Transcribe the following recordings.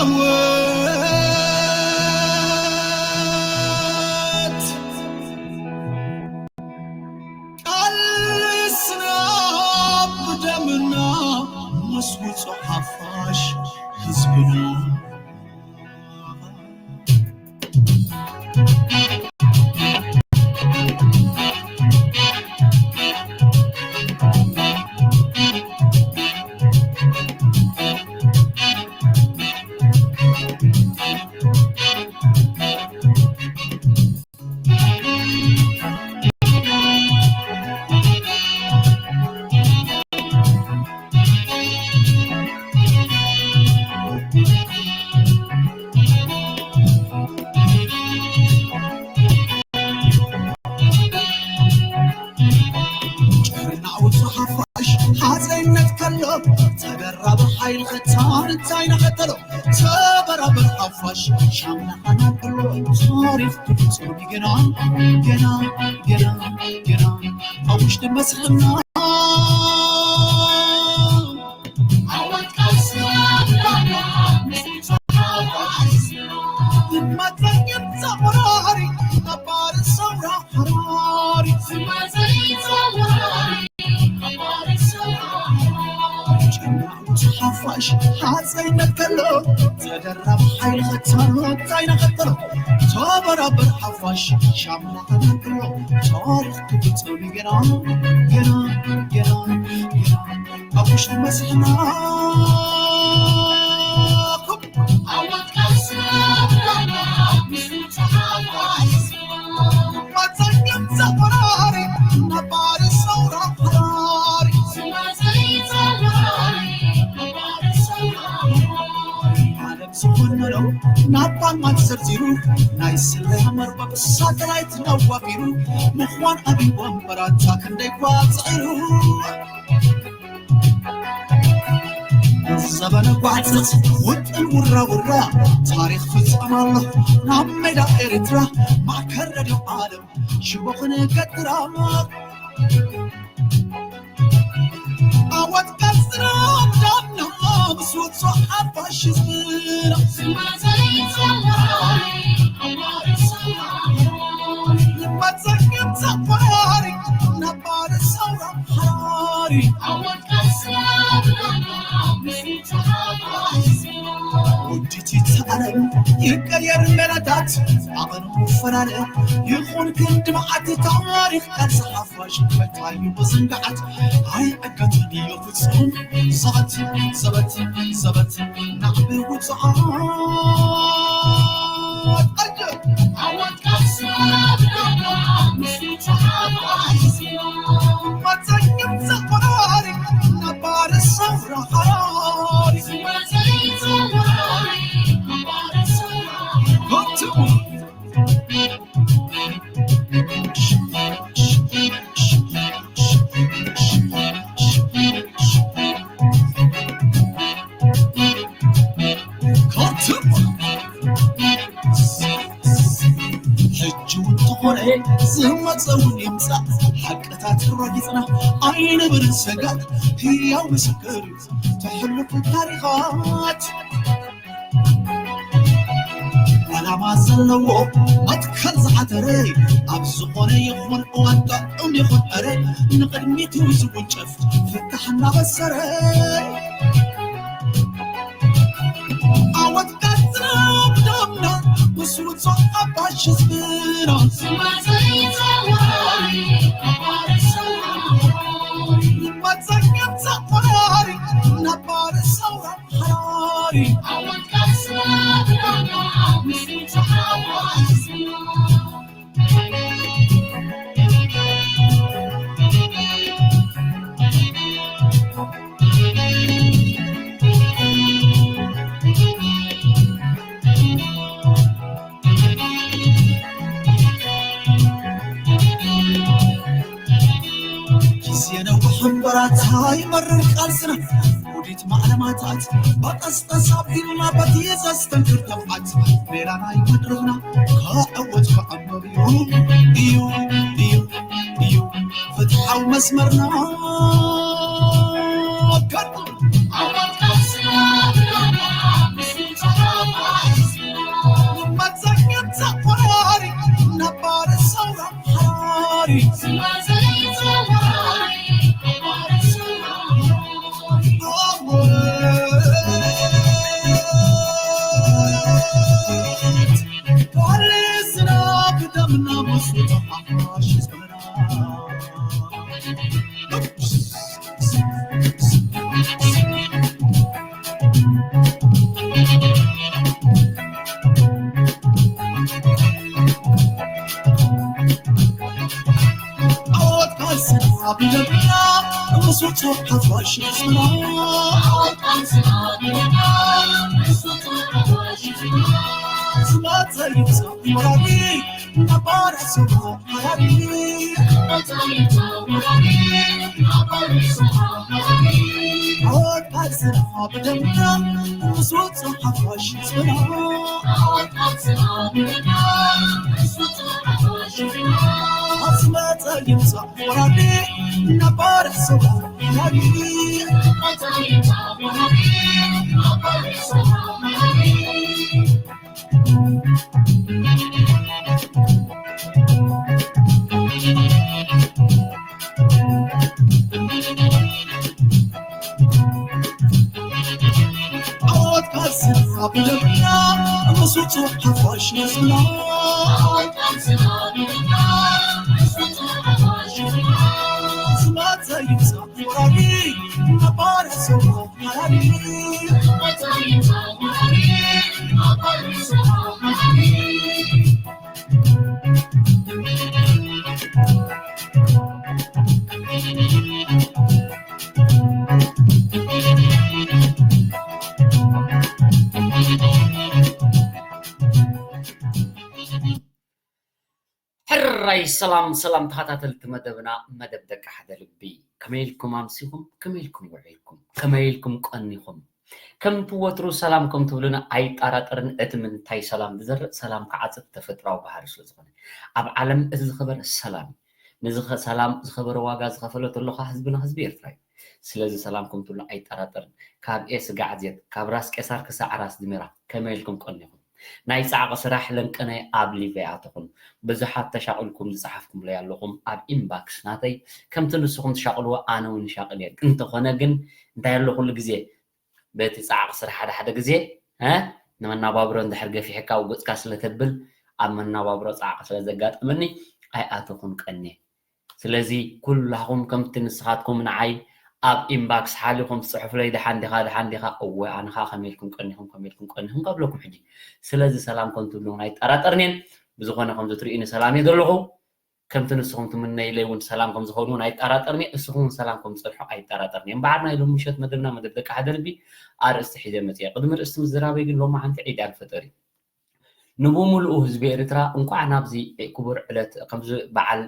ዓወት ቃልስና ብደምና ምስ ውጹዕ ሓፋሽ ህዝብና። ጭርናኡ ሓፋሽ ሓፀይነት ከሎ ተደራቢ ሓይሊ ኸታን እንታይ ንኸተሎ ተበራበር ሓፋሽ ሻምናኻና ከሎ ታሪኽ ክፍፅም ገና ገና ገና ገና ኣብ ውሽጢ መስልና ሓፋሽ ሓፀይነት ከሎ ተደራቢ ሓይሊ ኸተሎ እንታይ ንኸተሎ ተበራበር ሓፋሽ ሻምና ኸተሎ ታሪኽ ክፍፅም ገና ገና ገና ገና ኣብ ውሽጢ መስልና ዝኾነለው ናብ ፓልማት ዘርዚሩ ናይ ስለያ መርበብ ሳተላይት ነዋፊሩ ምዃን ኣብይ ወንበራታ ክንደይ ጓፅዒሩ ዘበነ ጓዕፀት ውጥን ውራ ውራ ታሪኽ ፍፀም ኣሎ ናብ ሜዳ ኤርትራ ማእከል ረድዮ ዓለም ሽቦ ክንገትራ ኣወት ቀፅራ ዳምና ምስ ውፅኦ ሓፋሽ ህዝብና መፀገም ዘቋሪ ነባሪ ሰውራ ሓራሪ ወዲቲ ዓለም ይቀየር ሜላታት ኣቐኑ ፈላለ ይኹን ክንዲ መዓት ታሪኽ ቃልሲ ሓፋሽ መታዩ ብዝንጋዓት ኣይዕገትን እዩ ፍጹም ዘበት ዘበት ዘበት ናዕቢ ውፅዓት ኣየ ሕጂ እውን ተኾነ ዝመፀ እውን ይምፃእ ሓቅታት ረጊፅና ኣይንብርን ሰጋእ ህያው ምስክር እዩ ተሕልፉ ታሪኻት ዓላማ ዘለዎ መትከል ዝዓተረ ኣብ ዝኾነ ይኹን እዋን ጥዑም ይኹን ዕረ ንቕድሚት እዩ ዝውንጨፍ ፍታሕ እናበሰረ ዓወት ቀፅና ብደምና ምስ ውፅኦ ሓፋሽ ህዝብና መፀገም ዘቆራሪ ነባሪ ሰውራ ሓራሪ ዓወት ቀፅና ብደምና ምስ ውፅኦ ሓፋሽ ህዝብና ግዜ ነዊሕ እምበራታ ይመርር ቃልስና ውዲት ማዕለማታት በቀስቀስ ኣቢልና በቲ ዘስተንክር ተብዓት ሜላ ናይ መድረኽና ክዕወት ክዕምር እዩ እዩ እዩ እዩ ፍትሓዊ መስመርና ከርጥር ዓወት ቃልስና ብናና ምስልትኻ ጽሑፍ ሓፋሽ ንስና ዝመጸ ይብጻ ወራሪ ነባር ስማ ሓራሪ ዓወት ቃልስና ብደምና ምስ ውጹእ ሓፋሽ ንስና ዓወት ቃልስና ብደምና ምስ ውጹእ ሓፋሽ ንስና ዝመጸ ይብጻ ወራሪ ነባር ስማ ሓራሪ ዓወት ቃልስና ብደምና ምስ ውጹእ ሓፋሽ ንስና ዓወት ቃልስና ብደምና ምስ ውጹእ ሓፋሽ ንስና ዝመጸ ይብጻ ወራሪ ነባር ስማ ሓራሪ ሕራይ ሰላም ሰላም ተኸታተልቲ መደብና፣ መደብ ደቂ ሓደ ልቢ፣ ከመይ ኢልኩም ኣምሲኹም? ከመይ ኢልኩም ውዒልኩም? ከመይ ኢልኩም ቀኒኹም? ከምቲ ወትሩ ሰላም ከም ትብሉና ኣይጠራጠርን። እቲ ምንታይ ሰላም ዝዘርእ ሰላም ክዓጽድ ተፈጥራዊ ባህሪ ስለ ዝኾነ፣ ኣብ ዓለም እቲ ዝኸበረ ሰላም እዩ። ነዚ ኸ-፣ ሰላም ዝኸበረ ዋጋ ዝኸፈለ ተሎ ኸኣ ህዝብና ህዝቢ ኤርትራ እዩ። ስለዚ ሰላም ከም ትብሉና ኣይጠራጠርን። ካብ ኤ ስጋዕ ዜድ፣ ካብ ራስ ቄሳር ክሳዕ ራስ ድሜራ ከመይ ኢልኩም ቀኒኹም? ናይ ጻዕቂ ስራሕ ለንቀናይ ኣብ ሊቭ ኣይኣተኹን። ብዙሓት ተሻቒልኩም ዝጸሓፍኩምለይ ኣለኹም ኣብ ኢንባክስ ናተይ። ከምቲ ንስኹም ትሻቕልዎ ኣነ እውን ይሻቕል እየ። እንተኾነ ግን እንታይ ኣሎ ኩሉ ግዜ በቲ ጻዕቂ ስራሕ ሓደ ሓደ ግዜ፣ እ፣ ንመናባብሮ እንድሕር ገፊሕካ ኣብ ገጽካ ስለ ተብል ኣብ መናባብሮ ጻዕቂ ስለ ዘጋጠመኒ ኣይኣተኹን ቀንየ። ስለዚ ኩላኹም ከምቲ ንስኻትኩም ንዓይ ኣብ ኢንባክስ ሓሊኹም ትጽሕፉለይ፣ "ደሓን ዲኻ? ደሓን ዲኻ?" እወ፣ ኣነ ኸኣ ከመይ ኢልኩም ቀኒኹም? ከመይ ኢልኩም ቀኒኹም? ከብለኩም ሕጂ። ስለዚ ሰላም ከም ትብሉ እውን ኣይጠራጠርንን። ብዝኾነ ከምዚ ትርእዩኒ ሰላም እየ ዘለኹ። ከምቲ ንስኹም ትምነይለይ እውን ሰላም ከም ዝኸውን እውን ኣይጠራጠርን እየ። እስኹም እውን ሰላም ከም ዝጸንሑ ኣይጠራጠርን እየ። እምበኣር ናይ ሎሚ ምሸት መደብና መደብ ደቂ ሓደ ልቢ ኣርእስቲ ሒዘ መጽየ። ቅድሚ ርእስቲ ምዝራበይ ግን ሎማዓንቲ ዒድ ኣልፈጠር እዩ። ንብምሉኡ ህዝቢ ኤርትራ እንቋዕ ናብዚ ክቡር ዕለት ከምዚ በዓል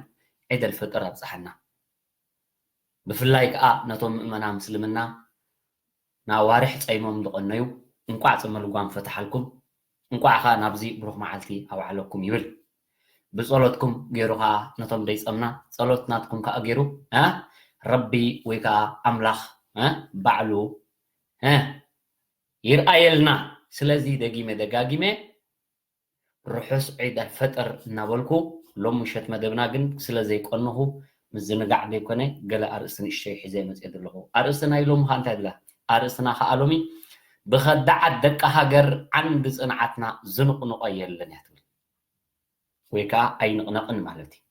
ዒድ ኣልፈጥር ኣብጽሓና። ብፍላይ ከኣ ነቶም ምእመና ምስልምና ንኣዋርሕ ጸይሞም ዝቐነዩ እንቋዕ ጽመ ልጓም ፈትሓልኩም፣ እንቋዕ ከኣ ናብዚ ብሩኽ መዓልቲ ኣውዓለኩም ይብል። ብጸሎትኩም ገይሩ ከኣ ነቶም ደይጸምና ጸሎት ናትኩም ከኣ ገይሩ፣ እ፣ ረቢ ወይ ከኣ ኣምላኽ፣ እ፣ ባዕሉ፣ እ፣ ይርኣየልና። ስለዚ ደጊመ ደጋጊመ ርሑስ ዒድ ኣልፈጥር እናበልኩ፣ ሎም ምሸት መደብና ግን ስለ ዘይቀነኹ፣ ምዝንጋዕ ዘይኮነ፣ ገለ ኣርእስቲ ንእሽተይ ሒዘ መጽየ ዘለኹ። ኣርእስቲ ናይ ሎሚ ኸኣ እንታይ ይብላ? ኣርእስትና ኸኣ ሎሚ፣ ብኸዳዓት ደቂ ሃገር ዓንዲ ጽንዓትና ዝንቕንቖ የለን እያ ትብል። ወይ ከኣ ኣይንቕነቕን ማለት እዩ።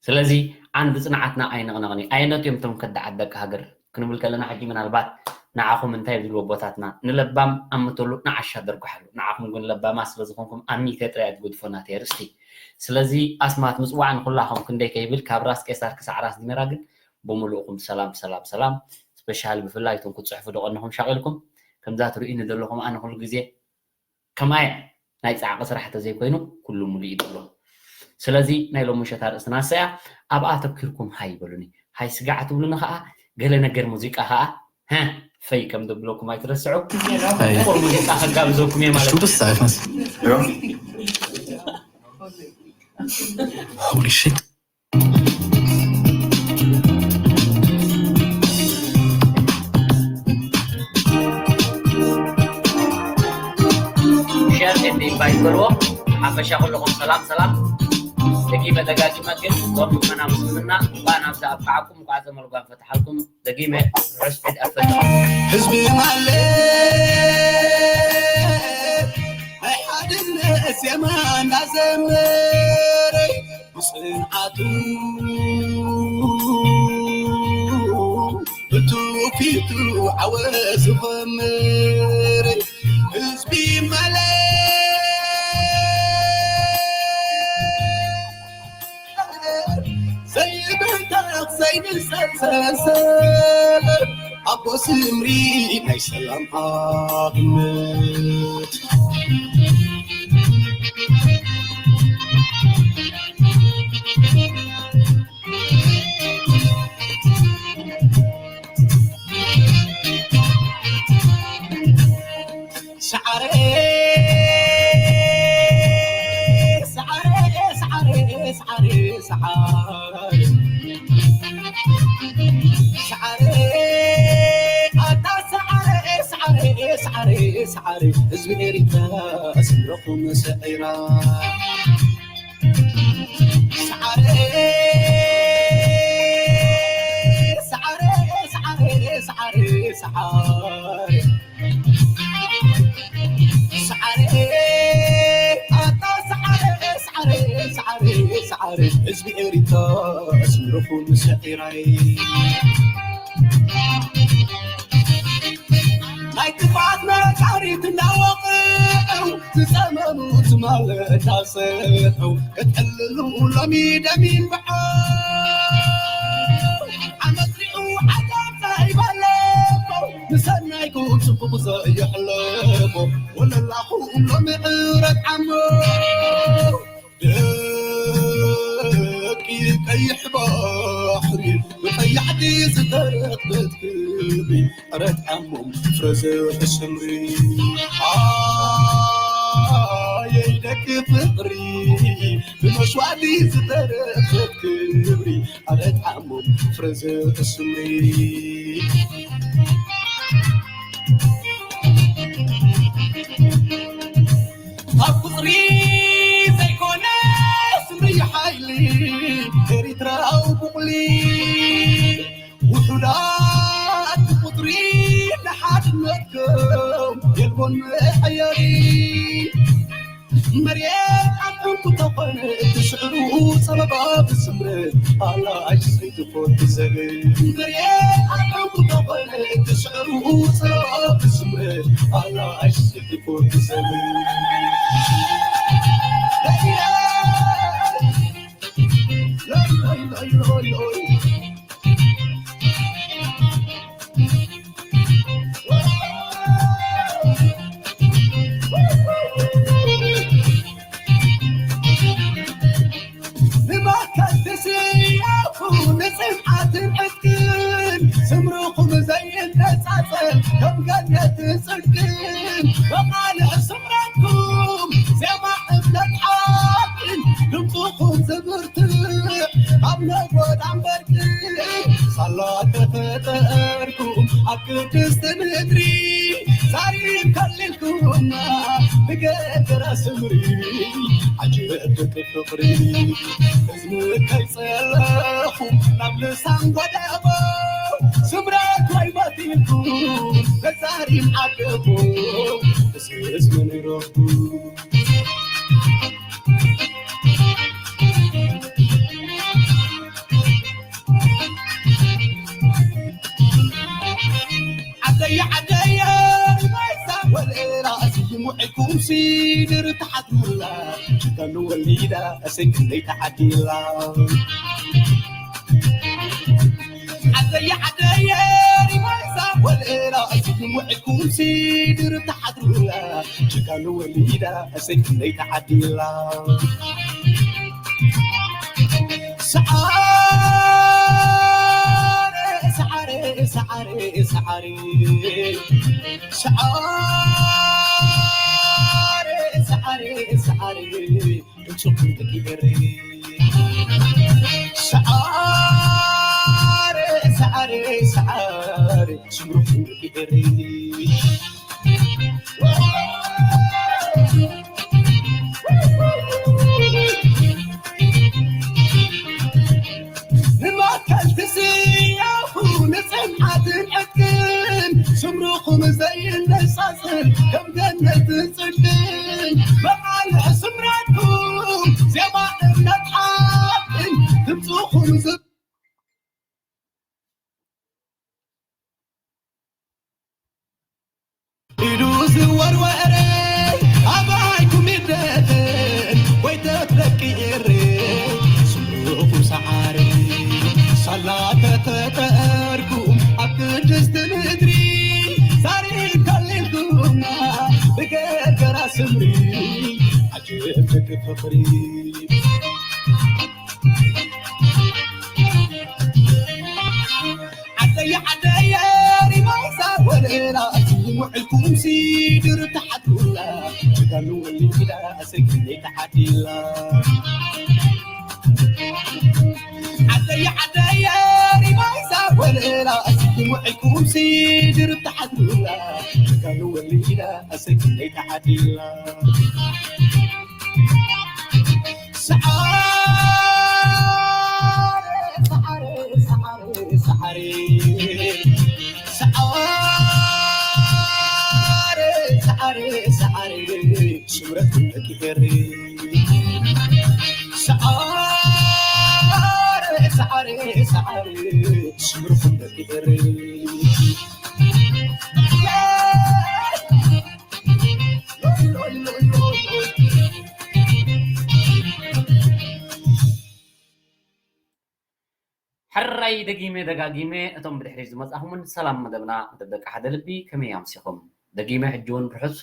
ስለዚ ዓንዲ ጽንዓትና ኣይንቕነቕን እዩ። ኣየኖት እዮም እቶም ከዳዓት ደቂ ሃገር ክንብል ከለና፣ ሕጂ ምናልባት ንዓኹም እንታይ ዝብልዎ ኣቦታትና፣ ንለባም ኣምተሉ ንዓሻ ደርጉሓሉ። ንዓኹም ግን ለባማት ስለ ዝኾንኩም ኣሚተ ጥራይ እያ ትገድፎ ናተይ ኣርእስቲ። ስለዚ ኣስማት ምጽዋዕ ንኹላኹም ክንደይ ከይብል ካብ ራስ ቄሳር ክሳዕ ራስ ድሜራ ግን ብምሉእኹም ሰላም ሰላም ሰላም። ስፔሻል ብፍላይ እቶም ክትጽሕፉ ዝቐነኹም ሻቒልኩም ከምዛ ትርእዩኒ ዘለኹም ኣነ ኩሉ ግዜ ከማይ ናይ ጻዕቂ ስራሕ ተዘይኮይኑ ኩሉ ሙሉእ እዩ ዘሎ። ስለዚ ናይ ሎሚ ምሸት ኣርእስትና እሳ እያ። ኣብኣ ኣተኪርኩም ሃይ በሉኒ። ሃይ ስጋዕ ትብሉኒ ከኣ ገለ ነገር ሙዚቃ ከኣ፣ ሀ፣ ፈይ ከም ዘብለኩም ኣይትረስዑ። ሀይ። ጥቁር ሙዚቃ ከጋብዘኩም እየ ማለት እዩ። እሱ ደስ ኣይመስል። Holy shit. ሸር ኤንድ ኢንቫይት በልዎ። ሓፈሻ ኩልኹም ሰላም ሰላም። ደጊመ ደጋጊመ ግን ዞም ምእመና ምስልምና እንኳዕ ናብዚ ኣብቅዓኩም፣ እንኳዕ ዘመልጓም ፈትሓልኩም። ደጊመ ርሑስ ዒድ ኣልፈጥር። ህዝቢ ማለት ናይ ሓድነት ዜማ እናዘመረ ብጽንዓቱ ብትውፊቱ ዓወት ዝኸምር ህዝቢ ማለት ዘይብተኽ ዘይንሰል ተንሰእ ኣቦ ስምሪ ናይ ሰላም ኣብነት። ሰዓረ፣ ሰዓረ፣ ሰዓረ፣ ሰዓረ፣ ሰዓረ። ሰዓረ፣ ኣታ ሰዓረ፣ ሰዓረ፣ ሰዓረ፣ ሰዓረ። ህዝቢ ኤሪትራ ስምረኹም ሰዒራ። ሰዓረ፣ ሰዓረ፣ ሰዓረ፣ ሰዓረ፣ ሰዓረ። ሰዓረ፣ ኣታ ሰዓረ፣ ሰዓረ፣ ሰዓረ፣ ሰዓረ፣ ህዝቢ ኤሪትራ ስምረኹም ሰዒራይ። ናይ ጥፍኣት ነጋሪት እናወቕዑ፣ ዝጸመሙ ትማል እናሰምዑ፣ ክትዕልሉ ሎሚ ደም ይንብዖ። ዓመት ሪኡ ዓጋብ ዘይበለኮ፣ ንሰናይኩም ጽቡቕ ዘየሕለፎ፣ ወለላኹም ሎሚ ዕረት ዓሞ። ደቂ ቀይሕ ባሕሪ፣ ብቐያሕቲ ዝተረኽበት ክብሪ፣ ዕረት ዓሞም ፍረ ዘርኢ ስምሪ። ኣየይ ደቂ ፍቕሪ፣ ብመስዋእቲ ዝተረኽበት ክብሪ፣ ዕረት ዓሞም ፍረ ዘርኢ ስምሪ። ኣብ ቁጽሪ ዘይኮነ ስምሪ ሓይሊ ኤሪትራዊ ቡቕሊ፣ ውሑዳት ብቁጽሪ ንሓድነትኩም የልቦን መሐየሪ። መሬት ኣብ ዕንቁ ተኾነ እቲ ስዕሩ ጸበባ ብስምረት ኣላ ኣይትሰይትፎ ትዘብል። መሬት ኣብ ዕንቁ ተኾነ እቲ ስዕሩ ጸበባ ብስምረት ኣላ ኣይትሰይትፎ ትዘብል። ንመከት ትስያፉ ንጽንዓትን ዕጥቅን፣ ስምርኹም ዘይነጻጸል ከም ገነትን ጽድቅን፣ መቓልዕ ስምረትኩም ዜማ እምነት ሓቅን፣ ድምፅኹም ዝብርትዕ ኣብ ነጎዳን በርቅን፣ ሳላ ተፈጠርኩም ኣብ ቅድስቲ ምድሪ፣ ዛሪብ ከሊልኩምና ብገገራ ስምሪ፣ ዓጀብ ደቂ ፍቕሪ። እዝኒ ከይጸለኹም ናብ ልሳን ጎደቦ፣ ስምረት ወይ መቲልኩም ነዛሪም ዓደቦ፣ እስስ መን ይረኽቡ? ዓደየ ዓደየ ሪማይሳ ወልዕላ፣ ስይም ውዒልኩም ሲድር ትሓድሩላ፣ ጅጋኑ ወሊዳ፣ እሰይ ክንደይ ተዓዲላ። ዓደየ ዓደየ ሪማይሳ ወልዕላ፣ ስይም ውዒልኩም ሲድር ትሓድሩላ፣ ጅጋኑ ወሊዳ፣ እሰይ ክንደይ ተዓዲላ። ሰዓረ፣ ሰዓረ፣ ሰዓረ፣ ሰዓረ። ሰዓረ፣ ሰዓረ፣ ሰዓረ፣ ሰዓረ። ድምፅኹም ደቂ ኤረይ። ሰዓረ፣ ሰዓረ፣ ሰዓረ። ስምርኹም ደቂ ኤረይ። ንመከት ትስያፉ ንጽንዓትን ዕጥቅን፣ ስምርኹም ዘይነጻጽል ከም ገነትን ጽድቅን፣ መቓልዕ ስምረትኩም ዜማ እምነት ሓቅን፣ ድምፅኹም ዝ- ኢዱ ዝወርወረ ኣባይኩም ይደፈን፣ ጎይተት ደቂ ኤሬ ስምርኹም ሰዓሪ። ሳላ ተተጠ ስምሪ ዓጀብ ደቂ ፍቕሪ። ዓደየ ዓደየ ሪማይ ሳወለላ ውዕልኩም ሲድር ተሓትሩላ ጀጋኑ ወሊዳ ሰጊነይ ተዓዲላ። ዓደየ ዓደየ ሪማይ ሳወለላ ውዕልኩም ሲድር ተሓትሩላ ጀጋኑ ወሊዳ ሰጊነይ ተዓዲላ። ሰዓረ ሰዓረ ሰዓረ ሰዓረ ሰዓረ ሰዓረ ሰዓረ ስምረት ደቂ ኤሪ። ሰዓረ ሰዓረ ሰዓረ ስምረት ደቂ ኤሪ። ሕራይ ደጊመ ደጋጊመ እቶም ብድሕሪት ዝመጻኹምን ሰላም መደብና፣ መደብ ደቂ ሓደ ልቢ፣ ከመይ ኣምሲኹም? ደጊመ ሕጂ እውን ርሑስ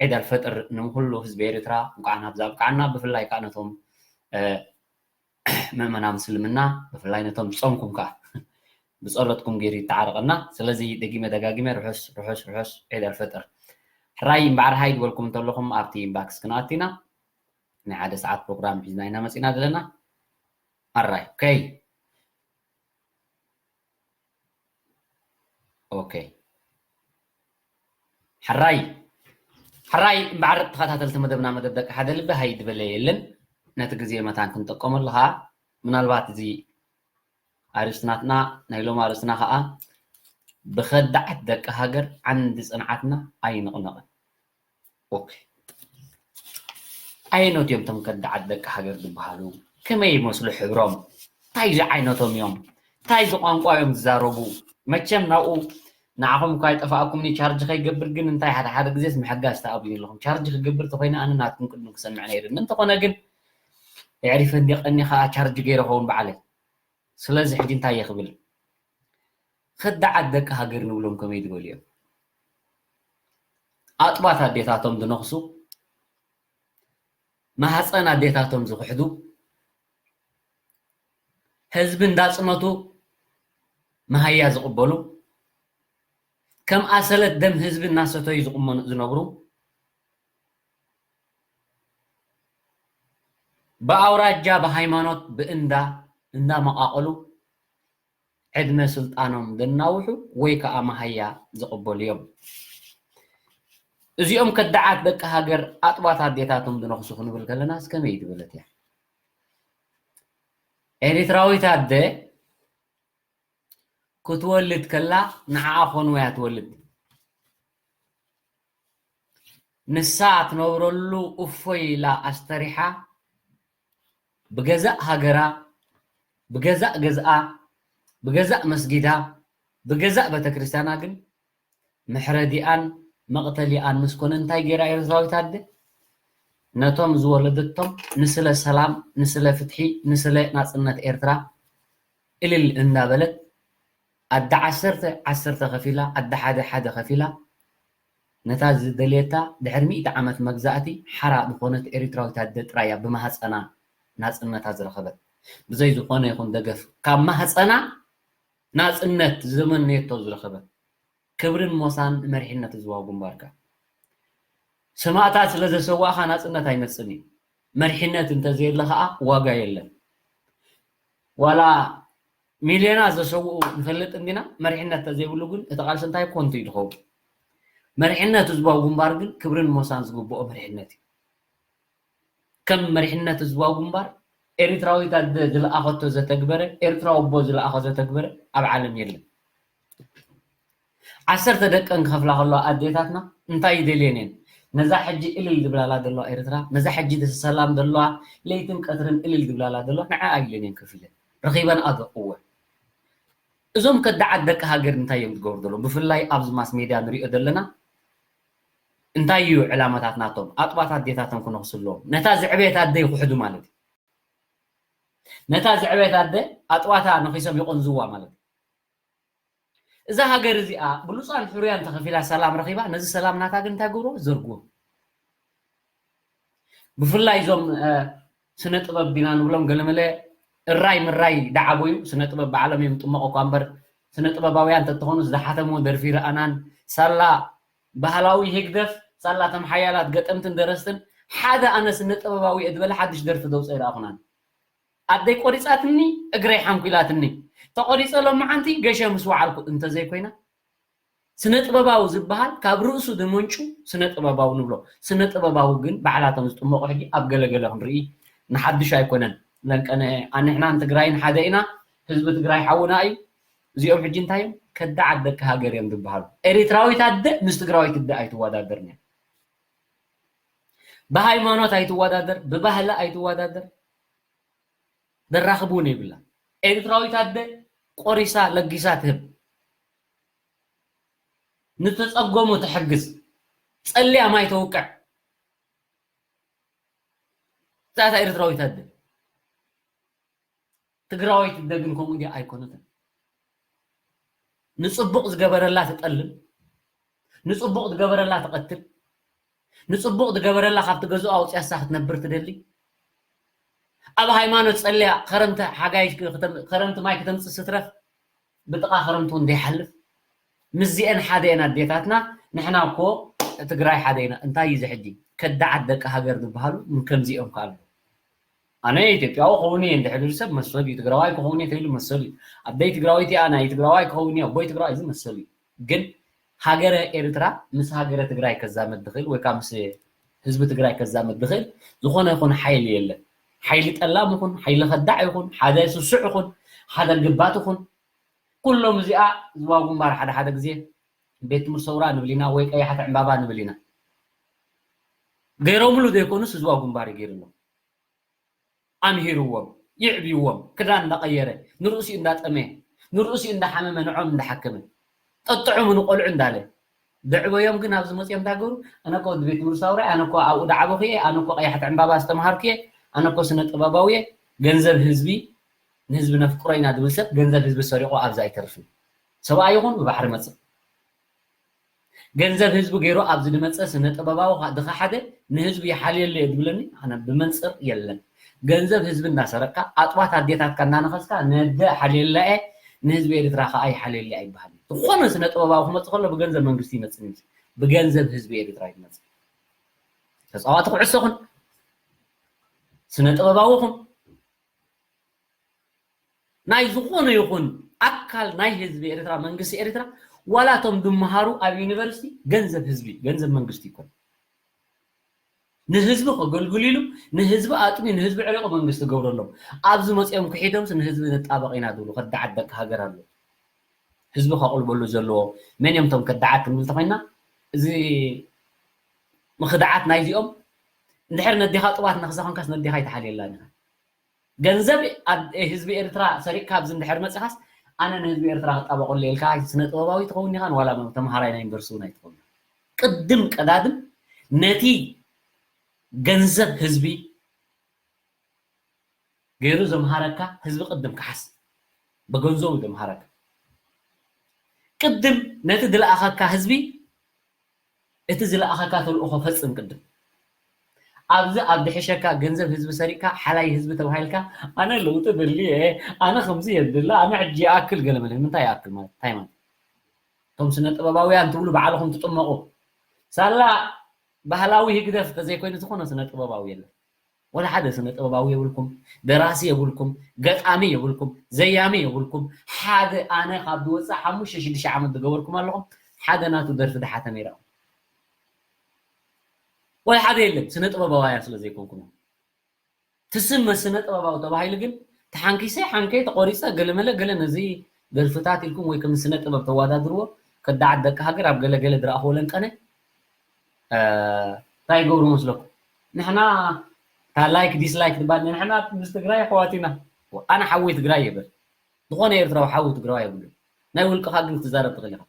ዒድ ኣልፈጥር ንኹሉ ህዝቢ ኤርትራ እንኳዕ ናብዚ ኣብቃዓና። ብፍላይ ከዓ ነቶም ምእመና ምስልምና፣ ብፍላይ ነቶም ዝጾምኩም ከዓ ብጸሎትኩም ገይሩ ይተዓረቐና። ስለዚ ደጊመ ደጋጊመ ርሑስ ርሑስ ርሑስ ዒድ ኣልፈጥር። ሕራይ እምበዓር ሃይ ዝበልኩም እንተለኹም ኣብቲ ኢንባክስ ክንኣቲና ናይ ሓደ ሰዓት ፕሮግራም ሒዝና ኢና መጺና ዘለና። ኣራይ ኦኬ። ኦኬ። ሕራይ ሕራይ እምበዓር ተኸታተልቲ መደብና፣ መደብ ደቂ ሓደ ልቢ ሃይ ዝበለ የለን። ነቲ ግዜ መታን ክንጥቀመሉ ኸዓ ምናልባት እዚ ኣርእስቲ ናትና ናይ ሎሚ ኣርእስትና ኸዓ ብኸዳዓት ደቂ ሃገር ዓንዲ ጽንዓትና ኣይንቕነቕን። ኦኬ። ኣየኖት እዮም እቶም ከዳዓት ደቂ ሃገር ዝበሃሉ? ከመይ ይመስሉ ሕብሮም? እንታይ ዝዓይነቶም እዮም? እንታይ ዝቋንቋ እዮም ዝዛረቡ? መቸም ናብኡ ንዓኹም እኳ ኣይጠፋእኩምኒ ቻርጅ ከይገብር ግን እንታይ ሓደ ሓደ ግዜስ ምሕጋዝ ተኣብዩ ኣለኹም። ቻርጅ ክገብር ተኾይነ ኣነ ናትኩም ቅድም ክሰምዕ ነይርኒ። እንተኾነ ግን የዕሪፈ እንዲ ቀኒ ኸዓ ቻርጅ ገይረ ኸውን በዓለይ። ስለዚ ሕጂ እንታይ እየ ክብል? ከዳዓት ደቂ ሃገር ንብሎም ከመይ ዝበሉ እዮም? ኣጥባት ኣዴታቶም ዝነኽሱ፣ ማህፀን ኣዴታቶም ዝኽሕዱ፣ ህዝቢ እንዳፅመቱ መሃያ ዝቕበሉ፣ ከም ኣሰለት ደም ህዝቢ እናሰተዩ ዝቕመኑ ዝነብሩ፣ ብኣውራጃ ብሃይማኖት ብእንዳ እንዳመቓቐሉ ዕድመ ስልጣኖም ዘናውሑ ወይ ከዓ መሃያ ዝቕበሉ እዮም። እዚኦም ከዳዓት ደቂ ሃገር ኣጥባት ኣዴታቶም ዝነኽሱ ክንብል ከለናስ ከመይ ዝበለት እያ? ኤሪትራዊት ኣደ ክትወልድ ከላ ንዓኣ ኮንዋ እያ ትወልድ። ንሳ ትነብረሉ እፎይ ኢላ ኣስተሪሓ ብገዛእ ሃገራ፣ ብገዛእ ገዝኣ፣ ብገዛእ መስጊዳ፣ ብገዛእ ቤተክርስትያና ግን መሕረዲኣን መቕተሊኣን ምስ ኮነ እንታይ ገይራ ኤርትራዊት ኣደ? ነቶም ዝወለደቶም ንስለ ሰላም፣ ንስለ ፍትሒ፣ ንስለ ናጽነት ኤርትራ እልል እንዳበለት ኣደ ዓሰርተ ዓሰርተ ከፊላ፣ ኣደ ሓደ ሓደ ከፊላ ነታ ዝደልየታ ድሕሪ ሚእቲ ዓመት መግዛእቲ ሓራ ዝኾነት ኤሪትራዊት ኣደ ጥራይ እያ ብማህፀና ናፅነታ ዝረኸበት። ብዘይ ዝኾነ ይኹን ደገፍ ካብ ማህፀና ናፅነት ዝመነየቶ ዝረኸበት። ክብርን ሞሳን ንመሪሕነት ህዝባዊ ግንባርካ። ሰማእታት ስለ ዘሰዋእኻ ናፅነት ኣይመፅን እዩ። መሪሕነት እንተዘየለ ኸዓ ዋጋ የለን። ዋላ ሚልዮናት ዘሰውኡ ንፈልጥ እንዲና፣ መሪሕነት ተዘይብሉ ግን እቲ ቃልሲ እንታይ ኮንቱ እዩ ዝኸውን። መሪሕነት ህዝባዊ ግንባር ግን ክብርን ሞሳን ዝግብኦ መሪሕነት እዩ። ከም መሪሕነት ህዝባዊ ግንባር ኤሪትራዊት ኣደ ዝለኣኸቶ ዘተግበረ፣ ኤርትራዊ ኣቦ ዝለኣኸ ዘተግበረ ኣብ ዓለም የለን። ዓሰርተ ደቀን ክኸፍላ ከለዋ ኣዴታትና እንታይ ይደልየን እየን? ነዛ ሕጂ እልል ዝብላላ ዘለዋ ኤርትራ፣ ነዛ ሕጂ ሰላም ዘለዋ ለይትን ቀትርን እልል ዝብላላ ዘለዋ ንዓ ኣይደልየን እየን ከፊለን። ረኺበን ኣዶ እወ። እዞም ከዳዓት ደቂ ሃገር እንታይ እዮም ዝገብሩ ዘለዉ? ብፍላይ ኣብዚ ማስ ሜድያ ንሪኦ ዘለና እንታይ እዩ ዕላማታት ናቶም? ኣጥባት ኣዴታቶም ክነኽሱ ኣለዎም። ነታ ዝዕበየት ኣደ ይኹሕዱ ማለት እዩ። ነታ ዝዕበየት ኣደ ኣጥባታ ነኺሶም ይቆንዝዋ ማለት እዩ። እዛ ሃገር እዚኣ ብሉፃን ሕሩያን ተኸፊላ ሰላም ረኺባ፣ ነዚ ሰላም ናታ ግን እንታይ ገብሮ? ዘርግዎ። ብፍላይ እዞም ስነ ጥበብ ዲና ንብሎም ገለመለ እራይ ምራይ ደዓበዩ ስነ ጥበብ ባዕሎም እዮም ጥመቑ እኳ እምበር፣ ስነ ጥበባውያን እንተትኾኑስ ዝሓተምዎ ደርፊ ረኣናን። ሳላ ባህላዊ ህግደፍ፣ ሳላ እቶም ሓያላት ገጠምትን ደረስትን ሓደ ኣነ ስነ ጥበባዊ እየ ዝበለ ሓድሽ ደርፊ ዘውፅእ ረኣኹናን። ኣደይ ቆሪፃትኒ፣ እግረይ ሓንኩላትኒ፣ ተቆሪፀ ሎማዓንቲ ገሸ ምስ ወዓልኩ እንተዘይኮይና፣ ስነ ጥበባዊ ዝበሃል ካብ ርእሱ ዝመንጩ ስነ ጥበባዊ ንብሎ። ስነ ጥበባዊ ግን ባዕላቶም ዝጥመቑ ሕጂ ኣብ ገለገለ ክንርኢ ንሓድሽ ኣይኮነን። ለንቀነ ኣንሕናን ትግራይን ሓደ ኢና። ህዝቢ ትግራይ ሓውና እዩ። እዚኦም ሕጂ እንታይ እዮም? ከዳዓት ደቂ ሃገር እዮም ዝበሃሉ። ኤሪትራዊት ኣደ ምስ ትግራዊት ኣደ ኣይትወዳደርን እያ። ብሃይማኖት ኣይትወዳደር፣ ብባህሊ ኣይትወዳደር። ደራኽብ እውን የብላ። ኤርትራዊት ኣደ ቆሪሳ ለጊሳ ትህብ፣ ንተጸገሙ ትሕግዝ፣ ጸልያ ማይ ተውቅዕ። እዛታ ኤርትራዊት ኣደ። ትግራዊት ኣደ ግን ከምኡ ድያ? ኣይኮነትን። ንጽቡቕ ዝገበረላ ትጠልም፣ ንጽቡቕ ዝገበረላ ትቐትል፣ ንጽቡቕ ዝገበረላ ካብቲ ገዝኡ ኣውፅያሳ ክትነብር ትደሊ። ኣብ ሃይማኖት ጸልያ፣ ከረምቲ ሓጋይ ክተም-፣ ከረምቲ ማይ ክተምፅእ ስትረፍ ብጥቓ ከረምቲ እውን ዘይሓልፍ። ምስዚአን ሓደ እየን ኣዴታትና። ንሕና እኮ ትግራይ ሓደ ኢና። እንታይ እዩ እዚ ሕጂ? ከዳዓት ደቂ ሃገር ዝበሃሉ ከምዚኦም ከ ኣለዉ። ኣነ ኢትዮጵያዊ ክኸውን እየ እንድሕር ኢሉ ሰብ መሰሉ እዩ። ትግራዋይ ክኸውን እየ ተይሉ መሰሉ እዩ። ኣደይ ትግራወይቲ እያ፣ ናይ ትግራዋይ ክኸውን እየ፣ ኣቦይ ትግራዋይ፣ እዚ መሰሉ እዩ። ግን ሃገረ ኤርትራ ምስ ሃገረ ትግራይ ከዛመድ ዝኽእል ወይ ከዓ ምስ ህዝቢ ትግራይ ከዛመድ ዝኽእል ዝኾነ ይኹን ሓይሊ የለን። ሓይሊ ጠላም ይኹን፣ ሓይሊ ከዳዕ ይኹን፣ ሓደ ስሱዕ ይኹን፣ ሓደ ግባት ይኹን፣ ኩሎም እዚኣ ዝዋ ግንባር ሓደ ሓደ ግዜ ቤት ትምህርቲ ሰውራ ንብል ኢና ወይ ቀያሕቲ ዕምባባ ንብል ኢና። ገይሮምሉ ዘይኮኑስ ዝዋ ግንባር እዩ ገይርሎም። ኣምሂርዎም፣ ይዕብይዎም፣ ክዳን እንዳቐየረ፣ ንርእሲኡ እንዳጠመየ፣ ንርእሲኡ እንዳሓመመ፣ ንዖም እንዳሓከመ፣ ጠጥዑሙ ንቆልዑ እንዳለ። ደዕበዮም ግን ኣብዚ መፅኦም እንዳገሩ፣ ኣነ እኮ ወዲ ቤት ትምህርቲ ሳውራይ፣ ኣነ እኮ ኣብኡ ዳዓበኹ እየ፣ ኣነ እኮ ቀያሕቲ ዕምባባ ዝተምሃርኩ እየ፣ ኣነ እኮ ስነ ጥበባዊ እየ፣ ገንዘብ ህዝቢ፣ ንህዝቢ ነፍቅሮ ኢና ዝብል ሰብ ገንዘብ ህዝቢ ሰሪቑ ኣብዚ ኣይተርፍን። ሰብኣይ ይኹን ብባሕሪ መፅእ። ገንዘብ ህዝቢ ገይሩ ኣብዚ ዝመፀ ስነ ጥበባዊ ካ-፣ ድኻ ሓደ ንህዝቢ ይሓልየሉ እየ ዝብለኒ ኣነ ብመንፅር የለን። ገንዘብ ህዝቢ እናሰረቅካ ኣጥባት ኣዴታትካ እናነኸስካ ነደ ሓልየላ እየ ንህዝቢ ኤርትራ ከዓ ይሓልየሉ ኣይበሃልን። ዝኾነ ስነ ጥበባዊ ክመፅእ ከሎ ብገንዘብ መንግስቲ ይመፅእ ይመስል። ብገንዘብ ህዝቢ ኤርትራ ይመፅእ። ተፃዋቲ ኩዕሶ ኹን ስነ ጥበባዊ ኹን ናይ ዝኾነ ይኹን ኣካል ናይ ህዝቢ ኤርትራ መንግስቲ ኤርትራ ዋላ እቶም ድመሃሩ ኣብ ዩኒቨርሲቲ ገንዘብ ህዝቢ ገንዘብ መንግስቲ ይኮን ንህዝቢ ከገልግሉ ኢሉ ንህዝቢ ኣጥሚ ንህዝቢ ዕሪቑ መንግስቲ ገብረሎም ኣብዚ መፅኦም ክሒዶምስ ንህዝቢ ንጣበቕ ኢና ዝብሉ ከዳዓት ደቂ ሃገር ኣለዉ ህዝቢ ከቕልበሉ ዘለዎ መን እዮም እቶም ከዳዓት ክንብል ተኾይና እዚ ምኽዳዓት ናይዚኦም እንድሕር ነዲኻ ጥባት ነኽሰኸንካስ ነዲኻ ይተሓልየላን ኢኻ ገንዘብ ህዝቢ ኤርትራ ሰሪቅካ ኣብዚ እንድሕር መፅኻስ ኣነ ንህዝቢ ኤርትራ ክጣበቀሉ ኢልካ ስነ ጥበባዊ ትኸውን ኢኻን ዋላ ተምሃራይ ናይ ዩኒቨርሲቲ እውን ኣይትኸውን ቅድም ቀዳድም ነቲ ገንዘብ ህዝቢ ገይሩ ዘምሃረካ ህዝቢ ቅድም ክሓስ ብገንዘቡ ዘምሃረካ ቅድም ነቲ ዝለኣኸካ ህዝቢ እቲ ዝለኣኸካ ተልእኾ ፈጽም ቅድም ኣብዚ ኣብ ድሕሸካ ገንዘብ ህዝቢ ሰሪቅካ ሓላይ ህዝቢ ተባሂልካ ኣነ ለውጢ ደሊ እየ ኣነ ከምዚ የድሊ ኣነ ሕጂ ይኣክል ገለመለ ምንታይ ይኣክል ማለት እንታይ ማለት እቶም ስነ ጥበባውያን ትብሉ ባዕልኹም ትጥመቑ ሳላ ባህላዊ ህግደፍ ተዘይኮይኑ ዝኾነ ስነ ጥበባዊ የለን ወላ ሓደ ስነ ጥበባዊ የብልኩም፣ ደራሲ የብልኩም፣ ገጣሚ የብልኩም፣ ዘያሚ የብልኩም። ሓደ ኣነ ካብ ዝወፅእ ሓሙሽተ ሽዱሽተ ዓመት ዝገበርኩም ኣለኹም ሓደ ናቱ ደርፊ ድሓተ ነይራ ወይ ሓደ የለን ስነ ጥበባውያን ስለ ዘይኮንኩም ትስመ ስነ ጥበባዊ ተባሂሉ ግን ተሓንኪሰ ሓንከይ ተቆሪፀ ገለመለ ገለ ነዚ ደርፍታት ኢልኩም ወይ ከም ስነ ጥበብ ተዋዳድርዎ ከዳዓት ደቂ ሃገር ኣብ ገለገለ ዝረኣኽዎ ለንቀነ እንታይ ይገብሩ መስለኩም ንሕና እታ ላይክ ዲስላይክ ትባል ንሕና ምስ ትግራይ ኣሕዋት ኢና ኣነ ሓወይ ትግራይ ይብል ዝኾነ ኤርትራዊ ሓዊ ትግራዋይ የብሉ ናይ ውልቅኻ ግን ክትዛረብ ትኽእል ኢኻ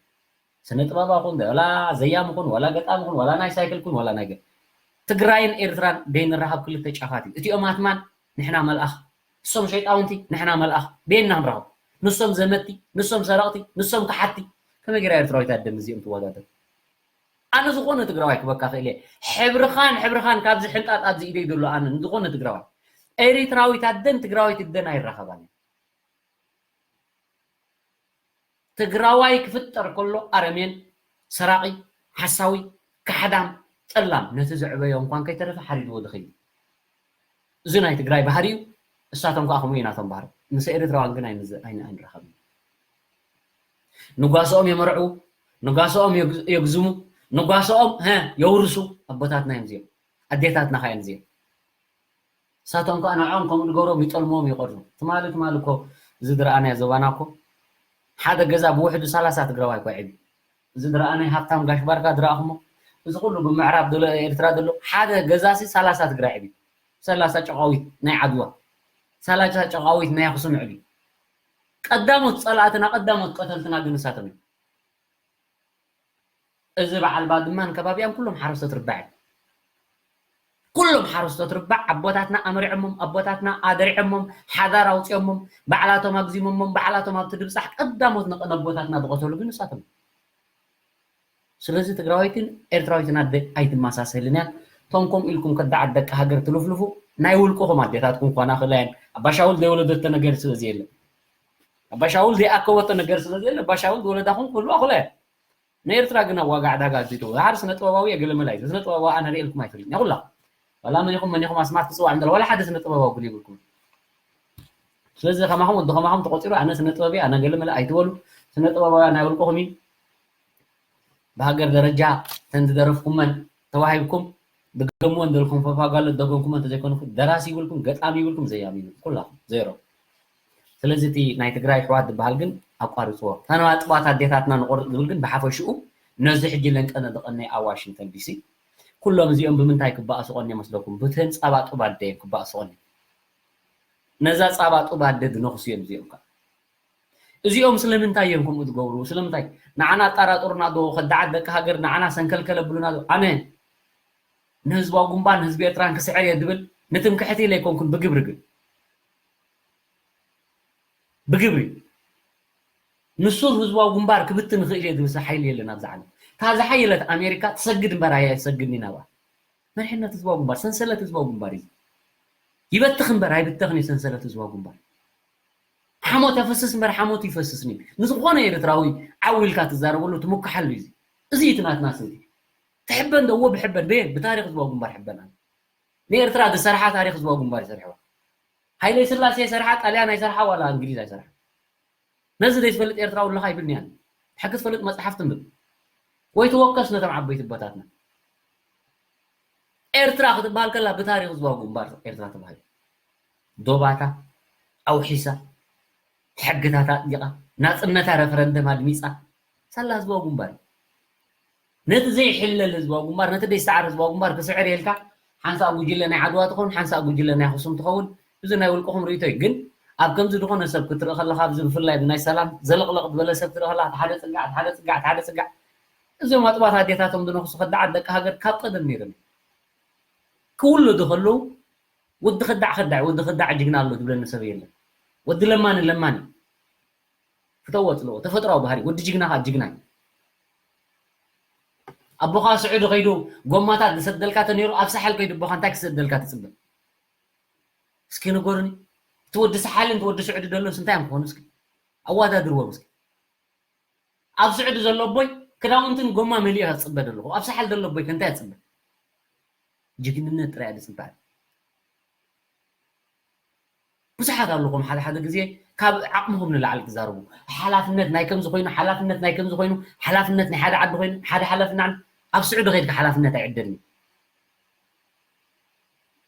ስነ ጥበባ ኹን ወላ ዘያም ኹን ወላ ገጣሚ ኹን ወላ ናይ ሳይክል ኩን ወላ ናይ ትግራይን ኤርትራን ደይንራኸብ ክልተ ጫፋት እዩ እቲኦም ኣትማን ንሕና መልኣኽ እሶም ሸይጣውንቲ ንሕና መልኣኽ ቤና ንረኸብ ንሶም ዘመቲ ንሶም ሰረቕቲ ንሶም ክሓቲ ከመይ ገይራ ኤርትራዊት ኣደም እዚኦም ትወዳደር ኣነ ዝኾነ ትግራዋይ ክበካ ክእል እየ። ሕብርኻን ሕብርኻን ካብዚ ሕንጣጥ ኣብዚ ኢደይ ዘሎ ኣነ ዝኾነ ትግራዋይ፣ ኤሪትራዊት ኣደን ትግራዋይት ኣደን ኣይራኸባን እየ። ትግራዋይ ክፍጠር ከሎ ኣረሜን፣ ሰራቒ፣ ሓሳዊ፣ ካሕዳም፣ ጠላም፣ ነቲ ዘዕበዮ እንኳን ከይተረፈ ሓሪድዎ ድኸይድ። እዚ ናይ ትግራይ ባህሪ እዩ። እሳቶም ከዓ ከምኡ እዩ ናቶም ባህሪ። ምስ ኤርትራውያን ግን ኣይንዝ-፣ ኣይን-፣ ኣይንራኸብን። ንጓስኦም የመርዑ፣ ንጓስኦም የግ-፣ የግዝሙ፣ ንጓስኦም፣ ሀ፣ የውርሱ። ኣቦታትና እዮም እዚኦም። ኣዴታትና ከዓ እዮም እዚኦም። ንሳቶም ከዓ ንዕኦም ከምኡ ዝገብሮም ይጠልምዎም ይቐርኑ። ትማሊ፣ ትማሊ እኮ እዚ ዝረኣናዮ ዞባና እኮ ሓደ ገዛ ብውሕዱ ሰላሳ ትግራዋይ እኮ ይዕብዩ። እዚ ዝረኣናዮ ሃብታም ጋሽ ባርካ ዝረኣኹሞ፣ እዚ ኩሉ ብምዕራብ ዘሎ ኤርትራ ዘሎ ሓደ ገዛሲ ሰላሳ ትግራይ ይዕብዩ። ሰላሳ ጨቓዊት ናይ ዓድዋ፣ ሰላሳ ጨቓዊት ናይ ኣኽሱም ይዕብዩ። ቀዳሞት ጸላእትና፣ ቀዳሞት ቀተልትና ግን ንሳቶም እዮም። እዚ በዓል ባድማን ከባቢኣን ኩሎም ሓረስቶት ርባዕ እዮም። ኩሎም ሓረስቶት ርባዕ ኣቦታትና ኣምሪዖሞም፣ ኣቦታትና ኣደሪዖሞም፣ ሓዳር ኣውፂኦሞም፣ ባዕላቶም ኣግዚሞሞም፣ ባዕላቶም ኣብቲ ድብፃሕ ቀዳሞት ንቀ-፣ ነቦታትና ዝቐተሉ ግን ንሳቶም እዮም። ስለዚ ትግራዋይትን ኤርትራዊትን ኣደ ኣይትመሳሰልን እያ። እቶም ከምኡ ኢልኩም ከዳዓት ደቂ ሃገር ትልፍልፉ ናይ ውልቅኹም ኣዴታትኩም ኮና ክእላ እየን። ኣባሻውል ዘይወለደቶ ነገር ስለ ዘየለ፣ ኣባሻውል ዘይኣከበቶ ነገር ስለ ዘየለ፣ ኣባሻውል ዝወለዳኹም ክህልዋ ክእላ እየን። ንኤርትራ ግን ኣብ ዋጋ ዕዳጋ ኣእትይቶ። ሓደ ስነ ጥበባዊ እየ ገለመለ ኣይትበሉ። ስነ ጥበባዊ ኣነ ርእየ ኢልኩም ኣይፈልጥን እየ። ኩላኹም ዋላ መን ኢኹም መን ኢኹም ኣስማት ክጽዋዕ እንተሎ ዋላ ሓደ ስነ ጥበባዊ ግን ይብልኩም። ስለዚ ከማኹም ወዲ ከማኹም ተቆጺሩ ኣነ ስነ ጥበብ እየ ኣነ ገለመለ ኣይትበሉ። ስነ ጥበባውያን ናይ ውልቅኹም እዩ። ብሃገር ደረጃ ተን ዝደረፍኩመን ተዋሂብኩም ድገምዎ እንደልኩም ፕሮፓጋንዳ ደገምኩሞ እንተዘይኮነ ደራሲ ይብልኩም፣ ገጣሚ ይብልኩም፣ ዘያሚ ይብልኩም፣ ኩላኹም ዜሮ። ስለዚ እቲ ናይ ትግራይ ኣሕዋት ዝበሃል ግን ኣቋርፅዎ። ተነባጥባት ኣዴታትና ንቆርፅ ዝብል ግን ብሓፈሽኡ ነዚ ሕጂ ለንቀነ ዝቐነየ ኣብ ዋሽንግተን ዲሲ ኩሎም እዚኦም ብምንታይ ክበኣሱ ቀንዮም መስለኩም? ብተን ፃባ ጡብ ኣደ እዮም ክበኣሱ ቀንዮም። ነዛ ፃባ ጡብ ኣደ ዝነኽሱ እዮም እዚኦም ከዓ። እዚኦም ስለምንታይ እዮም ከምኡ ዝገብሩ? ስለምንታይ ንዓና ኣጣራጥሩና ዶ? ከዳዓት ደቂ ሃገር ንዓና ሰንከልከል ኣብሉና ዶ? ኣነ ንህዝባዊ ግንባር ንህዝቢ ኤርትራን ክስዕር እየ ዝብል ንትምክሕቲ ኢለ ኣይኮንኩን፣ ብግብሪ ግን ብግብሪ ንሱር ህዝባዊ ግንባር ክብትን ይኽእል እየ ዝብል ሓይሊ የለን ኣብዚ ዓለም። እታ ዝሓየለት ኣሜሪካ ትሰግድ እምበር ኣየሰግድን ናብኣ። መሪሕነት ህዝባዊ ግንባር፣ ሰንሰለት ህዝባዊ ግንባር እዩ። ይበትኽ እምበር ኣይብተኽን እዩ ሰንሰለት ህዝባዊ ግንባር። ሓሞት የፍስስ እምበር ሓሞት ይፈስስን እዩ። ንዝኾነ ኤርትራዊ ዓው ኢልካ ትዛረበሉ ትምክሓሉ እዩ። እዚ እዩ እቲ ናትና ስልቲ። ትሕበን ዶ? እወ ብሕበን። በየን? ብታሪኽ ህዝባዊ ግንባር ሕበን ኣነ። ንኤርትራ ዝሰርሓ ታሪኽ ህዝባዊ ግንባር ይሰርሕዋ። ሃይለ ስላሴ ይሰርሓ፣ ጣልያን ኣይሰርሓ፣ ዋላ እንግሊዝ ኣይሰርሓ። ነዚ ዘይትፈልጥ ኤርትራዊ ኣለኻ ይብልኒ ኣነ። ሕጊ ትፈልጥ መጽሓፍ ትንብብ። ወይ ትወከስ ነቶም ዓበይቲ ኣቦታትና። ኤርትራ ክትበሃል ከላ ብታሪኽ ህዝባዊ ግንባር ኤርትራ ተባሂሉ። ዶባታ ኣውሒሳ፣ ሕግታታ ኣጽዲቓ፣ ናጽነታ ረፈረንደም ኣድሚጻ፣ ሳላ ህዝባዊ ግንባር እዩ። ነቲ ዘይሕለል ህዝባዊ ግንባር፣ ነቲ ዘይሰዓር ህዝባዊ ግንባር ክስዕር ኢልካ፣ ሓንሳእ ጉጅለ ናይ ዓድዋ ትኸውን፣ ሓንሳእ ጉጅለ ናይ ኣኽሱም ትኸውን። እዚ ናይ ውልቅኹም ርእይቶ እዩ። ግን ኣብ ከምዚ ዝኾነ ሰብ ክትርኢ ከለኻ፣ ኣብዚ ብፍላይ ብናይ ሰላም ዘለቕለቕ ዝበለ ሰብ ትርኢ ከለኻ፣ እቲ ሓደ ጽጋዕ፣ እቲ ሓደ ጽጋዕ፣ እቲ ሓደ ጽጋዕ። እዞም ኣጥባት ኣዴታቶም ዝነኽሱ ከዳዓት ደቂ ሃገር ካብ ቀደም ነይሮም። ክውለዱ ከለዉ፣ "ወዲ ከዳዕ ከዳዕ፣ ወዲ ከዳዕ ጅግና ኣሎ" ዝብለኒ ሰብ የለን። ወዲ ለማኒ ለማኒ። ፍተዎ፣ ጽልዎ። ተፈጥሮኣዊ ባህሪ። ወዲ ጅግና ከኣ ጅግና እዩ። ኣቦኻ ስዑዲ ከይዱ ጎማታት ዝሰደልካ ተነይሩ፣ ኣብ ሳሕል ከይዱ ኣቦኻ እንታይ ክሰደልካ ትጽበ? እስኪ ንገሩኒ። እቲ ወዲ ሳሓልን እቲ ወዲ ስዑዲ ዘሎስ እንታይ እዮም ክኾኑ? እስኪ ኣወዳድርዎም እስኪ። ኣብ ስዑዲ ዘሎ ኣቦይ ክዳውንትን ጎማ መሊኡ እያ ትጽበ ዘለኹ። ኣብ ሳሕል ዘሎ ኣቦይ ከ እንታይ እያ ትጽበ? ጅግንነት ጥራይ እያ ዝጽበ። ብዙሓት ኣለኹም ሓደ ሓደ ግዜ ካብ ዓቕምኹም ንላዕሊ ትዛረቡ። ሓላፍነት ናይ ከምዚ ኮይኑ፣ ሓላፍነት ናይ ከምዚ ኮይኑ፣ ሓላፍነት ናይ ሓደ ዓዲ ኮይኑ፣ ሓደ ሓላፍነት ኣብ ስዑዲ ከይድካ ሓላፍነት ኣይዕደልን እዩ።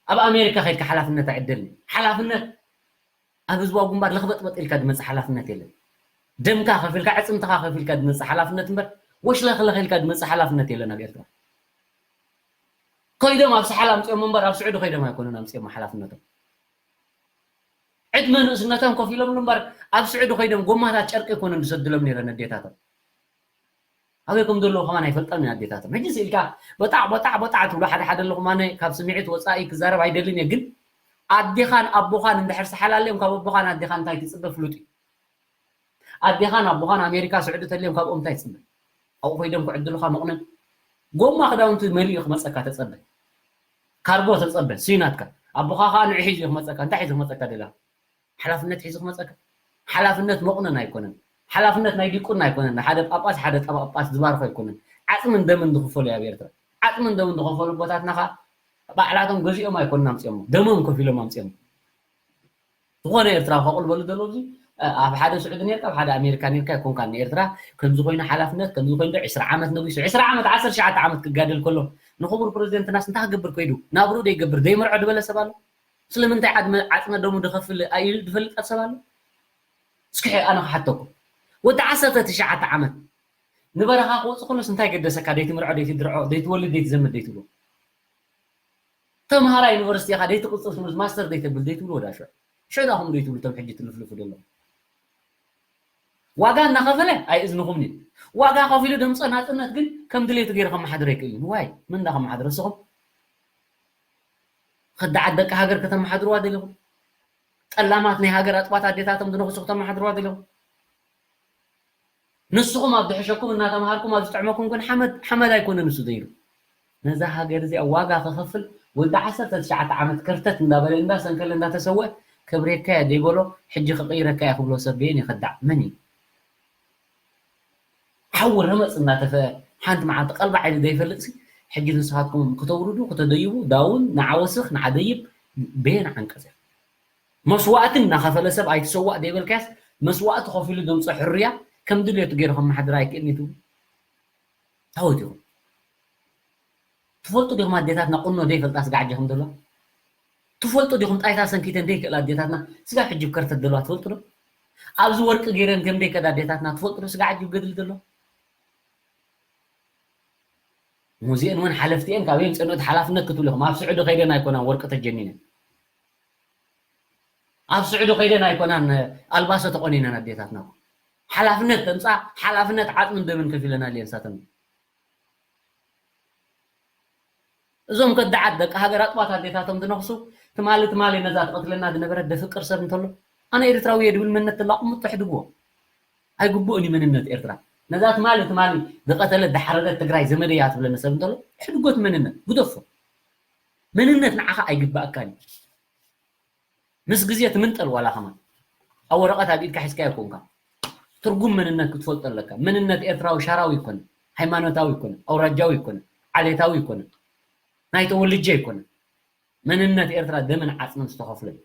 ኣብ ኣሜሪካ ከይድካ ሓላፍነት ኣይዕደልን እዩ። ሓላፍነት ኣብ ህዝባዊ ግንባር ለኽበጥበጥ ኢልካ ዝመጽእ ሓላፍነት የለን። ደምካ ከፊልካ፣ ዕጽምትኻ ከፊልካ ዝመጽእ ሓላፍነት እምበር፣ ወሽለኽለኽ ኢልካ ዝመጽእ ሓላፍነት የለን ኣብ ኤርትራ። ከይዶም ኣብ ሳሕል ኣምጺኦም እምበር፣ ኣብ ስዑዲ ከይዶም ኣይኮኑን ኣምጺኦም ሓላፍነቶም። ዕድመ ንእስነቶም ከፊሎምሉ እምበር፣ ኣብ ስዑዲ ከይዶም ጎማታት ጨርቂ ኣይኮኑን ዝሰድሎም ነይረን ኣዴታቶም። ኣበይ ከም ዘለዉ ከማን ኣይፈልጣን እየን ኣዴታቶም። ሕጂ ስኢልካ በጣዕ፣ በጣዕ፣ በጣዕ ትብሉ ሓደ ሓደ ኣለኹም። ኣነ ካብ ስምዒት ወጻኢ ክዛረብ ኣይደልን እየ፣ ግን ኣዴኻን ኣቦኻን እንድሕር ሰሓል ኣልዮም ካብ ኣቦኻን ኣዴኻን እንታይ ትጽበ ፍሉጥ እዩ። ኣዴኻን ኣቦኻን ኣሜሪካ ስዑዲ ተልዮም ካብኦም እንታይ ትጽበ? ኣብኡ ከይዶም ክዕድሉኻ መቑነን። ጎማ ክዳውንቲ መሊኡ ክመፀካ ተፀበ። ካርጎ ተፀበ፣ ስዩ ናትካ። ኣቦኻ ከዓ ንዑ ሒዙ ክመፀካ። እንታይ ሒዙ ክመፀካ ደላ? ሓላፍነት ሒዙ ክመፀካ። ሓላፍነት መቑነን ኣይኮነን። ሓላፍነት ናይ ዲቁና ኣይኮነን። ሓደ ጳጳስ፣ ሓደ ጠባ ጳጳስ ዝባርኾ ኣይኮነን። ዓፅምን ደምን ዝኽፈሉ ኣብ ኤርትራ። ዓፅምን ደምን ዝኸፈሉ ኣቦታትና ከዓ ባዕላቶም ገዚኦም ኣይኮኑን ኣምፂኦሞ። ደሞም ከፊሎም ኣምፂኦም። ዝኾነ ኤርትራዊ ከቕልበሉ ዘለዎ ኣብዚ ኣብ ሓደ ስዑዲ ነርካ፣ ኣብ ሓደ ኣሜሪካ ነርካ ኣይኮንካን። ንኤርትራ ከምዚ ኮይኑ ሓላፍነት፣ ከምዚ ኮይኑ ዶ ዕስራ ዓመት ነጊሱ፣ ዕስራ ዓመት፣ ዓሰርተ ትሽዓተ ዓመት ክጋደል ከሎ ንኽቡር ፕረዚደንትናስ እንታይ ክገብር ከይዱ? ናብርኡ ደይገብር፣ ደይምርዖ ዝበለ ሰብ ኣሎ? ስለምንታይ ዓድመ-፣ ዓጽመ ደሙ ድኸፍል ኢሉ ድፈልጥ ሰብ ኣሎ? እስኪ ሕጂ ኣነ ክሓተኩም። ወዲ ዓሰርተ ትሽዓተ ዓመት ንበረኻ ክወጽእ ከሎስ እንታይ ገደሰካ? ደይትምርዖ፣ ደይትድርዖ፣ ደይትወልድ፣ ደይትዘምድ፣ ደይትብሎ? ተምሃራይ ዩኒቨርሲቲ ኢኻ፣ ደይትቕጽል ትምህርቲ ማስተር ደይተብል፣ ደይትብሎ ወዳ ሽዑ። ሽዑ ዳኹም ደይትብሉ እቶም ሕጂ ትልፍልፉ ዘለኹም። ዋጋ እናኸፈለ ኣይእዝንኹምን እዩ። ዋጋ ከፊሉ ደምጾ ናጽነት ግን ከም ድሌቱ ገይሩ ከመሓድሮ ኣይክእልን እዩ። ዋይ፣ መን እንዳ ከመሓድሮ ንስኹም? ከዳዓት ደቂ ሃገር ከተመሓድርዋ ደሊኹም? ጠላማት ናይ ሃገር ኣጥባት ኣዴታቶም ዝነኽሱ ከተመሓድርዋ ደሊኹም? ንስኹም ኣብ ዝሕሸኩም እናተምሃርኩም ኣብ ዝጥዕመኩም ግን ሓመድ፣ ሓመድ ኣይኮነን ንሱ ዘይሩ። ነዛ ሃገር እዚኣ ዋጋ ክኸፍል ወዲ ዓሰርተ ትሽዓተ ዓመት ከርተት እንዳበለ እንዳሰንከለ እንዳተሰወ ከብሬካ እየ ዘይበሎ ሕጂ ክቕይረካ እየ ክብሎ ሰብ በየን ይኸዳዕ? መን እዩ? ሓዊ ረመፅ እናተፈአ ሓንቲ መዓልቲ ቀልባዕ ኢሉ ዘይፈልጥሲ ሕጂ ንስኻትኩም ክተውርዱ ክተደይቡ ዳውን ንዓ ወስኽ ንዓ ደይብ በየን ዓንቀፅ እያ? መስዋእቲ እናኸፈለ ሰብ ኣይትሰዋእ ዘይበልካያስ መስዋእቲ ከፊሉ ድምፂ ሕሩያ ከም ድልየቱ ገይሩ ከመሓድር ኣይክእልን እዩ ትብሉ? ታወት ኢኹም። ትፈልጡ ዲኹም ኣዴታትና ቁኖ ዘይፈልጣ ስጋዕ ጀኹም ዘለዋ? ትፈልጡ ዲኹም ጣይታ ሰንኪተን ዘይክእላ ኣዴታትና ስጋዕ ሕጂ ከርተት ዘለዋ ትፈልጡ ዶ? ኣብዚ ወርቂ ገይረን ከም ዘይከዳ ኣዴታትና ትፈልጡ ዶ? ስጋዕ ሕጂ ገድሊ ዘሎ? ሙዚኤን እውን ሓለፍቲኤን ካብ የምፅእንኦ ሓላፍነት ክትብሉ ኢኹም። ኣብ ስዑዲ ከይደን ኣይኮናን ወርቂ ተጀኒነን። ኣብ ስዑዲ ከይደን ኣይኮናን ኣልባሶ ተቆኒነን ኣዴታትና። ሓላፍነት ተምፃ፣ ሓላፍነት ዓፅምን ደምን ከፊለን ኣልየን ሳተን። እዞም ከዳዓት ደቂ ሃገር ኣጥባት ኣዴታቶም ዝነኽሱ ትማሊ ትማሊ ነዛ ትቐትለና ዝነበረት ደፍቅር ሰብ እንተሎ ኣነ ኤርትራዊ እየ ድብል መንነት ተላቑሙ ተሕድግዎ። ኣይግብኡን እዩ መንነት ኤርትራ። ነዛ ትማሊ ትማሊ ዝቐተለት ዝሓረደት ትግራይ ዘመድ እያ ትብለኒ ሰብ እንተሎ ሕድጎት መንነት ግደፎ። መንነት ንዓኻ ኣይግባእካን እዩ። ምስ ግዜ ትምንጠል ዋላ ከማን ኣብ ወረቐት ኣብ ኢድካ ሒዝካዮ ኮንካ ትርጉም መንነት ክትፈልጦ ኣለካ። መንነት ኤርትራዊ ሻራዊ ይኮነ፣ ሃይማኖታዊ ይኮነ፣ ኣውራጃዊ ይኮነ፣ ዓሌታዊ ይኮነ፣ ናይ ተወልጀ ይኮነ። መንነት ኤርትራ ደምን ዓጽምን ዝተኸፍሎ እዩ።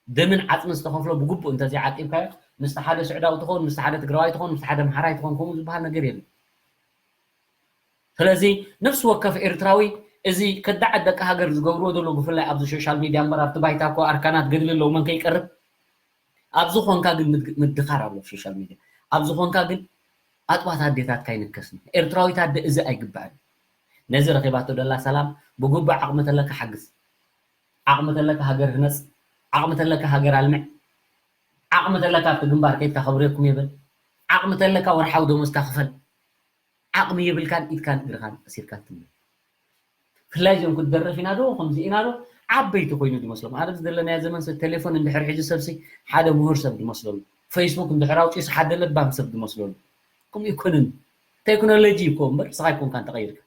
ደምን ዓጽምን ዝተኸፍሎ ብግቡእ እንተዘይዓቂብካዮ ምስቲ ሓደ ስዕዳዊ ትኸውን፣ ምስቲ ሓደ ትግራዋይ ትኸውን፣ ምስቲ ሓደ ኣምሓራይ ትኸውን ከምኡ ዝበሃል ነገር የለን። ስለዚ ነፍሲ ወከፍ ኤርትራዊ እዚ ከዳዓት ደቂ ሃገር ዝገብርዎ ዘለዉ ብፍላይ ኣብዚ ሶሻል ሚድያ እምበር ኣብቲ ባይታ እኮ ኣርካናት ገድሊ ኣለዉ መን ከይቀርብ ኣብዚ ኾንካ ግን ምድ- ምድኻር ኣሎ ሶሻል ሚድያ ኣብዚ ኾንካ ግን ኣጥባት ኣዴታትካ ይንከስን ኤርትራዊት ኣደ እዚ ኣይግባእን ነዚ ረኺባቶ ደላ ሰላም ብግቡእ ዓቕሚ ተለካ ሓግዝ ዓቕሚ ተለካ ሃገር ህነፅ ዓቕሚ ተለካ ሃገር ኣልምዕ ዓቕሚ ተለካ ኣብቲ ግንባር ከይድካ ከብርየኩም የበል ዓቕሚ ተለካ ወርሓዊ ደሞዝካ ክፈል ዓቕሚ የብልካን ኢድካን እግርኻን ኣሲርካ ትብል። ብፍላይ እዚኦም ክትደርፍ ኢና ዶ ከምዚ ኢና ዶ ዓበይቲ ኮይኑ ዝመስሎም። ኣብዚ ዘለናዮ ዘመን ሰብ ቴሌፎን እንድሕር ሒዙ ሰብሲ ሓደ ምሁር ሰብ ዝመስለሉ። ፌስቡክ እንድሕር ኣውፂኡስ ሓደ ለባም ሰብ ዝመስለሉ። ከምኡ ኣይኮነን። ቴክኖሎጂ እኮ እምበር ንስኻ ኣይኮንካን ተቐይርካ።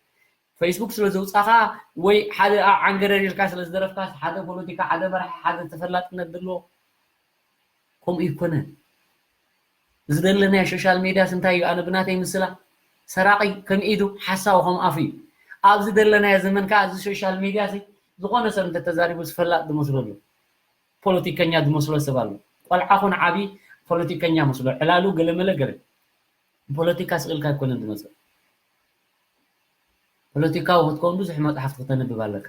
ፌስቡክ ስለ ዘውፃኻ ወይ ሓደ ዓንገረር ኢልካ ስለ ዝደረፍካ ሓደ ፖለቲካ ሓደ መራሒ ሓደ ተፈላጥነት ዘለዎ ከምኡ ኣይኮነን። እዚ ዘለናዮ ሶሻል ሜድያስ እንታይ እዩ? ኣነ ብናተይ ምስላ ሰራቒ ከም ኢዱ ሓሳዊ ከም ኣፉ እዩ። ኣብዚ ዘለናዮ ዘመን ከዓ እዚ ሶሻል ሜድያ ሲ ዝኾነ ሰብ እንተተዛሪቡ ዝፈላጥ ዝመስሎ ኣሎ። ፖለቲከኛ ዝመስሎ ሰብ ኣሎ። ቆልዓ ኹን ዓቢ ፖለቲከኛ መስሎ ዕላሉ ገለመለ ገለ ፖለቲካ ስቕ ኢልካ ኣይኮነን ዝመፅእ። ፖለቲካዊ ክትከውን ብዙሕ መፅሓፍቲ ክተንብብ ኣለካ።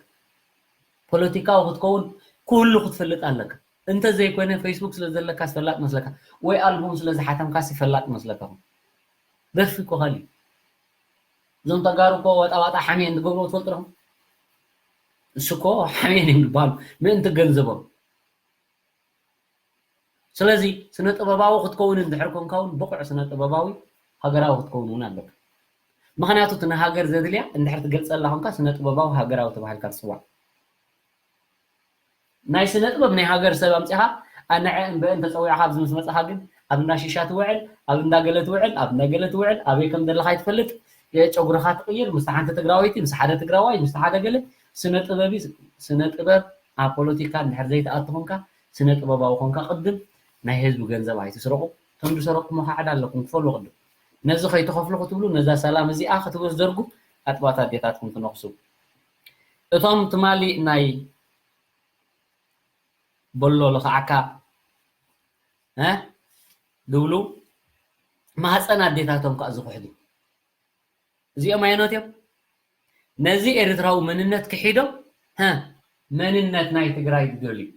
ፖለቲካዊ ክትከውን ኩሉ ክትፈልጥ ኣለካ። እንተዘይኮይነ ፌስቡክ ስለዘለካ ዝፈላጥ መስለካ ወይ ኣልቡም ስለዝሓተምካ ዝፈላጥ መስለካ። ደርፊ እኮ ካሊእ። እዞም ተጋሩ እኮ ዋጣ ዋጣ ሓሜን ዝገብርዎ ትፈልጡ ዲኹም? እሱ እኮ ሓሜን እዮም ዝበሃሉ ምእንቲ ገንዘቦም። ስለዚ ስነ ጥበባዊ ክትከውን እንድሕር ኮንካ እውን ብቑዕ ስነ ጥበባዊ ሃገራዊ ክትከውን እውን ኣለካ። ምክንያቱ እቲ ንሃገር ዘድልያ እንድሕር ትገልፀላ ኮንካ ስነ ጥበባዊ ሃገራዊ ተባሂልካ ትፅዋዕ። ናይ ስነ ጥበብ ናይ ሃገር ሰብ ኣምፂኻ ኣነዐ እምበእን ተፀዊዕካ ኣብዚ ምስ መፃኻ ግን ኣብ እንዳ ሺሻ ትውዕል፣ ኣብ እንዳ ገለ ትውዕል፣ ኣብ እንዳ ገለ ትውዕል፣ ኣበይ ከም ዘለኻ ኣይትፈልጥ፣ ጨጉርኻ ትቕይር፣ ምስቲ ሓንቲ ትግራወይቲ፣ ምስ ሓደ ትግራዋይ፣ ምስቲ ሓደ ገለ፣ ስነ ጥበብ እዩ። ስነ ጥበብ ኣብ ፖለቲካ እንድሕር ዘይትኣቱ ኮንካ፣ ስነ ጥበባዊ ኮንካ፣ ቅድም ናይ ህዝቢ ገንዘብ ኣይትስረቑ። እቶም ዝሰረቕኩሞ ከዓ ዕዳ ኣለኩም፣ ክፈሉ ቅድም። ነዚ ከይትኸፍሉ ክትብሉ፣ ነዛ ሰላም እዚኣ ክትበዝደርጉ፣ ኣጥባት ኣዴታትኩም ትነኽሱ። እቶም ትማሊ ናይ በሎ ልኽዓካ፣ እ? ዝብሉ ማህፀን ኣዴታቶም ከዓ ዝኽሕዱ። እዚኦም ኣየኖት እዮም? ነዚ ኤርትራዊ መንነት ክሒዶም፣ ሀ፣ መንነት ናይ ትግራይ ዝደልዩ።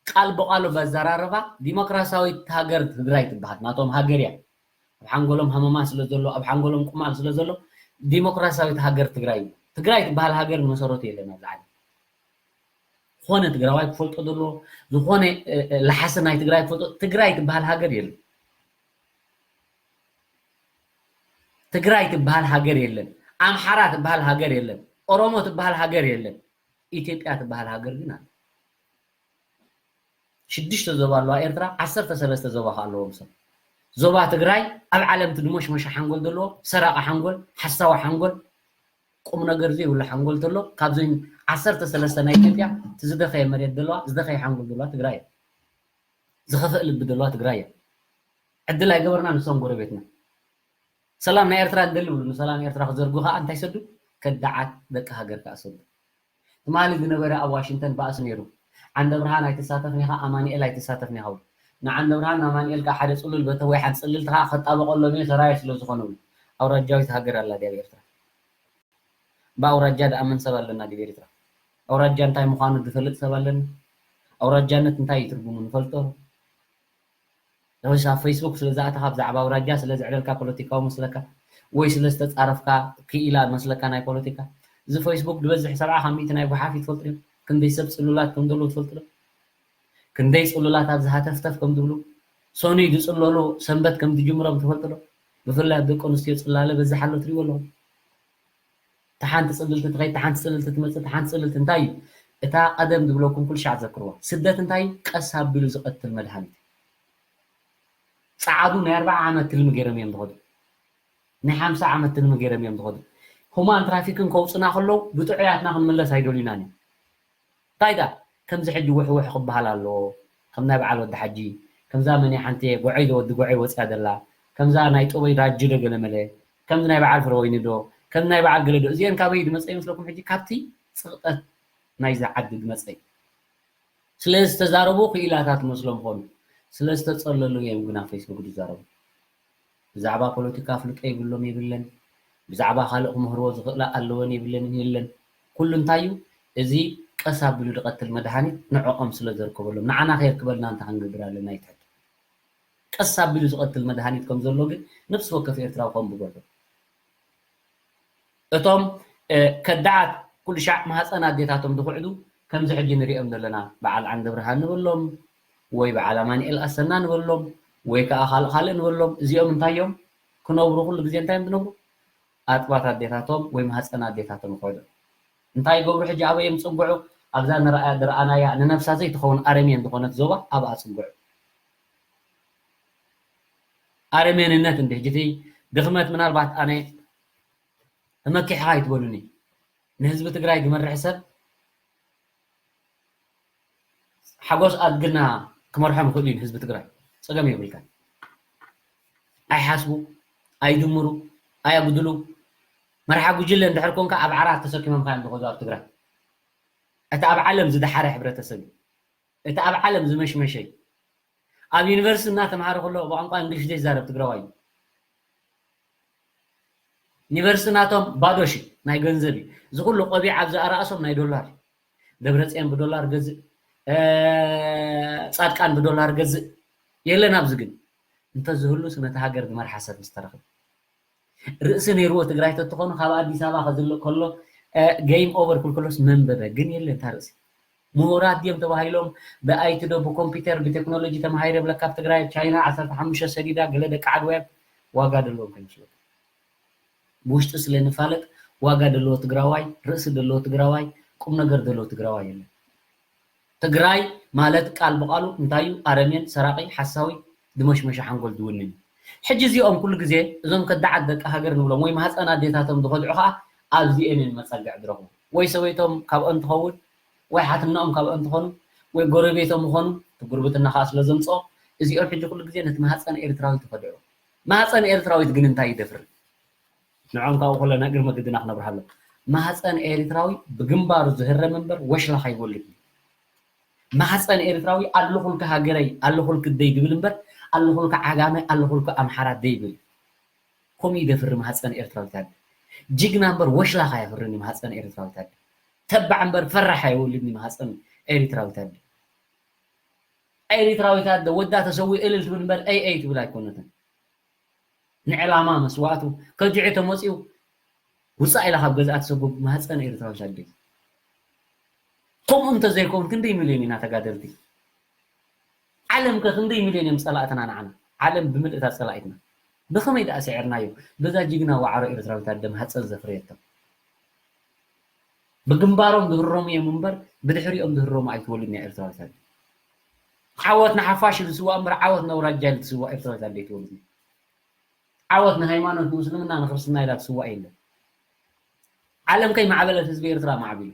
ቃል ብቃሉ በዘራርባ ዲሞክራሲያዊት ሃገር ትግራይ ትበሃል። ናቶም ሃገር እያ። ኣብ ሓንጎሎም ሃመማ ስለ ዘሎ፣ ኣብ ሓንጎሎም ቁማል ስለ ዘሎ፣ ዲሞክራሲያዊት ሃገር ትግራይ እዩ። ትግራይ ትበሃል ሃገር ንመሰረቱ የለን ኣብዚ ዓለም። ዝኾነ ትግራዋይ ክፈልጦ ዘለዎ፣ ዝኾነ፣ እ፣ እ፣ ለሓሲ ናይ ትግራይ ክፈልጦ፣ ትግራይ ትበሃል ሃገር የለን። ትግራይ ትበሃል ሃገር የለን። ኣምሓራ ትበሃል ሃገር የለን። ኦሮሞ ትበሃል ሃገር የለን። ኢትዮጵያ ትበሃል ሃገር ግን ኣለ። ሽዱሽተ ዞባ ኣለዋ ኤርትራ፣ ዓሰርተ ሰለስተ ዞባ ከ ኣለዎም ሰብ። ዞባ ትግራይ ኣብ ዓለም እቲ ድሞሽመሸ ሓንጎል ዘለዎ፣ ሰራቂ ሓንጎል፣ ሓሳዊ ሓንጎል፣ ቁም ነገር ዘይብሉ ሓንጎል ተሎ፣ ካብዘን ዓሰርተ ሰለስተ ናይ ኢትዮጵያ እቲ ዝደኸየ መሬት ዘለዋ፣ ዝደኸየ ሓንጎል ዘለዋ ትግራይ እያ። ዝኸፍእ ልቢ ዘለዋ ትግራይ እያ። ዕድል ኣይገበርና ንሶም ጎረቤትና። ሰላም ናይ ኤርትራ እንደሊ ብሉ፣ ንሰላም ኤርትራ ክዘርጉ ከዓ እንታይ ሰዱ? ከዳዓት ደቂ ሃገር ከዓ ሰዱ። ትማሊ ዝነበረ ኣብ ዋሽንግተን ባእሲ ነይሩ። ዓንደ ብርሃን ኣይትሳተፍን ኢኻ፣ ኣማኑኤል ኣይትሳተፍን ኢኻ። ንዓንደ ብርሃን ኣማኑኤል ከዓ ሓደ ጽሉል በተ ወይ ሓንቲ ጽልልቲ ከዓ ከጣበቀሎም እየ፣ ሰራየ ስለ ዝኾነ እውን። ኣውራጃዊት ሃገር ኣላ ድያ ኣብ ኤርትራ? ብኣውራጃ ደኣ መን ሰብ ኣለና ድዩ ኤርትራ? ኣውራጃ እንታይ ምዃኑ ዝፈልጥ ሰብ ኣለና? ኣውራጃነት እንታይ እዩ ትርጉሙ ንፈልጦ? ወይስ ኣብ ፌስቡክ ስለ ዝኣተኻ ብዛዕባ ኣውራጃ ስለ ዘዕለልካ ፖለቲካዊ መስለካ? ወይ ስለ ዝተጻረፍካ ክኢላ መስለካ ናይ ፖለቲካ? እዚ ፌስቡክ ዝበዝሕ ሰብዓ ካብ ሚእቲ ናይ ጓሓፍ እዩ ትፈልጡ ዲኹም? ክንደይ ሰብ ጽሉላት ከም ዘለዉ ትፈልጡ ዶ? ክንደይ ጽሉላት ኣብዚ ሃተፍተፍ ከም ዝብሉ? ሰኑይ ዝጽለሉ ሰንበት ከም ዝጅምሮም ትፈልጡ ዶ? ብፍላይ ኣብ ደቂ ኣንስትዮ ጽላለ በዝሕ ኣሎ ትሪእዎ ኣለኹም። እታ ሓንቲ ጽልልቲ ትኸይድ፣ እታ ሓንቲ ጽልልቲ ትመጽእ፣ እታ ሓንቲ ጽልልቲ እንታይ እዩ? እታ ቀደም ዝብለኩም ኩሉ ሻዕ ዘክርዋ። ስደት እንታይ እዩ? ቀስ ኣቢሉ ዝቐትል መድሃኒት እዩ። ጸዓዱ ናይ ኣርብዓ ዓመት ትልሚ ገይሮም እዮም ዝኸዱ። ናይ ሓምሳ ዓመት ትልሚ ገይሮም እዮም ዝኸዱ። ሁማን ትራፊክን ከውጽና ከለዉ ብጥዑያትና ክንምለስ ኣይደልዩናን እዮም። እንታይ ደኣ ከምዚ ሕጂ ውሕውሕ ክበሃል ኣለዎ? ከም ናይ በዓል ወዲ ሓጂ፣ ከምዛ መን እያ ሓንቲ ጎዐይ ዶ ወዲ ጎዐይ ወፅያ ዘላ፣ ከምዛ ናይ ጥበይ ዳጁ ዶ ገለመለ፣ ከምዚ ናይ በዓል ፍረወይኒ ዶ፣ ከም ናይ በዓል ገለ ዶ፣ እዚአን ካበይ ዝመፀ ይመስለኩም? ሕጂ ካብቲ ፅቕጠት ናይዛ ዓዲ ዝመፀ እዩ። ስለ ዝተዛረቡ ክኢላታት መስሎም ኾኑ፣ ስለ ዝተፀለሉ እዮም ግን ኣብ ፌስቡክ ዝዛረቡ። ብዛዕባ ፖለቲካ ኣፍልጦ ይብሎም የብለን፣ ብዛዕባ ካልእ ክምህርዎ ዝኽእላ ኣለወን የብለንን የለን። ኩሉ እንታይ እዩ? እዚ ቀስ ኣቢሉ ዝቐትል መድሃኒት ንዕኦም ስለ ዘርከበሎም፣ ንዓና ከየርክበልና እንታይ ክንገብር ኣለና እዩ ትሕት። ቀስ ኣቢሉ ዝቐትል መድሃኒት ከም ዘሎ ግን ነፍሲ ወከፍ ኤርትራዊ ከንብቦ ኣሎ። እቶም፣ እ፣ ከዳዓት ኩሉ ሻዕ ማህፀን ኣዴታቶም ዝኹዕዱ ከምዚ ሕጂ ንሪኦም ዘለና በዓል ዓንደብርሃን ንበሎም ወይ በዓል ኣማኑኤል ኣሰና ንበሎም ወይ ከዓ ካልእ ካልእ ንበሎም፣ እዚኦም እንታይ እዮም ክነብሩ? ኩሉ ግዜ እንታይ እዮም ዝነብሩ? ኣጥባት ኣዴታቶም ወይ ማህፀን ኣዴታቶም ይኹዕዱ። እንታይ ይገብሩ ሕጂ? ኣበይ እዮም ዝፅግዑ? ኣብዛ ንረኣያ ዝረኣናያ ንነብሳ ዘይትኸውን ኣረሜን ዝኾነት ዞባ ኣብኣ ፅግዑ። ኣረሜንነት እንዲ ሕጂ እቲ ድኽመት ምናልባት ኣነ ተመኪሕኻ ኣይትበሉኒ። ንህዝቢ ትግራይ ዝመርሕ ሰብ ሓጎስ ኣድግና ክመርሖም ይኽእሉ እዩ ንህዝቢ ትግራይ። ፀገም የብልካን። ኣይሓስቡ፣ ኣይድምሩ፣ ኣየጉድሉ። መርሓ ጉጅለ እንድሕር ኮንካ ኣብ ዓራት ተሰኪሞምካ እዮም ዝኸዱ ኣብ ትግራይ። እቲ ኣብ ዓለም ዝደሓረ ሕብረተሰብ እዩ። እቲ ኣብ ዓለም ዝመሽመሸ እዩ። ኣብ ዩኒቨርሲቲ እናተምሃረ ከሎ ብቋንቋ እንግሊሽ ዘይዛረብ ትግራዋይ እዩ። ዩኒቨርሲቲ ናቶም ባዶ ሺ ናይ ገንዘብ እዩ። እዚ ኩሉ ቆቢዕ ኣብዚ ኣራእሶም ናይ ዶላር እዩ። ደብረፅዮን ብዶላር ገዝእ፣ እ፣ ፃድቃን ብዶላር ገዝእ የለን። ኣብዚ ግን እንተዝህሉስ ነቲ ሃገር ዝመርሓ ሰብ ምስተረኽብ። ርእሲ ነይርዎ ትግራይ ተትኾኑ ካብ ኣዲስ ኣበባ ከዝልእ ከሎ፣ እ፣ ጌም ኦቨር ክልክሎስ መንበበ ግን የለን እታ ርእሲ። ምሁራት ድዮም ተባሂሎም ብኣይቲ ዶ ብኮምፒውተር ብቴክኖሎጂ ተማሂረ ብለካ ኣብ ትግራይ ኣብ ቻይና ዓሰርተ ሓሙሽተ ሰዲዳ ገለ ደቂ ዓድዋይ ዋጋ ደለዎም ከይመስለኩም። ብውሽጢ ስለ ንፋለጥ ዋጋ ደለዎ ትግራዋይ፣ ርእሲ ደለዎ ትግራዋይ፣ ቁም ነገር ደለዎ ትግራዋይ የለን። ትግራይ ማለት ቃል ብቃሉ እንታይ እዩ? ኣረሜን፣ ሰራቂ፣ ሓሳዊ፣ ድመሽመሸ ሓንጎል ዝውንን እዩ። ሕጂ እዚኦም ኩሉ ግዜ እዞም ከዳዓት ደቂ ሃገር ንብሎም ወይ ማህፀን ኣዴታቶም ዝኸድዑ ከዓ ኣብዚኤን እዮም መፀግዕ ዝረኽቡ። ወይ ሰበይቶም ካብኦም ትኸውን፣ ወይ ሓትናኦም ካብኦም ትኾኑ፣ ወይ ጎረቤቶም ይኾኑ። እቲ ጉርብትና ከዓ ስለ ዘምፅኦ እዚኦም ሕጂ ኩሉ ግዜ ነቲ ማህፀን ኤርትራዊት ይኸድዑ። ማህፀን ኤርትራዊት ግን እንታይ ይደፍር? ንዖም ካብኡ ከሎ ናይ ቅድመ ግድና ክነብርሃሎም። ማህፀን ኤርትራዊ ብግንባሩ ዝህረም እምበር ወሽላኽ ኣይወልድን። ማህፀን ኤርትራዊ ኣለኹልኪ ሃገረይ ኣለኹልኪ ደይ ድብል እምበር ኣለኹልኪ ዓጋመ ኣለኹልኪ ኣምሓራ ደይብል። ከምኡ ይደፍሪ ማህፀን ኤርትራዊት ኣደ። ጅግና እምበር ወሽላኽ ኣየፍርን እዩ ማህፀን ኤርትራዊት ኣደ። ተባዕ እምበር ፈራሕ ኣይወልድን እዩ ማህፀን ኤርትራዊት ኣደ። ኤርትራዊት ኣደ ወዳ ተሰዊኡ እልል ትብል እምበር ኣይ ኣይ ትብል ኣይኮነትን። ንዕላማ መስዋእቱ ከዲዑ ተመፂኡ ውፃእ ኢላ ካብ ገዝኣ ትሰጉግ ማህፀን ኤርትራዊት ኣደ። ከምኡ እንተዘይከውን ክንደይ ሚልዮን ኢና ተጋደልቲ? ዓለም ከ ክንደይ ሚልዮን እዮም ፀላእትና ንዓና? ዓለም ብምልእታ ፀላኢትና። ብኸመይ ደኣ ስዒርናዮ? በዛ ጅግና ዋዕሮ ኤርትራዊት ኣደ ማህፀን ዘፍረየቶም። ብግንባሮም ዝህረሙ እዮም እምበር ብድሕሪኦም ዝህረሙ ኣይትወልድን እያ ኤርትራዊት ኣደ። ዓወት ንሓፋሽ ኢሉ ዝስዋእ እምበር ዓወት ነውራጃ ኢሉ ዝስዋእ ኤርትራዊት ኣደ ኣይትወልድን። ዓወት ንሃይማኖት ንእስልምና ንክርስትና ኢላ ትስዋእ የለን። ዓለም ከይማዕበለት ህዝቢ ኤርትራ ማዕቢሉ።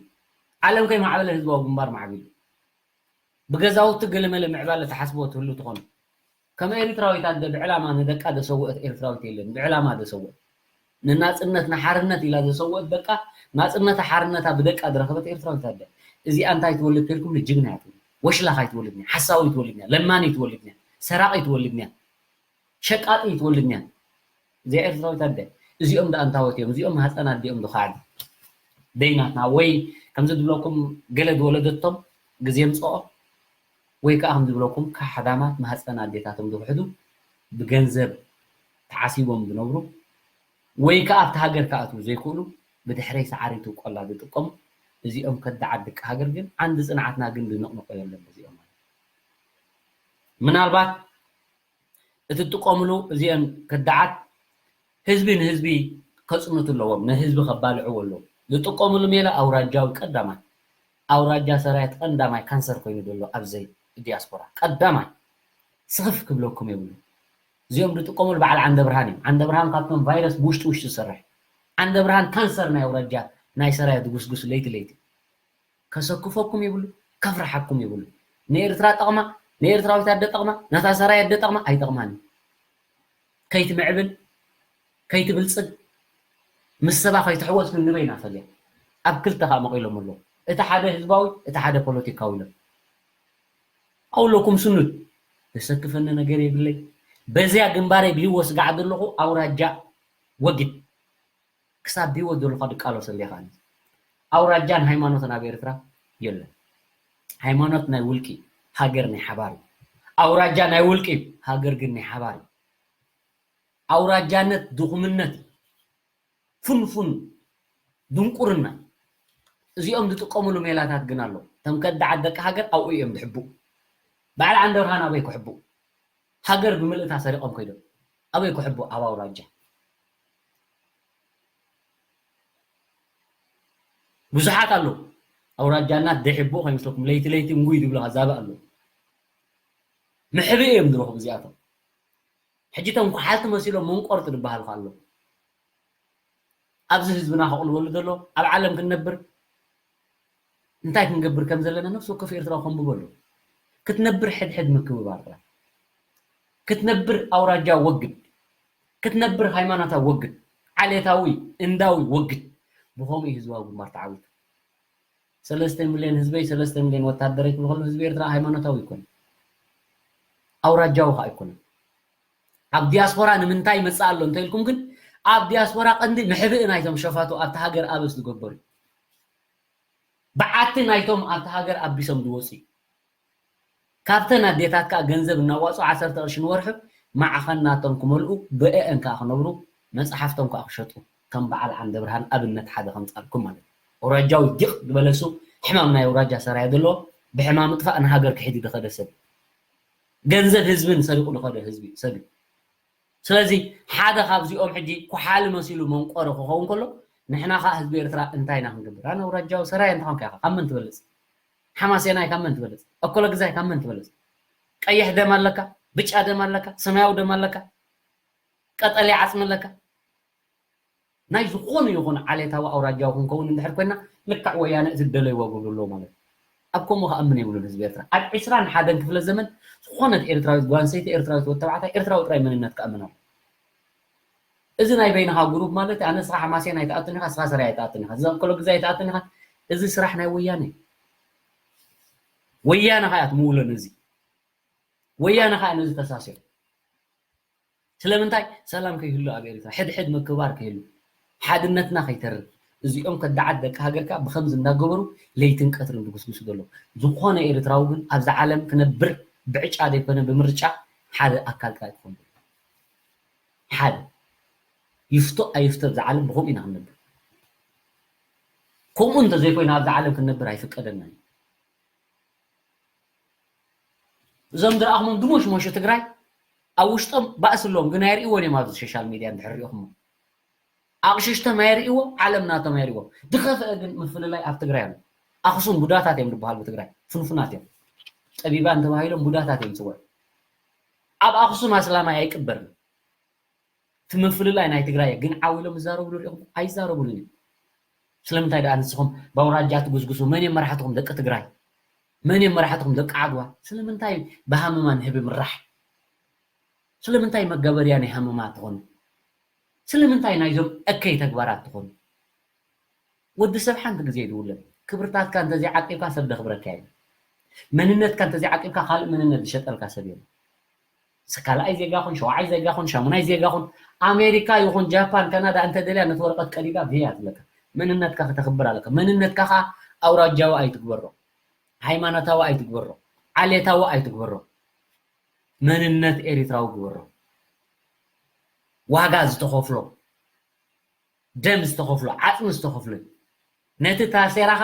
ዓለም ከይማዕበለ ህዝባዊ ግንባር ማዕቢሉ። ብገዛውቲ ገለመለ ምዕባለ ትሓስቦ ትህሉ ትኾኑ። ከም ኤርትራዊት ኣደ ብዕላማ ንደቃ ዘሰወአት ኤርትራዊት የለን። ብዕላማ ዘሰወአት ንናጽነት ንሓርነት ኢላ ዘሰወአት ደቃ ናጽነታ ሓርነታ ብደቃ ዝረኸበት ኤርትራዊት ኣደ። እዚኣ እንታይ ትወልድ ተልኩም ንጅግና እያ ትወልድ። ወሽላኽ ኣይትወልድን እያ። ሓሳዊ ትወልድን እያ። ለማኒ ትወልድን እያ። ሰራቒ ትወልድን እያ። ሸቃጢ ትወልድን እያ። እዚኣ ኤርትራዊት ኣደ። እዚኦም ደኣ እንታወት እዮም። እዚኦም ማህፀን ኣዲኦም ዝኸዓዱ። ደይናትና ወይ ከምዚ ዝብለኩም ገለ ዝወለደቶም ግዜ ምፅኦ ወይ ከዓ ከም ዝብለኩም ካሕዳማት ማህፀን ኣዴታቶም ዝውሕዱ ብገንዘብ ተዓሲቦም ዝነብሩ ወይ ከዓ ኣብቲ ሃገር ክኣትዉ ዘይክእሉ ብድሕረይ ሰዓሪቱ ቆላ ዝጥቀሙ እዚኦም ከዳዓት ደቂ ሃገር ግን ዓንዲ ፅንዓትና ግን ዝንቕንቖ የለን እዚኦም ማለት ምናልባት እቲ ትጥቀምሉ እዚኦም ከዳዓት ህዝቢ ንህዝቢ ከፅንቱ ኣለዎም ንህዝቢ ከባልዕዎ ኣለዎም ዝጥቀምሉ ሜላ ኣውራጃዊ ቀዳማይ ኣውራጃ ሰራየት ቀንዳማይ ካንሰር ኮይኑ ዘሎ ኣብዘይ ዲያስፖራ ቀዳማይ ስኽፍ ክብለኩም የብሉ እዚኦም ዝጥቀምሉ በዓል ዓንደ ብርሃን እዮም ዓንደ ብርሃን ካብቶም ቫይረስ ብውሽጢ ውሽጢ ዝሰርሕ ዓንደ ብርሃን ካንሰር ናይ ኣውራጃ ናይ ሰራየት ዝጉስጉስ ለይቲ ለይቲ ከሰክፈኩም የብሉ ከፍርሓኩም የብሉ ንኤርትራ ጠቕማ ንኤርትራዊት ኣደ ጠቕማ ነታ ሰራይ ኣደ ጠቕማ ኣይጠቕማን ከይትምዕብል ከይትብልፅግ ምስ ሰባ ከይትሕወስ ግን ንበይና ፈልያ ኣብ ክልተ ከዓ መቂሎም ኣለዉ እቲ ሓደ ህዝባዊ እቲ ሓደ ፖለቲካዊ ኢሎም ኣውለኩም ስኑድ ዘሰክፈኒ ነገር የብለይ በዚያ ግንባረይ ብህይወት ስጋዕ ዘለኹ ኣውራጃ ወግድ ክሳብ ብህይወት ዘለኻ ድቃለሰሉ ኢኻ ኣውራጃን ሃይማኖትን ኣብ ኤርትራ የለን ሃይማኖት ናይ ውልቂ ሃገር ናይ ሓባር እዩ ኣውራጃ ናይ ውልቂ ሃገር ግን ናይ ሓባር እዩ ኣውራጃነት ድኹምነት ፍንፉን ድንቁርና እዚኦም ዝጥቀምሉ ሜላታት ግን ኣሎ ተም ከዳዓት ደቂ ሃገር ኣብኡ እዮም ዝሕቡ በዓል ዓንደብርሃን ኣበይ ክሕቡ ሃገር ብምልእታ ሰሪቖም ከይዶም ኣበይ ክሕቡ ኣብ ኣውራጃ ብዙሓት ኣለዉ ኣውራጃና ደሕቡ ከይመስለኩም ለይቲ ለይቲ እንጉይ ዝብሉ ዛበ ኣለዉ መሕብኢ እዮም ዝረኽቡ እዚኣቶም ሕጂ ቶም ኩሓልቲ መሲሎም መንቆርቲ ዝበሃሉ ከ ኣለዉ ኣብዚ ህዝብና ከቕልበሉ ዘለዎ ኣብ ዓለም ክንነብር እንታይ ክንገብር ከም ዘለና ነፍሲ ወከፍ ኤርትራዊ ከንብበሉ ክትነብር ሕድሕድ ምክብባር ጥራሕ ክትነብር ኣውራጃ ወግድ ክትነብር ሃይማኖታዊ ወግድ ዓሌታዊ እንዳዊ ወግድ ብኸምኡ ህዝባዊ ግንባር ተዓዊቱ ሰለስተ ሚልዮን ህዝበይ ሰለስተ ሚልዮን ወታደረይ ክብል ከሎ ህዝቢ ኤርትራ ሃይማኖታዊ ኣይኮነን ኣውራጃዊ ከዓ ኣይኮነን ኣብ ዲያስፖራ ንምንታይ ይመፅእ ኣሎ እንተኢልኩም ግን ኣብ ዲያስፖራ ቀንዲ ምሕብእ ናይቶም ሸፋቱ ኣብቲ ሃገር ኣበስ ዝገበሩ በዓቲ ናይቶም ኣብቲ ሃገር ኣቢሶም ዝወፁ እዩ ካብተን ኣዴታት ከዓ ገንዘብ እናዋፅኡ ዓሰርተ ቅርሺ ንወርሑ ማዕኸን ናቶም ክመልኡ ብአአን ከዓ ክነብሩ መፅሓፍቶም ከዓ ክሸጡ ከም በዓል ዓንደ ብርሃን ኣብነት ሓደ ከምፃልኩም ማለት እዩ። ኣውራጃዊ ዲቕ ዝበለሱ ሕማም ናይ ኣውራጃ ሰራየ ዘለዎ ብሕማም ጥፋእ ንሃገር ክሒዱ ዝኸደ ሰብ ገንዘብ ህዝብን ሰሪቑ ዝኸደ ህዝቢ ሰብ እዩ። ስለዚ ሓደ ካብዚኦም ሕጂ ኩሓሊ መሲሉ መንቆሪ ክኸውን ከሎ ንሕና ከዓ ህዝቢ ኤርትራ እንታይ ኢና ክንገብር? ኣነ ኣውራጃዊ ሰራየ እንተኾንካ ኢኻ ካብ መን ትበልፅ? ሓማሴናይ ካብ መን ትበልፅ? ኣኮለግዛይ ካብ መን ትበልፅ? ቀይሕ ደም ኣለካ፣ ብጫ ደም ኣለካ፣ ሰማያዊ ደም ኣለካ። ቀጠልያ ዓጽሚ ኣለካ። ናይ ዝኾነ ይኹን ዓሌታዊ ኣውራጃዊ ክንከውን እንድሕር ኮይና፣ ልክዕ ወያነ እቲ ደለይዎ ግብሩ ኣለዎ ማለት እዩ። ኣብ ከምኡ ክኣምን የብሉን ህዝቢ ኤርትራ። ኣብ ዕስራን ሓደን ክፍለ ዘመን ዝኾነት ኤርትራዊት ጓል ኣንስተይቲ፣ ኤርትራዊት ወዲ ተባዕታይ፣ ኤርትራዊ ጥራይ መንነት ክኣምን ኣለዎ። እዚ ናይ በይንኻ ግሩፕ ማለት ኣነ ንስኻ ሓማሴን ኣይትኣቱን ኢኻ፣ ንስኻ ሰራየ ኣይትኣቱን ኢኻ፣ እዚ ኣኮሎ ግዛይ ኣይትኣቱን ኢኻ። እዚ ስራሕ ናይ ወያነ እዩ። ወያነ ኸኣ እያ ትምውሎ ነዚ። ወያነ ኸኣ ነዚ ተሳስዮ። ስለምንታይ ሰላም ከይህሉ ኣብ ኤርትራ፣ ሕድሕድ ምክብባር ከይህሉ፣ ሓድነትና ከይተርር፣ እዚኦም ከዳዓት ደቂ ሃገርካ ብኸምዚ እንዳገበሩ ለይትን ቀትርን ዝጉስጉሱ ዘለዉ። ዝኾነ ኤርትራዊ ግን ኣብዛ ዓለም ክነብር ብዕጫ ዘይኮነ ብምርጫ ሓደ ኣካል ጥራይ ክኾን። ሓደ ይፍቶ ኣይፍቶ ኣብዛ ዓለም ብኸምኡ ኢና ክንነብር። ከምኡ እንተዘይኮይና ኣብዛ ዓለም ክንነብር ኣይፍቀደናን እዩ። እዞም ዝረኣኹሞም ድሞሽሞሹ ትግራይ ኣብ ውሽጦም ባእሲ ኣለዎም፣ ግን ኣይርእይዎን እዮም። ኣብዚ ሶሻል ሚድያ እንድሕር ሪኢኹሞ ኣቕሽሽቶም ኣይርእይዎ፣ ዓለም ናቶም ኣይርእይዎ። ዝኸፍአ ግን ምፍልላይ ኣብ ትግራይ ኣሎ። ኣኽሱም ቡዳታት እዮም ዝበሃሉ ብትግራይ፣ ፍንፉናት እዮም። ጠቢባን ተባሂሎም ቡዳታት እዮም ዝፅውዑ። ኣብ ኣኽሱም ኣስላማይ ኣይቅበርን። እቲ ምፍልላይ ናይ ትግራይ ግን ዓው ኢሎም ይዛረብሉ ሪኢኹም? ኣይዛረብሉን እዮም። ስለምንታይ ደኣ ንስኹም ብኣውራጃ ትጉስጉሱ? መን እዮም መራሕትኹም ደቂ ትግራይ? መን እዮም መራሕትኹም ደቂ ዓድዋ? ስለምንታይ ብሃመማ ንህቢ ምራሕ? ስለምንታይ መጋበርያ ናይ ሃመማ ትኾኑ? ስለምንታይ ናይዞም እከይ ተግባራት ትኾኑ? ወዲ ሰብ ሓንቲ ግዜ እዩ ዝውለድ። ክብርታትካ እንተዘይዓቂብካ ሰብ ደኽብረካ የለን። መንነትካ እንተዘይዓቂብካ ካልእ መንነት ዝሸጠልካ ሰብ የለን። ስ-፣ ካልኣይ ዜጋ ኹን፣ ሸውዓይ ዜጋ ኹን፣ ሻሙናይ ዜጋ ኹን፣ ኣሜሪካ ይኹን ጃፓን፣ ካናዳ እንተደልያ ነቲ ወረቐት ቀዲዳ ቪያ ትብለካ። መንነትካ ከተኽብር ኣለካ። መንነትካ ኸኣ ኣውራጃዊ ኣይትግበሮ፣ ሃይማኖታዊ ኣይትግበሮ፣ ዓሌታዊ ኣይትግበሮ። መንነት ኤሪትራዊ ግበሮ። ዋጋ ዝተኸፍሎ፣ ደም ዝተኸፍሎ፣ ዓጽሚ ዝተኸፍሎ እዩ። ነቲ ታሴራኻ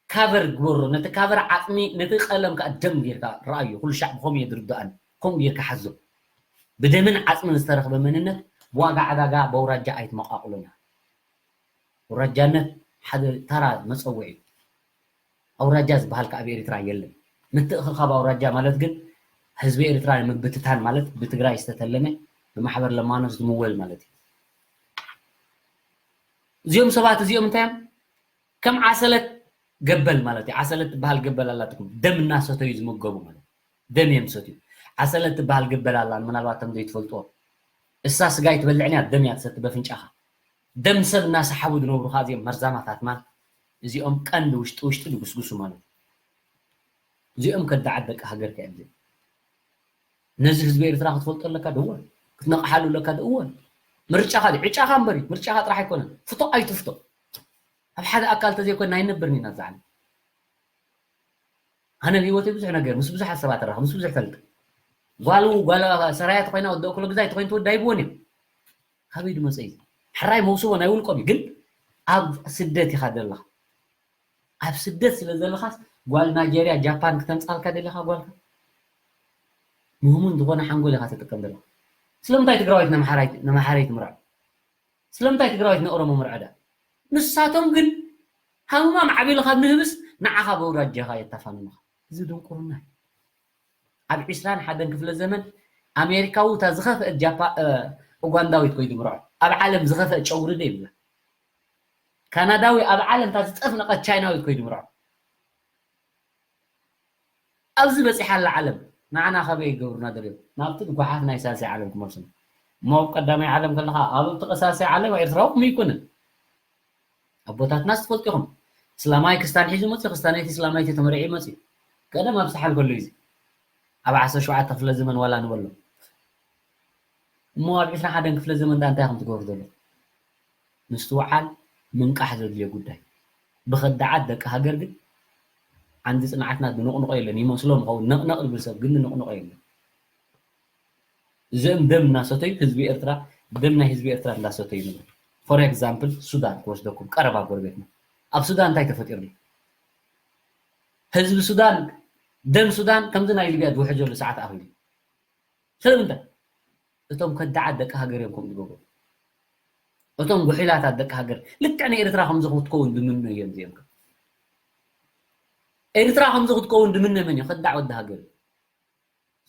ካቨር ግበሮ፣ ነቲ ካቨር ዓጽሚ፣ ነቲ ቀለም ከኣ ደም ጌርካ ረኣዮ። ኩሉ ሻዕ ብኸምኡ እየ ዝርድኣኒ። ከምኡ ጌርካ ሓዞ። ብደምን ዓጽምን ዝተረኽበ መንነት ብዋጋ ዕዳጋ በውራጃ ኣይትመቓቕሎና። ኣውራጃነት ሓደ ተራ መጸውዒ እዩ። ኣውራጃ ዝበሃል ከኣ ኣብ ኤሪትራ የለን። ምትእኽኻብ ኣውራጃ ማለት ግን ህዝቢ ኤሪትራ ንምብትታን ማለት ብትግራይ ዝተተለመ ብማሕበር ለማኖስ ዝምወል ማለት እዩ። እዚኦም ሰባት እዚኦም እንታይ እዮም? ከም ዓሰለት ገበል ማለት እዩ። ዓሰለት ትበሃል ገበል ኣላትኩም። ደም እናሰተዩ ዝምገቡ ማለት እዩ። ደም እዮም ዝሰትዩ። ዓሰለት ትበሃል ገበል ኣላ፣ ምናልባት ከም ዘይትፈልጥዎ። እሳ ስጋ ኣይትበልዕን እያ፣ ደም እያ ትሰቲ በፍንጫኻ። ደም ሰብ እናሰሓቡ ዝነብሩ ኸዓ እዚኦም መርዛማት ኣትማን፣ እዚኦም ቀንዲ ውሽጢ ውሽጢ ዝጉስጉሱ ማለት እዩ። እዚኦም ከዳዓት ደቂ ሃገር ከ እዮም እዚኦም። ነዚ ህዝቢ ኤርትራ ክትፈልጦ ኣለካ ደወል፣ ክትነቕሓሉ ኣለካ ደወል። ምርጫኻ ድዩ? ዕጫኻ እምበር እዩ፣ ምርጫኻ ጥራሕ ኣይኮነን። ፍቶ ኣይትፍቶ። ኣብ ሓደ ኣካል ተዘይኮንና ኣይንነብርን ኢና እዛ ዓለም። ኣነ ኣብ ህይወተይ ብዙሕ ነገር ምስ ብዙሓት ሰባት እራኸብ፣ ምስ ብዙሕ ፈልጥ። ጓል ጓል ሰራያ ተኾይና ወዲ እኩለ ግዛይ ተኾይኑ ትወዳ ይብዎን እዮም። ካበይ ድመፀ እዩ? ሕራይ መውስቦ ናይ ውልቆም እዩ፣ ግን ኣብ ስደት ኢኻ ዘለኻ። ኣብ ስደት ስለ ዘለኻስ ጓል ናይጀርያ፣ ጃፓን ክተምፃልካ ደሊኻ ጓልካ? ምህሙን ዝኾነ ሓንጎል ኢኻ ትጥቀም ዘለኻ። ስለምንታይ ትግራዊት ነምሓራይ ትምርዖ? ስለምንታይ ትግራዊት ንኦሮሞ ምርዐዳ? ንሳቶም ግን ሃምማም ዓቢሉ ካብ ንህብስ ንዓኻ በውራጃኻ የታፋንኑኻ። እዚ ድንቁርና እዩ። ኣብ ዒስራን ሓደን ክፍለ ዘመን ኣሜሪካዊ እታ ዝኸፍአት ጃፓ-፣ እ፣ ኡጋንዳዊት ኮይዱ ምርዖ። ኣብ ዓለም ዝኸፍአ ጨጉሪ ዶ ይብላ? ካናዳዊ ኣብ ዓለም እታ ዝጠፍነቐት ቻይናዊት ኮይዱ ምርዖ። ኣብዚ በጺሓ ኣላ ዓለም። ንዓና ካበይ ይገብሩና ደልዮም? ናብቲ ጓሓፍ ናይ ሳልሳይ ዓለም ክመልሱና። እሞ ኣብ ቀዳማይ ዓለም ከለኻ፣ ኣብ እቲ ሳልሳይ ዓለም ኤርትራዊ ከምኡ ኣይኮነን። ኣቦታትናስ ትፈልጡ ኢኹም። እስላማይ ክስታን ሒዙ መጽዩ፣ ክስታነይቲ እስላማይቲ ተመሪዑ መጽዩ። ቀደም ኣብ ሳሕል ከሎ እዩ እዚ። ኣብ ዓሰርተ ሸውዓተ ክፍለ ዘመን ዋላ ንበሎ። እሞ ኣብ ዒስራን ሓደን ክፍለ ዘመን ደኣ እንታይ ኢኹም ትገብሩ ዘለኹም? ምስትውዓል፣ ምንቃሕ ዘድልዮ ጉዳይ። ብኸዳዓት ደቂ ሃገር ግን ዓንዲ ጽንዓትና ዝንቕንቖ የለን። ይመስሎም ይኸውን ነቕነቕ ዝብል ሰብ ግን ዝንቕንቖ የለን። እዚኦም ደም እናሰተዩ ህዝቢ ኤርትራ፣ ደም ናይ ህዝቢ ኤርትራ እንዳሰተዩ ንብሉ። ፎር ኤግዛምፕል ሱዳን ክወስደኩም፣ ቀረባ ጎረቤትና። ኣብ ሱዳን እንታይ ተፈጢሩ ኣሎ? ህዝቢ ሱዳን፣ ደም ሱዳን ከምዚ ናይ ሊብያ ዝውሕጀሉ ሰዓት ኣኺሉ። ስለምንታይ? እቶም ከዳዓት ደቂ ሃገር እዮም ከምኡ ዝገብሩ። እቶም ጉሒላታት ደቂ ሃገር፣ ልክዕ ንኤርትራ ከምዚ ክትከውን ዝምነዩ እዮም እዚኦም። ኤርትራ ከምዚ ክትከውን ዝምነ መን እዩ? ከዳዕ ወዲ ሃገር እዩ።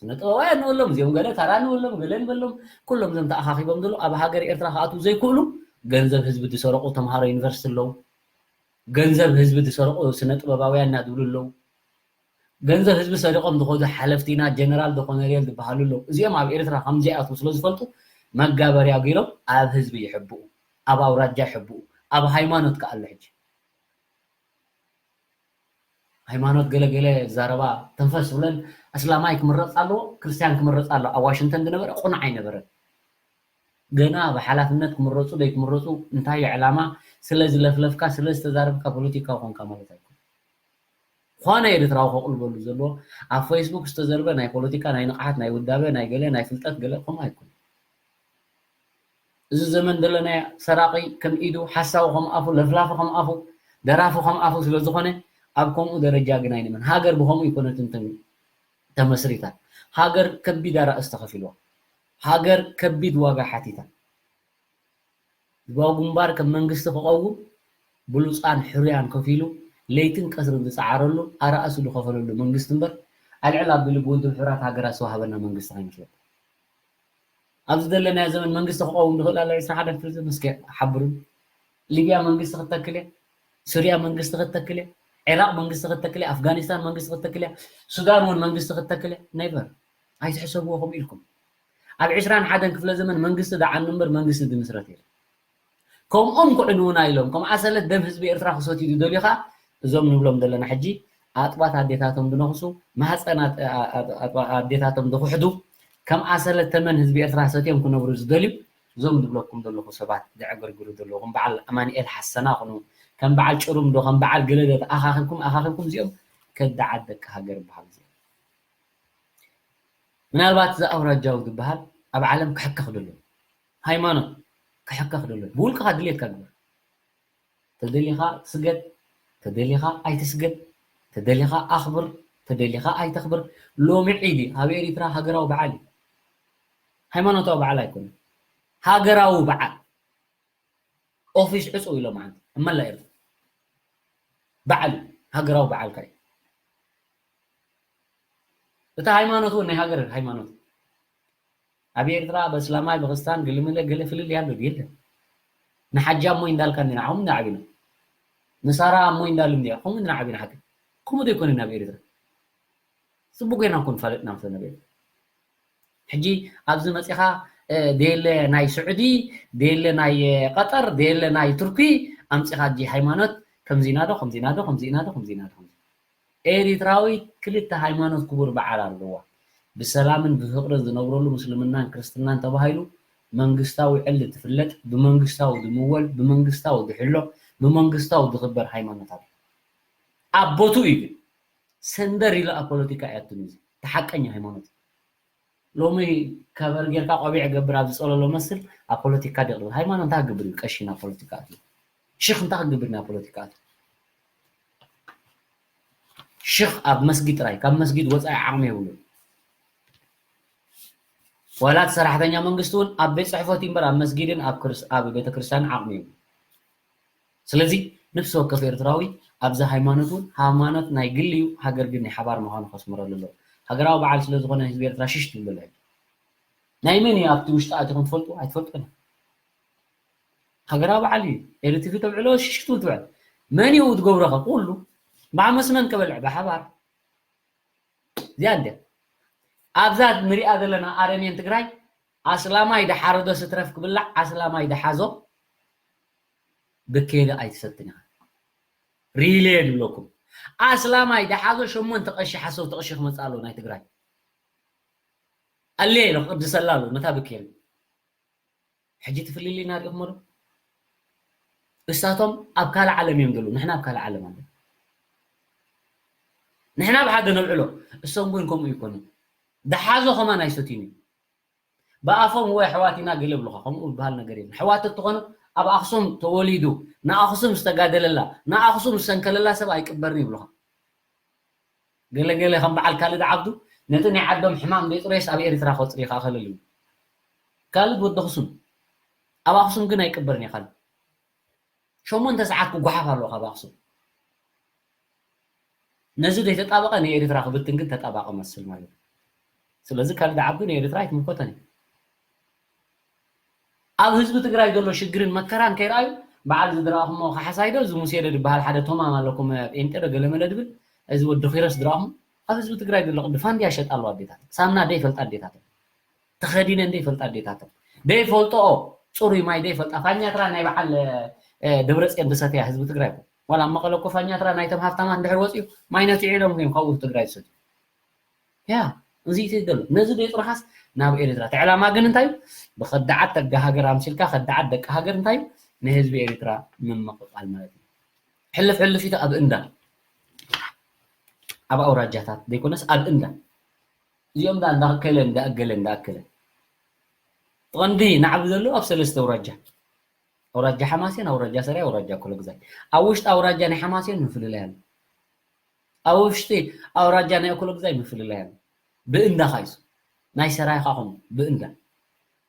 ስነ ጥበባውያን ንበሎም፣ እዚኦም ገለ ታራ ንበሎም፣ ገለ ንበሎም፣ ኩሎም እዞም ተኣኻኺቦም ዘለዉ ኣብ ሃገር ኤርትራ ክኣትዉ ዘይክእሉ፣ ገንዘብ ህዝቢ ዝሰረቑ ተምሃሮ ዩኒቨርሲቲ ኣለዉ። ገንዘብ ህዝቢ ዝሰረቑ ስነ ጥበባውያን ኢና ዝብሉ ኣለዉ። ገንዘብ ህዝቢ ሰሪቖም ዝኸዱ ሓለፍቲ ኢና፣ ጀነራል ዶ ኮነሬል ዝበሃሉ ኣለዉ። እዚኦም ኣብ ኤርትራ ከም ዘይኣትዉ ስለ ዝፈልጡ መጋበርያ ገይሮም ኣብ ህዝቢ ይሕብኡ፣ ኣብ ኣውራጃ ይሕብኡ፣ ኣብ ሃይማኖት ከኣ ኣሎ ሕጂ። ሃይማኖት ገለ ገለ ዛረባ ተንፈስ ብለን፣ ኣስላማይ ክምረጽ ኣለዎ፣ ክርስትያን ክምረጽ ኣለዎ። ኣብ ዋሽንግተን ዝነበረ ቁኑዕ ኣይነበረን። ገና ብሓላፍነት ክምረጹ ዘይክምረጹ እንታይ እዩ ዕላማ? ስለ ዝለፍለፍካ፣ ስለ ዝተዛረብካ ፖለቲካዊ ኮንካ ማለት ኣይኮነን። ኾነ ኤርትራዊ ከቕልበሉ ዘለዎ ኣብ ፌስቡክ ዝተዘርበ ናይ ፖለቲካ፣ ናይ ንቕሓት፣ ናይ ውዳበ፣ ናይ ገለ፣ ናይ ፍልጠት ገለ ከምኡ ኣይኮነን። እዚ ዘመን ዘለናዮ ሰራቒ ከም ኢዱ፣ ሓሳዊ ከም ኣፉ፣ ለፍላፊ ከም ኣፉ፣ ደራፊ ከም ኣፉ ስለ ዝኾነ ኣብ ከምኡ ደረጃ ግን ኣይንመን። ሃገር ብኸምኡ ኣይኮነትን ተም-፣ ተመስሪታ። ሃገር ከቢድ ኣራእስ ተኸፊልዋ። ሃገር ከቢድ ዋጋ ሓቲታ። ህዝባዊ ግንባር ከም መንግስቲ ክቐውም ብሉጻን ሕሩያን ከፊሉ ለይትን ቀትርን ዝጸዓረሉ ኣራእሱ ዝኸፈለሉ መንግስቲ እምበር ኣልዕል ኣቢሉ ብውድብ ሕቡራት ሃገራት ዝተዋህበና መንግስቲ ከይመስለኩም። ኣብዚ ዘለናዮ ዘመን መንግስቲ ክቐውም ዝኽእል ኣሎ ዕስራ ሓደ ክፍለ ዘመን እስከ ሓብሩኒ። ሊብያ መንግስቲ ክትተክል እያ፣ ሱርያ መንግስቲ ክትተክል እያ፣ ዒራቕ መንግስቲ ክትተክል እያ፣ ኣፍጋኒስታን መንግስቲ ክትተክል እያ፣ ሱዳን እውን መንግስቲ ክትተክል እያ። ኔቨር። ኣይትሕሰብዎ ከምኡ ኢልኩም። ኣብ ዕስራን ሓደን ክፍለ ዘመን መንግስቲ ዝዓኑ እምበር መንግስቲ ዝምስረት የለን። ከምኦም ክዕንዉና ኢሎም፣ ከም ዓሰለት ደም ህዝቢ ኤርትራ ክሰትዩ ዝደልዩ ኸኣ እዞም ንብሎም ዘለና ሕጂ ኣጥባት ኣዴታቶም ዝነኽሱ፣ ማህፀን ኣጥ-፣ ኣ-፣ ኣ-፣ ኣጥባ-፣ ኣዴታቶም ዝኽሕዱ፣ ከም ዓሰለት ተመን ህዝቢ ኤርትራ ሰትዮም ክነብሩ ዝደልዩ፣ እዞም ዝብለኩም ዘለኹ ሰባት ዘዕገርግሩ ዘለዉ፣ ከም በዓል ኣማኑኤል ሓሰና ኹኑ፣ ከም በዓል ጭሩም ዶ፣ ከም በዓል ገለዶ ተኣኻኺብኩም፣ ኣኻኺብኩም እዚኦም ከዳዓት ደቂ ሃገር ይበሃሉ እዚኦም። ምናልባት እዚ ኣውራጃዊ ዝበሃል ኣብ ዓለም ክሕከኽ ደሎ፣ ሃይማኖት ክሕከኽ ደሎ፣ ብውልቅኻ ድሌትካ ግበር። ተደሊኻ ስገድ፣ ተደሊኻ ኣይትስገድ፣ ተደሊኻ ኣኽብር፣ ተደሊኻ ኣይተኽብር። ሎሚ ዒድ እዩ፣ ኣብ ኤሪትራ ሃገራዊ በዓል እዩ። ሃይማኖታዊ በዓል ኣይኮነን። ሃገራዊ በዓል። ኦፊስ ዕጹው ኢሎም ዓንዲ፣ ኣብ መላእ ኤርትራ። በዓል እዩ፣ ሃገራዊ በዓልካ እዩ። እቲ ሃይማኖት እውን ናይ ሃገር ሃይማኖት እዩ። ኣብ ኤርትራ በስላማይ፣ በክርስቲያን፣ ግልምለ፣ ገለ ፍልልይ ኣሎ ድዩ? የለን። ንሓጂ ኣሞይ እንዳልካ እንዲና፣ ከምኡ እንዳ ዓቢና። ንሳራ ኣሞይ እንዳሉ እንዲያ፣ ከምኡ እንዲና ዓቢና ሓቂ። ከምኡ ዶ ኣይኮነን ኣብ ኤርትራ? ጽቡቅ ጌርና እኮ ንፋለጥ ኢና ምስ ነብር። ሕጂ ኣብዚ መጺኻ፣ እ፣ ደየለ ናይ ስዑዲ፣ ደየለ ናይ፣ እ፣ ቀጠር፣ ደየለ ናይ ቱርኪ ኣምጺኻ፣ ሕጂ ሃይማኖት ከምዚና ዶ፣ ከምዚና ዶ፣ ከምዚና ዶ፣ ከምዚና ዶ፣ ከምዚ። ኤሪትራዊት ክልተ ሃይማኖት ክቡር በዓል ኣለዋ። ብሰላምን ብፍቅርን ዝነብረሉ ምስልምናን ክርስትናን ተባሂሉ መንግስታዊ ዕሊ ትፍለጥ፣ ብመንግስታዊ ዝምወል፣ ብመንግስታዊ ዝሕሎ፣ ብመንግስታዊ ዝኽበር ሃይማኖት ኣሎ። ኣብ ቦትኡ እዩ ግን። ሰንደር ኢሉ ኣብ ፖለቲካ እያ ትንዚ። እቲ ሓቀኛ ሃይማኖት። ሎሚ ከበር ጌርካ ቆቢዕ ገብር ኣብ ዝጸለሎ መስል ኣብ ፖለቲካ ድቕ ዝብል። ሃይማኖት እንታይ ክገብር እዩ ቀሺ ናብ ፖለቲካ ኣትዩ? ሽኽ እንታይ ክገብር ናብ ፖለቲካ ኣትዩ? ሽኽ ኣብ መስጊድ ጥራይ፣ ካብ መስጊድ ወጻኢ ዓቕሚ የብሉን። ዋላ እቲ ሰራሕተኛ መንግስቲ እውን ኣብ ቤት ጽሕፈት እዩ እምበር ኣብ መስጊድን ኣብ ክርስ-፣ ኣብ ቤተክርስትያንን ዓቕሚ የብሉን። ስለዚ ነፍሲ ወከፍ ኤርትራዊ ኣብዚ ሃይማኖት እውን ሃይማኖት ናይ ግሊ እዩ፣ ሃገር ግን ናይ ሓባር ምዃኑ ከስምረሉ ኣለዎ። ሃገራዊ በዓል ስለ ዝኾነ ህዝቢ ኤርትራ ሽሽ ትብለሉ ሕጂ። ናይ መን እዩ ኣብቲ ውሽጢ ኣቲኹም ትፈልጡ? ኣይትፈልጡን። ሃገራዊ በዓል እዩ። ኤሪ ቲቪ ተብዕሎ ሽሽ ክትብል ትውዕል። መን እዩ ዝገብሮ ከ? ኩሉ። ብዓመስ መን ከበልዕ? ብሓባር። እዚኣ እንድያ። ኣብዛ ንሪኣ ዘለና ኣረሜን ትግራይ ኣስላማይ ደሓረዶ ስትረፍ ክብላዕ ኣስላማይ ደሓዞ ብኬሪ ኣይትሰትን ኢኻ። ሪሌ ድብለኩም። ኣስላማይ ደሓዞ ሸሞንተ ቀሺ ሓሰውቲ ቀሺ ክመጽእ ኣለዎ ናይ ትግራይ። ኣለ ኢሎ ክቅድሰላ ኣለዎ ነታ ብኬሪ። ሕጂ እቲ ፍልልይና ርኢኹሞ ዶ? እሳቶም ኣብ ካልእ ዓለም እዮም ዘለዉ፣ ንሕና ኣብ ካልእ ዓለም ኣለና። ንሕና ኣብ ሓደ ነብዕሎ፣ እሶም ግን ከምኡ ኣይኮኑን። ደሓዞ ከማን ኣይሰትዩን እዮም። ብኣፎም ወይ ኣሕዋት ኢና ገለ ይብሉኻ፣ ከምኡ ዝበሃል ነገር የለን። ኣሕዋት እትኾኑ ኣብ ኣኽሱም ተወሊዱ፣ ንኣኽሱም ዝተጋደለላ፣ ንኣኽሱም ዝሰንከለላ ሰብ ኣይቅበርን ይብሉኻ። ገለ ገለ ከም በዓል ካልድ ዓብዱ ነቲ ናይ ዓዶም ሕማም ዘይጽረይስ ኣብ ኤሪትራ ከጽሪ ይኽኣኸለሉ እዩ። ካልድ ወዲ ኣኽሱም ኣብ ኣኽሱም ግን ኣይቅበርን እዩ። ካልድ ሸሞንተ ሰዓት ክጓሓፍ ኣለዎ ካብ ኣኽሱም። ነዚ ዘይተጣበቐ ንኤሪትራ ክብትን ግን ተጣባቂ መስል ማለት እዩ። ስለዚ ካልድ ዓብዱ ንኤርትራ ኣይትምልከቶን እዩ። ኣብ ህዝቢ ትግራይ ዘሎ ሽግርን መከራን ከይረኣዩ በዓል ዝድረኣኹሞ ካሕሳይ ዶ እዚ ሙሴ ዶ ዝበሃል ሓደ ቶማም ኣለኩም ጴንጤ ዶ ገለመለ ድብል እዚ ወዲ ኺሮስ ድረኣኹሞ ኣብ ህዝቢ ትግራይ ዘሎ ቅዲ ፋንድያ ሸጣሉ ኣዴታት ሳምና ደይፈልጣ ኣዴታት ተኸዲነን ደይፈልጣ ኣዴታተን ደይፈልጥኦ ፅሩይ ማይ ደይፈልጣ ፋኛትራ ናይ በዓል ደብረፅዮን ዝሰትያ ህዝቢ ትግራይ እኮ ዋላ ኣብ መቐለ እኮ ፋኛትራ ናይቶም ሃፍታማት እንድሕር ወፂኡ ማይ ነፂዑ ኢሎም እዮም ካብኡ ትግራይ ዝሰትዩ ያ እዚ እቲ ይደሎ ነዚ ደይጥሩሓስ ናብ ኤርትራ እቲ ዕላማ ግን እንታይ እዩ ብኸዳዓት ደቂ ሃገር ኣምሲልካ ከዳዓት ደቂ ሃገር እንታይ እዩ ንህዝቢ ኤርትራ ምምቕቓል ማለት እዩ ሕልፍ ሕልፊቱ ኣብ እንዳ ኣብ ኣውራጃታት ዘይኮነስ ኣብ እንዳ እዚኦም ዳ እንዳኣከለ እንዳኣገለ እንዳኣከለ ቀንዲ ናዕቢ ዘሎ ኣብ ሰለስተ ኣውራጃ ኣውራጃ ሓማሴን ኣውራጃ ሰራይ ኣውራጃ ኮለግዛይ ኣብ ውሽጢ ኣውራጃ ናይ ሓማሴን ምፍልላይ ኣሎ ኣብ ውሽጢ ኣውራጃ ናይ ኮለግዛይ ምፍልላይ ኣሎ ብእንዳ ካይሱ ናይ ሰራይ ካኹም ብእንዳ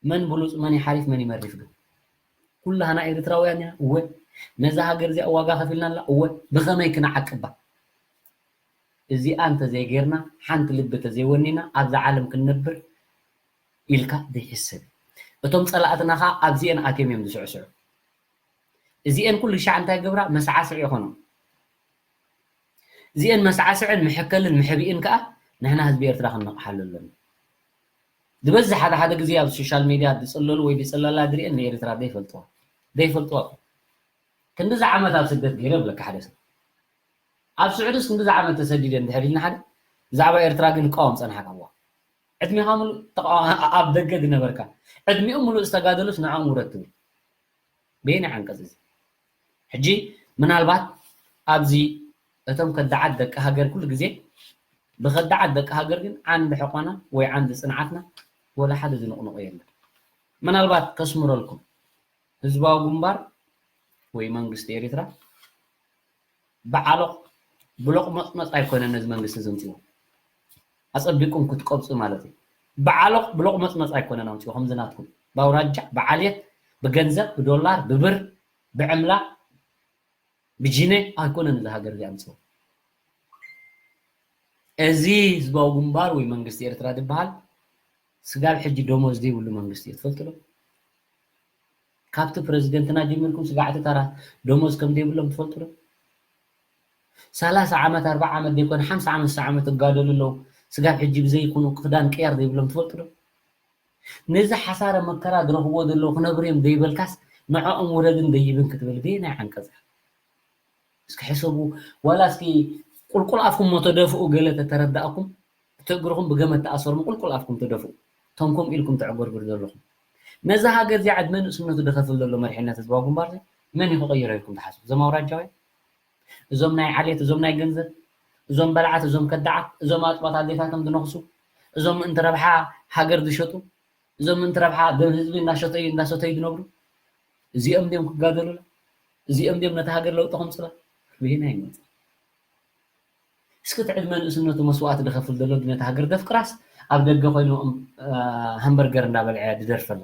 መን ብሉፅ መን ይሓሪፍ መን ይመሪፍ ግን ኩላህና ኤርትራውያን ኢና እወ ነዛ ሃገር እዚኣ ዋጋ ከፊልናላ እወ ብኸመይ ክንዓቅባ እዚኣ እንተዘይጌርና ሓንቲ ልቢ ተዘይወኒና ኣብዛ ዓለም ክንነብር ኢልካ ዘይሕሰብ እዩ እቶም ፀላእትና ከዓ ኣብዚአን ኣትዮም እዮም ዝስዕስዑ እዚአን ኩሉ ሻዕ እንታይ ገብራ መሳዕስዒ ይኾኖም እዚአን መሳዕስዕን መሐከልን መሐቢእን ከዓ ንሕና ህዝቢ ኤርትራ ክንነቕሓሉ ኣለና ዝበዝሕ ሓደ ሓደ ግዜ ኣብ ሶሻል ሜድያ ዝፅለሉ ወይ ዝፅለላ ዝሪአን ንኤርትራ ዘይፈልጥዋ ዘይፈልጥዋ ክንዲዚ ዓመት ኣብ ስደት ገይረ ብለካ ሓደ ሰብ ኣብ ስዑድስ ክንዲዚ ዓመት ተሰዲደ እንድሕር ኢልና ሓደ ብዛዕባ ኤርትራ ግን እቃወም ፀናሕካ እዋ ዕድሜኻ ሙሉእ ኣብ ደገ ዝነበርካ ዕድሚኦም ሙሉእ ዝተጋደሉስ ንዕኦም ውረድ ትብል በየናይ ዓንቀፅ እዚ ሕጂ ምናልባት ኣብዚ እቶም ከዳዓት ደቂ ሃገር ኩሉ ግዜ ብከዳዓት ደቂ ሃገር ግን ዓንዲ ሕቆና ወይ ዓንዲ ፅንዓትና ወላ ሓደ ዝንቕንቑ የለን ምናልባት ከስምረልኩም ህዝባዊ ግንባር ወይ መንግስቲ ኤርትራ ብዓሎቕ ብሎቕ መፅመፅ ኣይኮነን ነዚ መንግስቲ ዘምፅዎ ኣፀቢቅኩም ክትቀብፁ ማለት እዩ ብዓሎቕ ብሎቕ መፅመፅ ኣይኮነን ኣምፅዎ ከምዚ ናትኩም ብኣውራጃ ብዓልየት ብገንዘብ ብዶላር ብብር ብዕምላ ብጂነ ኣይኮነን እዚ ሃገር እዚ ኣምፅዎ እዚ ህዝባዊ ግንባር ወይ መንግስቲ ኤርትራ ዝበሃል ስጋብ ሕጂ ደሞዝ ዘይብሉ መንግስቲ እዩ ትፈልጡ ዶ ካብቲ ፕረዚደንትና ጀሚርኩም ስጋዕ እቲ ተራ ደሞዝ ከም ዘይብሎም ትፈልጡ ዶ ሰላሳ ዓመት ኣርባዓ ዓመት ዘይኮነ ሓምሳ ዓመት ስሳ ዓመት እጋደሉ ኣለዉ ስጋብ ሕጂ ብዘይኮኑ ክዳን ቅያር ዘይብሎም ትፈልጡ ዶ ነዚ ሓሳረ መከራ ዝረኽብዎ ዘለዉ ክነብሩ እዮም ዘይበልካስ ንዕኦም ውረድን ደይብን ክትብል በየናይ ዓንቀፅ እስኪ ሕሰቡ ዋላ እስኪ ቁልቁል ኣፍኩም ሞ ተደፍኡ ገለ ተተረዳእኩም እቲ እግርኹም ብገመድ ተኣሰሩ ቁልቁል ኣፍኩም ተደፍኡ እቶም ከምኡ ኢልኩም ተዕጎርጉር ዘለኹም ነዛ ሃገር እዚኣ ዕድመ ንእስነቱ ዝኸፍል ዘሎ መሪሕነት ህዝባዊ ግንባር መን እዩ ክቕይሮ ኢልኩም ትሓስቡ እዞም ኣውራጃውያን እዞም ናይ ዓሌት እዞም ናይ ገንዘብ እዞም በልዓት እዞም ከዳዓት እዞም ኣጥባት ኣዴታቶም ዝነኽሱ እዞም ምእንቲ ረብሓ ሃገር ዝሸጡ እዞም ምእንቲ ረብሓ ደም ህዝቢ እንዳሸተዩ እንዳሰተዩ ዝነብሩ እዚኦም ድዮም ክጋደሉላ እዚኦም ድዮም ነቲ ሃገር ለውጢ ከምፅላ በየናይ ይመፅእ እስኪ እቲ ዕድመ ንእስነቱ መስዋእቲ ዝኸፍል ዘሎ ነቲ ሃገር ዘፍቅራስ ኣብ ደገ ኮይኑ ሃምበርገር እንዳበልዐ ዝደርፈላ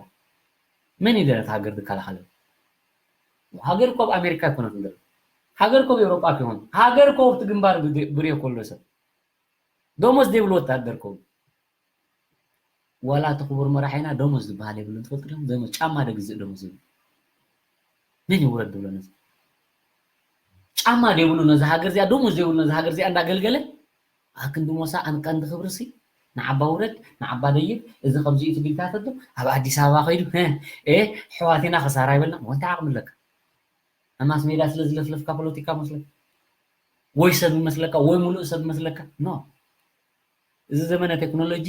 መን እዩ ነቲ ሃገር ዝከላኸለሉ ሃገር እኮ ኣብ ኣሜሪካ ኣይኮነትን ዘሎ ሃገር እኮ ኣብ ኤውሮጳ ኣይኮነትን ሃገር እኮ ኣብቲ ግንባር ብርዮ ከሎ ሰብ ደሞዝ ዘይብሉ ወታደር ከውን ዋላ እቲ ክቡር መራሒና ደሞዝ ዝበሃል የብሉን ትፈልጡ ዶ ደሞዝ ጫማ ዶ ግዝእ ደሞዝ ይብሉ መን ይውረድ ዝብሎ ነዚ ጫማ ዘይብሉ ነዚ ሃገር እዚኣ ደሞዝ ዘይብሉ ነዚ ሃገር እዚኣ እንዳገልገለ ኣክንዲ ሞሳ ኣንቀንዲ ክብርሲ ንዓባ ውረድ ንዓባ ደይብ እዚ ከምዚ እዩ ትብል ታተዶ ኣብ ኣዲስ ኣበባ ከይዱ እ ሕዋቴና ክሳራ ይበልና ወንታ ዓቕሚ ኣለካ ኣብ ማስ ሜዳ ስለ ዝለፍለፍካ ፖለቲካ መስለካ ወይ ሰብ ይመስለካ ወይ ሙሉእ ሰብ ይመስለካ ኖ እዚ ዘመነ ቴክኖሎጂ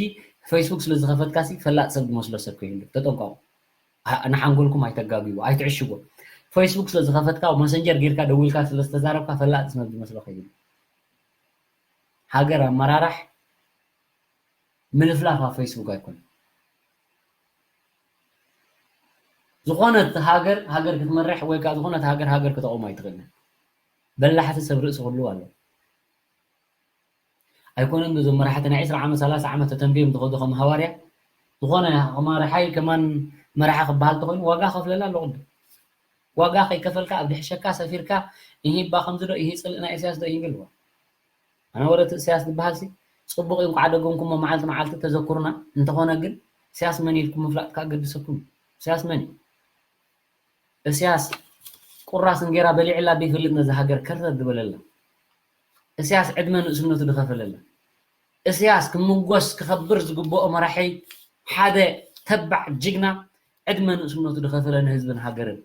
ፌስቡክ ስለ ዝኸፈትካ ሲ ፈላጥ ሰብ ዝመስሎ ሰብ ከይህሉ ተጠንቀቁ። ንሓንጎልኩም ኣይተጋግዩ፣ ኣይትዕሽጎ። ፌስቡክ ስለ ዝኸፈትካ መሰንጀር ጌርካ ደዊልካ ስለ ዝተዛረብካ ፈላጥ ሰብ ዝመስሎ ከይህሉ። ሃገር ኣመራራሕ ምልፍላፍ ኣብ ፌስቡክ ኣይኮነን። ዝኾነት ሃገር ሃገር ክትመርሕ ወይ ከዓ ዝኾነት ሃገር ሃገር ክተቑም ኣይትኽእልን። በላሕቲ ሰብ ርእሲ ክህልው ኣለዎ። ኣይኮነን ዶ እዞም መራሕቲ ናይ ዕስራ ዓመት ሰላሳ ዓመት ተተንብዮም ዝኸዱ ከም ሃዋርያ ዝኾነ መራሓይ ከማን መራሒ ክበሃል ተኾይኑ ዋጋ ከፍለላ ኣለዎ ቅድም ዋጋ ከይከፈልካ ኣብ ድሕሸካ ሰፊርካ ይሂባ ከምዚ ዶ ይሂ ፅልእ ናይ ኢሳያስ ዶ ይሂ በልዋ ኣነ ወረቲ ኢሳያስ ዝበሃል ሲ ጽቡቕ እዩ፣ እንኳዕ ደገምኩሞ መዓልቲ መዓልቲ ተዘክሩና። እንተኾነ ግን፣ እስያስ መን ኢልኩም ምፍላጥ ከኣ ገድሰኩም እዩ። እስያስ መን እዩ? እስያስ ቁራስ እንጌራ በሊዕላ ዘይፈልጥ ነዛ ሃገር ከርተት ዝበለላ። እስያስ ዕድመ ንእስነቱ ዝኸፈለላ። እስያስ ክምጎስ ክኸብር ዝግብኦ መራሒ፣ ሓደ ተባዕ ጅግና፣ ዕድመ ንእስነቱ ዝኸፈለ ንህዝብን ሃገርን።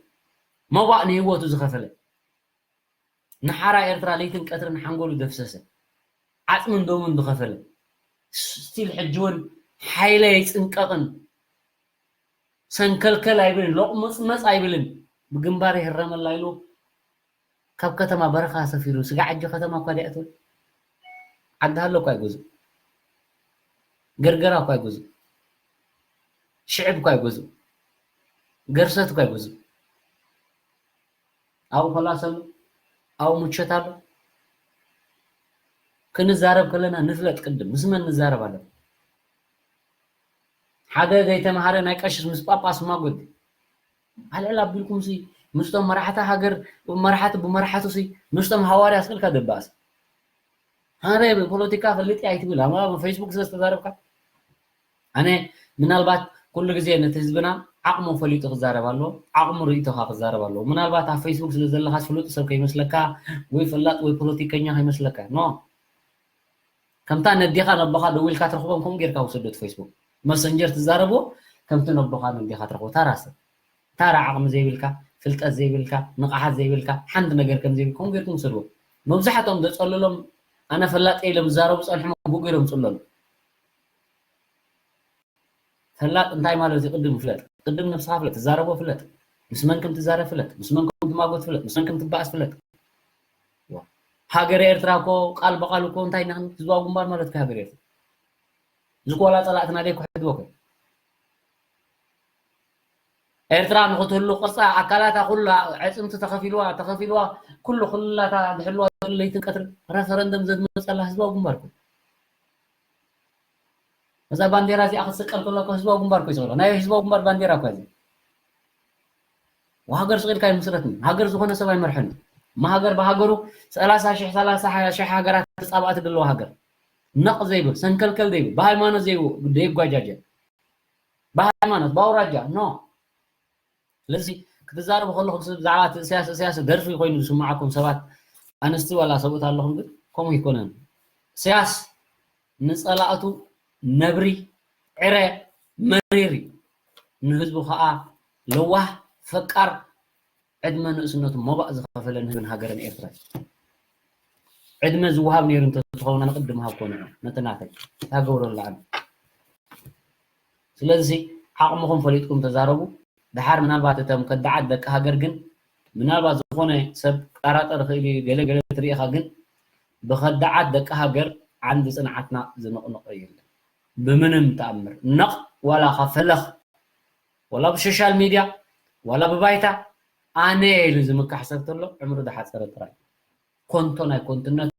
መዋእ ንህይወቱ ዝኸፈለ። ንሓራ ኤርትራ ለይትን ቀትርን ሓንጎሉ ዘፍሰሰ። ዓጽምን ደሙን ዝኸፈለ። ስቲል ሕጂ እውን ሓይለ ኣይጽንቀቕን። ሰንከልከል ኣይብልን፣ ሎቕመጽመጽ ኣይብልን። ብግንባር ይህረመላ ኢሉ ካብ ከተማ በረኻ ሰፊሩ። ስጋዕ ሕጂ ከተማ እኳ ድያ እትብል? ዓዲ ሃሎ እኳ ኣይገዝእ። ገርገራ እኳ ኣይገዝእ። ሽዕብ እኳ ኣይገዝእ። ገርሰት እኳ ኣይገዝእ። ኣብኡ ኮላስ ኣሎ፣ ኣብኡ ምቾት ኣሎ። ክንዛረብ ከለና ንፍለጥ ቅድም፣ ምስ መን ንዛረብ ኣለና? ሓደ ዘይተምሃረ ናይ ቀሽስ ምስ ጳጳስ ማጎት ኣልዕል ኣቢልኩም ሲ ምስቶም መራሕቲ ሃገር፣ መራሕቲ ብመራሕቱ ሲ ምስቶም ሃዋርያ ስልካ ደባስ። ሃረ ብፖለቲካ ፈልጥ ኣይትብል፣ ኣብ ፌስቡክ ስለ ዝተዛረብካ። ኣነ ምናልባት ኩሉ ግዜ ነቲ ህዝብና ዓቕሙ ፈሊጡ ክዛረብ ኣለዎ፣ ዓቕሙ ርእይቶኻ ክዛረብ ኣለዎ። ምናልባት ኣብ ፌስቡክ ስለ ዘለኻ ፍሉጥ ሰብ ከይመስለካ፣ ወይ ፈላጥ ወይ ፖለቲከኛ ከይመስለካ። ኖ። ከምታ ነዴኻ ነቦኻ ደዊልካ ትረኽቦም ከምኡ ጌርካ ውሰዶ እቲ ፌስቡክ። መሰንጀር ትዛረብዎ ከምቲ ነቦኻ ነዴኻ ትረኽቦ ታራ ሰብ። ታራ ዓቕሚ ዘይብልካ፣ ፍልጠት ዘይብልካ፣ ንቕሓት ዘይብልካ፣ ሓንቲ ነገር ከም ዘይብል ከምኡ ጌርኩም ውሰድዎ። መብዛሕትኦም ዘጸልሎም ኣነ ፈላጥ እየ ኢሎም ዝዛረቡ ጸንሖም ብኡ ጌሮም ጽለሉ። ፈላጥ እንታይ ማለት እዩ? ቅድም ፍለጥ። ቅድም ነብስኻ ፍለጥ። ትዛረቦ ፍለጥ። ምስ መን ከም ትዛረብ ፍለጥ። ምስ መን ከም ትማጎት ፍለጥ። ምስ መን ከም ትባኣስ ፍለጥ። ሃገረ ኤርትራ እኮ ቃል ብቃል እኮ እንታይ ኢና ክንብል? ህዝባዊ ግንባር ማለት እኮ ሃገረ ኤርትራ። እዚ እኮ ዋላ ጸላእትና ደይ ክሕድዎ እኮ። ኤርትራ ንኽትህሉ ቅርጻ ኣካላታ ኩላ ኣዕጽምቲ ተኸፊልዋ፣ ተኸፊልዋ፣ ኩሉ ክልላታ ዝሕልዋ ዘሎ ለይትን ቀትርን ረፈረንደም ዘድመጸላ ህዝባዊ ግንባር እኮ። እዛ ባንዴራ እዚኣ ክትስቀል ከሎ እኮ ህዝባዊ ግንባር እኮ እዩ ዝብሎ። ናይ ህዝባዊ ግንባር ባንዴራ እኮ እዚ። ወሃገር ስቕ ኢልካ ኣይምስረትን። ሃገር ዝኾነ ሰብ ኣይመርሐን። እማ ሃገር ብሃገሩ ሰላሳ ሺሕ፣ ሰላሳ ሺሕ ሃገራት ተጻባእቲ ዘለዎ ሃገር። ነቕ ዘይብል፣ ሰንከልከል ዘይብል፣ ብሃይማኖት ዘይው-፣ ዘይጓጃጀ። ብሃይማኖት፣ ብኣውራጃ፣ ኖ። ስለዚ ክትዛረቡ ከለኹም ብዛዕባ እቲ እስያስ፣ እስያስ ደርፊ ኮይኑ ዝስምዓኩም ሰባት፣ ኣንስቲ ዋላ ሰብኡት ኣለኹም፣ ግን ከምኡ ኣይኮነን። እስያስ ንጸላእቱ ነብሪ፣ ዕረ፣ መሪር እዩ። ንህዝቡ ኸኣ ለዋህ፣ ፈቃር፣ ዕድመ ንእስነቱ መባእ ዝኸፈለ ንህዝብን ሃገርን ኤርትራ እዩ። ዕድመ ዝወሃብ ነይሩ እንተዝኸውን ኣነ ቅድም ሃብኮ ንዑ፣ ነቲ ናተይ። እንታይ ገብረሉ ኣነ? ስለዚ ዓቕምኹም ፈሊጥኩም ተዛረቡ። ደሓር ምናልባት እቶም ከዳዓት ደቂ ሃገር ግን ምናልባት ዝኾነ ሰብ ክጠራጠር ይኽእል እዩ፣ ገለ ገለ ትርኢ ኢኻ፣ ግን ብኸዳዓት ደቂ ሃገር ዓንዲ ጽንዓትና ዝንቕንቖ የለን። ብምንም ተኣምር። ነቕ ዋላ ካብ ፈለኽ፣ ዋላ ብሶሻል ሚድያ፣ ዋላ ብባይታ፣ ኣነ ኢሉ ዝምካሕ ሰብ ተሎ፣ ዕምሩ ዝሓጸረ ጥራይ። ኮንቶ ናይ ኮንትነት፣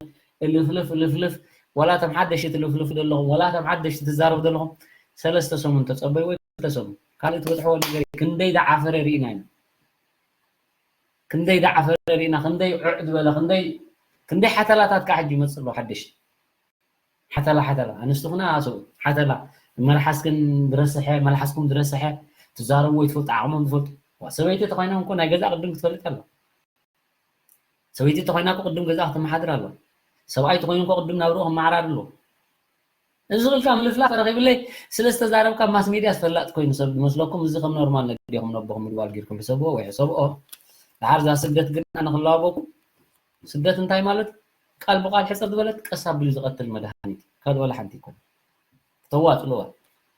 እልፍልፍ፣ እልፍልፍ፣ ዋላ እቶም ሓደሽቲ ትልፍልፍ ዘለኹም፣ ዋላ እቶም ሓደሽቲ ትዛረቡ ዘለኹም፣ ሰለስተ ሰሙን ተጸበዩ ወይ ክልተ ሰሙን። ካልእ ትበጽሕዎ ነገር፣ ክንደይ ዝዓፈረ ርኢና ኢና። ክንደይ ዝዓፈረ ርኢና፣ ክንደይ ዑዕ ዝበለ፣ ክንደይ፣ ክንደይ ሓተላታት ከዓ ሕጂ ይመጽእ ኣሎ ሓደሽቲ። ሓተላ፣ ሓተላ። ኣንስቲ ኩና ሰብኡት። ሓተላ። መልሓስክን ዝረስሐ፣ መልሓስኩም ዝረስሐ፣ ትዛረቡ ወይ ትፈልጡ፣ ዓቕሞም ዝፈልጡ። ዋ፣ ሰበይቲ ተኾይኖም እኮ ናይ ገዛ ቅድም ክትፈልጥ ኣለዋ። ሰበይቲ ተኾይና እኮ ቅድም ገዛ ክትመሓድር ኣለዋ። ሰብኣይ ተኾይኑ እኮ ቅድም ናብርኡ ክመዓራር ኣለዎ። እዚ ክልካ ምልፍላፍ ረኺብለይ ስለ ዝተዛረብካ ማስ ሚድያ ዝፈላጥ ኮይኑ ሰብ ዝመስለኩም፣ እዚ ከም ኖርማል ነገር ዲኹም ነቦኹም ምድዋል ጌርኩም ሕሰብዎ ወይ ሕሰብኦ። ደሓር እዛ ስደት ግን ኣነ ክላበኩም፣ ስደት እንታይ ማለት? ቃል ብቃል ሕጽር ዝበለት ቀስ ኣቢሉ ዝቐትል መድሃኒት። ካልእ ዋላ ሓንቲ ኣይኮነን። ክተዋ ጽልዋ።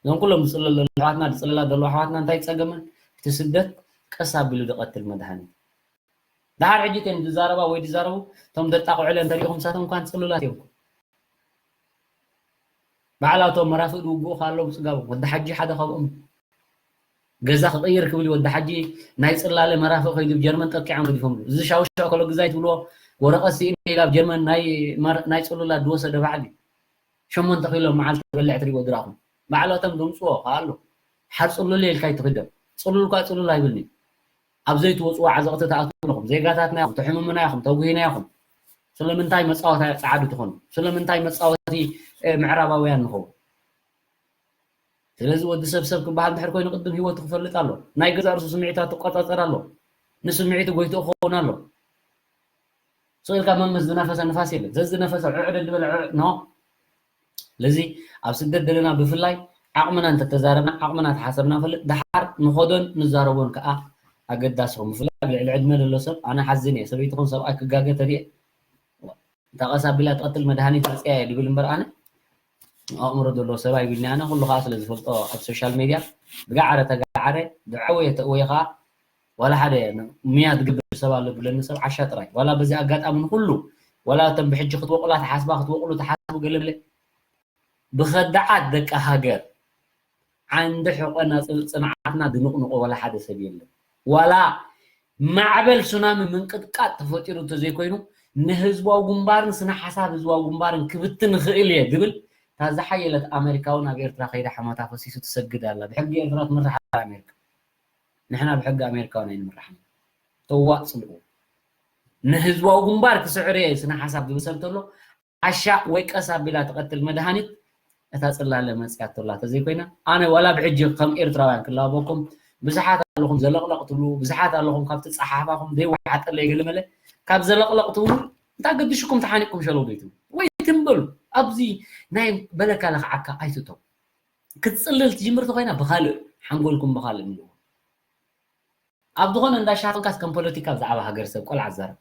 እዞም ኩሎም ዝጽለሉ ዘለዉ ኣሕዋትና፣ ዝጽለላ ዘለዋ ኣሕዋትና እንታይ ጸገመን? እቲ ስደት ቀስ ኣቢሉ ዝቐትል መድሃኒት። ደሓር ሕጂ እተን ዝዛረባ ወይ ዝዛረቡ፣ እቶም ዘጣቕዑ እንተሪኢኹም፣ ንሳቶም እኳ ጽሉላት እዮም። ባዕላቶም መራፍእ ዝውግኡ ከ ኣለዉ ብጽጋቦም። ወዲ ሓጂ ሓደ ካብኦም። ገዛ ክቕይር ክብል እዩ ወዲ ሓጂ፣ ናይ ጽላለ መራፍእ ከይዱ ብ ጀርመን ጠቂዖም ገዲፎምሉ። እዚ ሻውሻው ከሎ ግዛይ ትብልዎ፣ ወረቐት ስኢነ ኢላ ብ ጀርመን ናይ መር-፣ ናይ ጽሉላት ዝወሰደ በዓል እዩ። ሸሞንተ ኪሎ መዓልቲ ዝበልዕ ትሪእዎ ድራኹም። ባዕላቶም ዘምጽዎ ከኣ ኣሎ። ሓር ጽሉል ኢልካ ኣይትኽደም። ጽሉል እኳ ጽሉል ኣይብልን እዩ። ኣብ ዘይትወጽዎ ዓዘቕቲ ትኣትዉ ኣለኹም። ዜጋታትና ኢኹም፣ ተሕምሙና ኢኹም፣ ተጉሂና ኢኹም። ስለምንታይ መጻወቲ ጸዓዱ ትኾኑ? ስለምንታይ መጻወቲ ምዕራባውያን ንኸውን። ስለዚ ወዲ ሰብ ሰብ ክበሃል እንድሕር ኮይኑ ቅድም ህይወቱ ክፈልጥ ኣሎ። ናይ ገዛእ ርእሱ ስምዒታት ክቆጻጸር ኣሎ። ንስምዒቱ ጎይትኡ ክኸውን ኣሎ። ስቕ ኢልካ መምስ ዝነፈሰ ንፋስ የለን። ዘዝነፈሰ ዕዕድ እንድበለ ዕዕ ኖ። ስለዚ ኣብ ስደት ዘለና ብፍላይ ዓቕምና እንተተዛረብና፣ ዓቕምና ተሓሰብና ንፈልጥ፣ ደሓር ንኸዶን ንዛረቦን ከኣ ኣገዳሲ ኹም። ብፍላይ ኣብ ልዕሊ ዕድመ ዘሎ ሰብ፣ ኣነ ሓዝን እየ። ሰበይቲ ኹን ሰብኣይ ክጋገ ተሪኤ፣ እንታ ቀስ ኣቢላ ትቐትል መድሃኒት መጽያ እየ ድብል እምበር ኣነ ኣእምሮ ዘለዎ ሰብ ኣይብልኒ። ኣነ ኩሉ ከኣ ስለ ዝፈልጦ ኣብ ሶሻል ሜድያ ብጋዕረ ተጋዕረ፣ ዝዓወየ ተእወየ ከኣ ዋላ ሓደ ምያ ዝገብር ሰብ ኣሎ ዝብለኒ ሰብ ዓሻ ጥራይ። ዋላ በዚ ኣጋጣሚ ንኹሉ፣ ዋላ እቶም ብሕጂ ክትወቕላ ትሓስባ፣ ክትወቕሉ ትሓስቡ ገለ ገለ፣ ብኸዳዓት ደቂ ሃገር ዓንዲ ሕቆና ጽ-፣ ጽንዓትና ድንቕንቆ ዋላ ሓደ ሰብ የለን። ዋላ ማዕበል ሱናሚ ምንቅጥቃጥ ተፈጢሩ እንተዘይኮይኑ፣ ንህዝባዊ ግንባርን ስነ ሓሳብ ህዝባዊ ግንባርን ክብትን ይኽእል እየ ዝብል፣ እታ ዝሓየለት ኣሜሪካ እውን ኣብ ኤርትራ ከይዳ ሓሞታ ፈሲሱ ትሰግድ ኣላ። ብሕጊ ኤርትራ ትምራሕ ኣላ ኣሜሪካ። ንሕና ብሕጊ ኣሜሪካ እውን ኣይንምራሕን። ተዋእ ጽልኡ። ንህዝባዊ ግንባር ክስዕር እየ ስነ ሓሳብ ዝብል ሰብ እንተሎ፣ ዓሻ ወይ ቀስ ኣቢላ ትቐትል መድሃኒት እታ ጽላለ መጽያቶ ኣላ ተዘይኮይና፣ ኣነ ዋላ ብሕጂ ከም ኤርትራውያን ክላበኩም፣ ብዙሓት ኣለኹም ዘለቕለቕ ትብሉ፣ ብዙሓት ኣለኹም ካብቲ ጸሓሕፋኹም ዘይወሓጠለይ ገለመለ፣ ካብ ዘለቕለቕ ትብሉ እንታይ ገድሽኩም ተሓኒቅኩም ሸለው ዶ ይትብሉ? ወይ ትንበሉ። ኣብዚ ናይ በለካ ለኽዓካ ኣይትእተው። ክትጽልል ትጅምር ተኾይና ብኻልእ ሓንጎልኩም ብኻልእ ምልእዎ። ኣብ ዝኾነ እንዳ ሻሂ ኮንካስ ከም ፖለቲካ ብዛዕባ ሃገር ሰብ ቆልዓ ትዛረብ።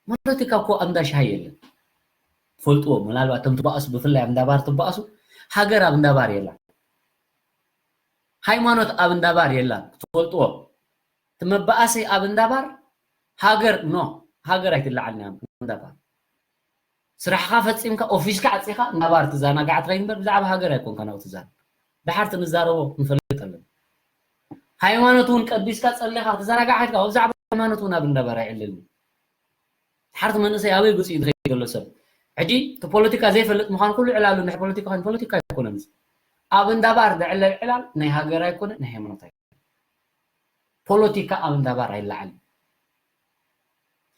ፖለቲካ እኮ ኣብ እንዳ ሻሂ የለን። ትፈልጥዎ፣ ምናልባት እቶም ትባእሱ፣ ብፍላይ ኣብ እንዳ ባር ትባእሱ፣ ሃገር ኣብ እንዳ ባር የላን። ሃይማኖት ኣብ እንዳ ባር የላን። ትፈልጥዎ፣ እቲ መባኣሲ ኣብ እንዳ ባር፣ ሃገር ኖ፣ ሃገር ኣይትለዓልን እያ ኣብ እንዳ ባር። ስራሕኻ ፈጺምካ፣ ኦፊስካ ዓጺኻ፣ እንዳ ባር ትዘናጋዕ ትኸይድ እምበር፣ ብዛዕባ ሃገር ኣይኮንካን ኣብኡ ትዛረብ። ደሓር እቲ ንዛረቦ ክንፈልጥ ኣለና። ሃይማኖት እውን ቀዲስካ ጸሊኻ ክትዘናጋዕ ከይድካ፣ ብዛዕባ ሃይማኖት እውን ኣብ እንዳ ባር ኣይዕለልን። ደሓር እቲ መንእሰይ ኣበይ ገጹ እዩ ዝኸይድ ዘሎ ሰብ? ሕጂ እቲ ፖለቲካ ዘይፈልጥ ምዃኑ ኩሉ ዕላሉ ናይ ፖለቲካ ኮይኑ ፖለቲካ ኣይኮነን። ኣብ እንዳ ባር ዝዕለል ዕላል ናይ ሃገር ኣይኮነ፣ ናይ ሃይማኖት ኣይኮነ። ፖለቲካ ኣብ እንዳ ባር ኣይለዓልን።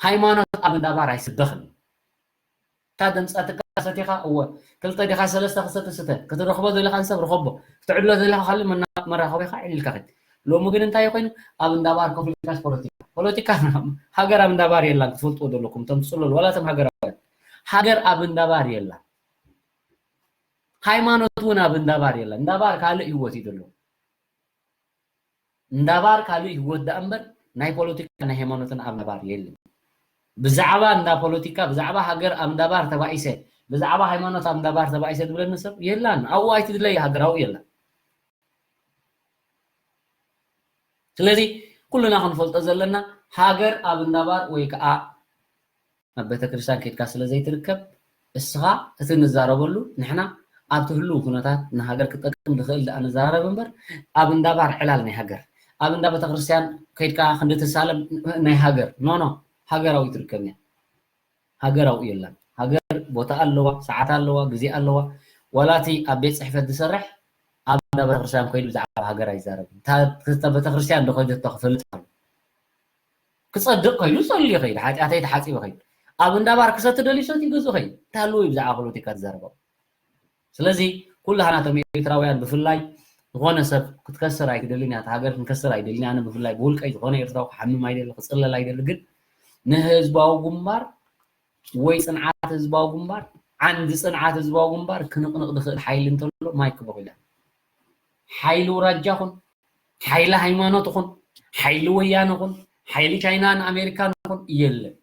ሃይማኖት ኣብ እንዳ ባር ኣይስበኽን። እታ ደምጻትካ ሰቲኻ፣ እወ፣ ክልተ ዲኻ ሰለስተ ክሰተ ስተ፣ ክትረኽቦ ዘለኻን ሰብ ርኸቦ፣ ክትዕድሎ ዘለኻ ካልእ መና-፣ መራኸቢኻ ዕሊልካ ኸድ። ሎሚ ግን እንታይ ኮይኑ? ኣብ እንዳ ባር ኮፍ ኢልካስ ፖለቲካ። ፖለቲካ ሃገር ኣብ እንዳ ባር የላን፣ ክትፈልጥዎ ዘለኩም፣ እቶም ትጽለሉ፣ ዋላ እቶም ሃገራውያን። ሃገር ኣብ እንዳ ባር የላን። ሃይማኖት እውን ኣብ እንዳ ባር የላን። እንዳ ባር ካልእ ህይወት እዩ ዘሎ። እንዳ ባር ካልእ ህይወት ደኣ እምበር ናይ ፖለቲካ ናይ ሃይማኖትን ኣብ እንዳ ባር የለን። ብዛዕባ እንዳ ፖለቲካ፣ ብዛዕባ ሃገር ኣብ እንዳ ባር ተባኢሰ፣ ብዛዕባ ሃይማኖት ኣብ እንዳ ባር ተባኢሰ ዝብለኒ ሰብ የላን። ኣብኡ ኣይትድለይ ሃገር ኣብኡ የላን። ስለዚ ኩልና ክንፈልጦ ዘለና ሃገር ኣብ እንዳ ባር ወይ ከዓ ኣብ ቤተክርስትያን ከይድካ ስለ ዘይትርከብ፣ እስኻ እቲ ንዛረበሉ ንሕና ኣብቲ ህሉው ኩነታት ንሃገር ክጠቅም ዝኽእል ደኣ ንዘራረብ እምበር፣ ኣብ እንዳ ባር ዕላል ናይ ሃገር፣ ኣብ እንዳ ቤተክርስትያን ከይድካ ክንዲ ትሳለም ናይ ሃገር፣ ኖ፣ ኖ፣ ሃገር ኣብኡ ኣይትርከብን እያ። ሃገር ኣብኡ የላን። ሃገር ቦታ ኣለዋ፣ ሰዓት ኣለዋ፣ ግዜ ኣለዋ። ዋላ እቲ ኣብ ቤት ጽሕፈት ዝሰርሕ ኣብ እንዳ ቤተክርስትያን ከይዱ ብዛዕባ ሃገር ኣይዛረብን። እታ፣ እታ ቤተክርስትያን ዶ ከይደቶ ክፈልጥ ኣሎ። ክጸድቕ ከይዱ ጸልዩ ይኸይድ፣ ሓጢኣተይ ተሓጺበ ይኸይድ። ኣብ እንዳ ባር ክሰቲ ደልዩ ሰትዩ ገዝኡ ይኸይድ። እንታይ ኣለዎ እዩ ብዛዕባ ፖለቲካ ዝዛረብ? ስለዚ ኩላህና እቶም ኤርትራውያን ብፍላይ ዝኾነ ሰብ ክትከስር ኣይትደልን እያ፣ እታ ሃገር ክንከስር ኣይደልን እያ። ኣነ ብፍላይ ብውልቀይ ዝኾነ ኤርትራዊ ክሓምም ኣይደሊ፣ ክጽለል ኣይደሊ። ግን ንህዝባዊ ግንባር ወይ ጽንዓት ህዝባዊ ግንባር፣ ዓንዲ ጽንዓት ህዝባዊ ግንባር ክንቕንቕ ዝኽእል ሓይሊ እንተሎ ማይክ ቦኮላ። ሓይሊ ውራጃ ኹን፣ ሓይሊ ሃይማኖት ኹን፣ ሓይሊ ወያነ ኹን፣ ሓይሊ ቻይናን ኣሜሪካን ኹን የለን።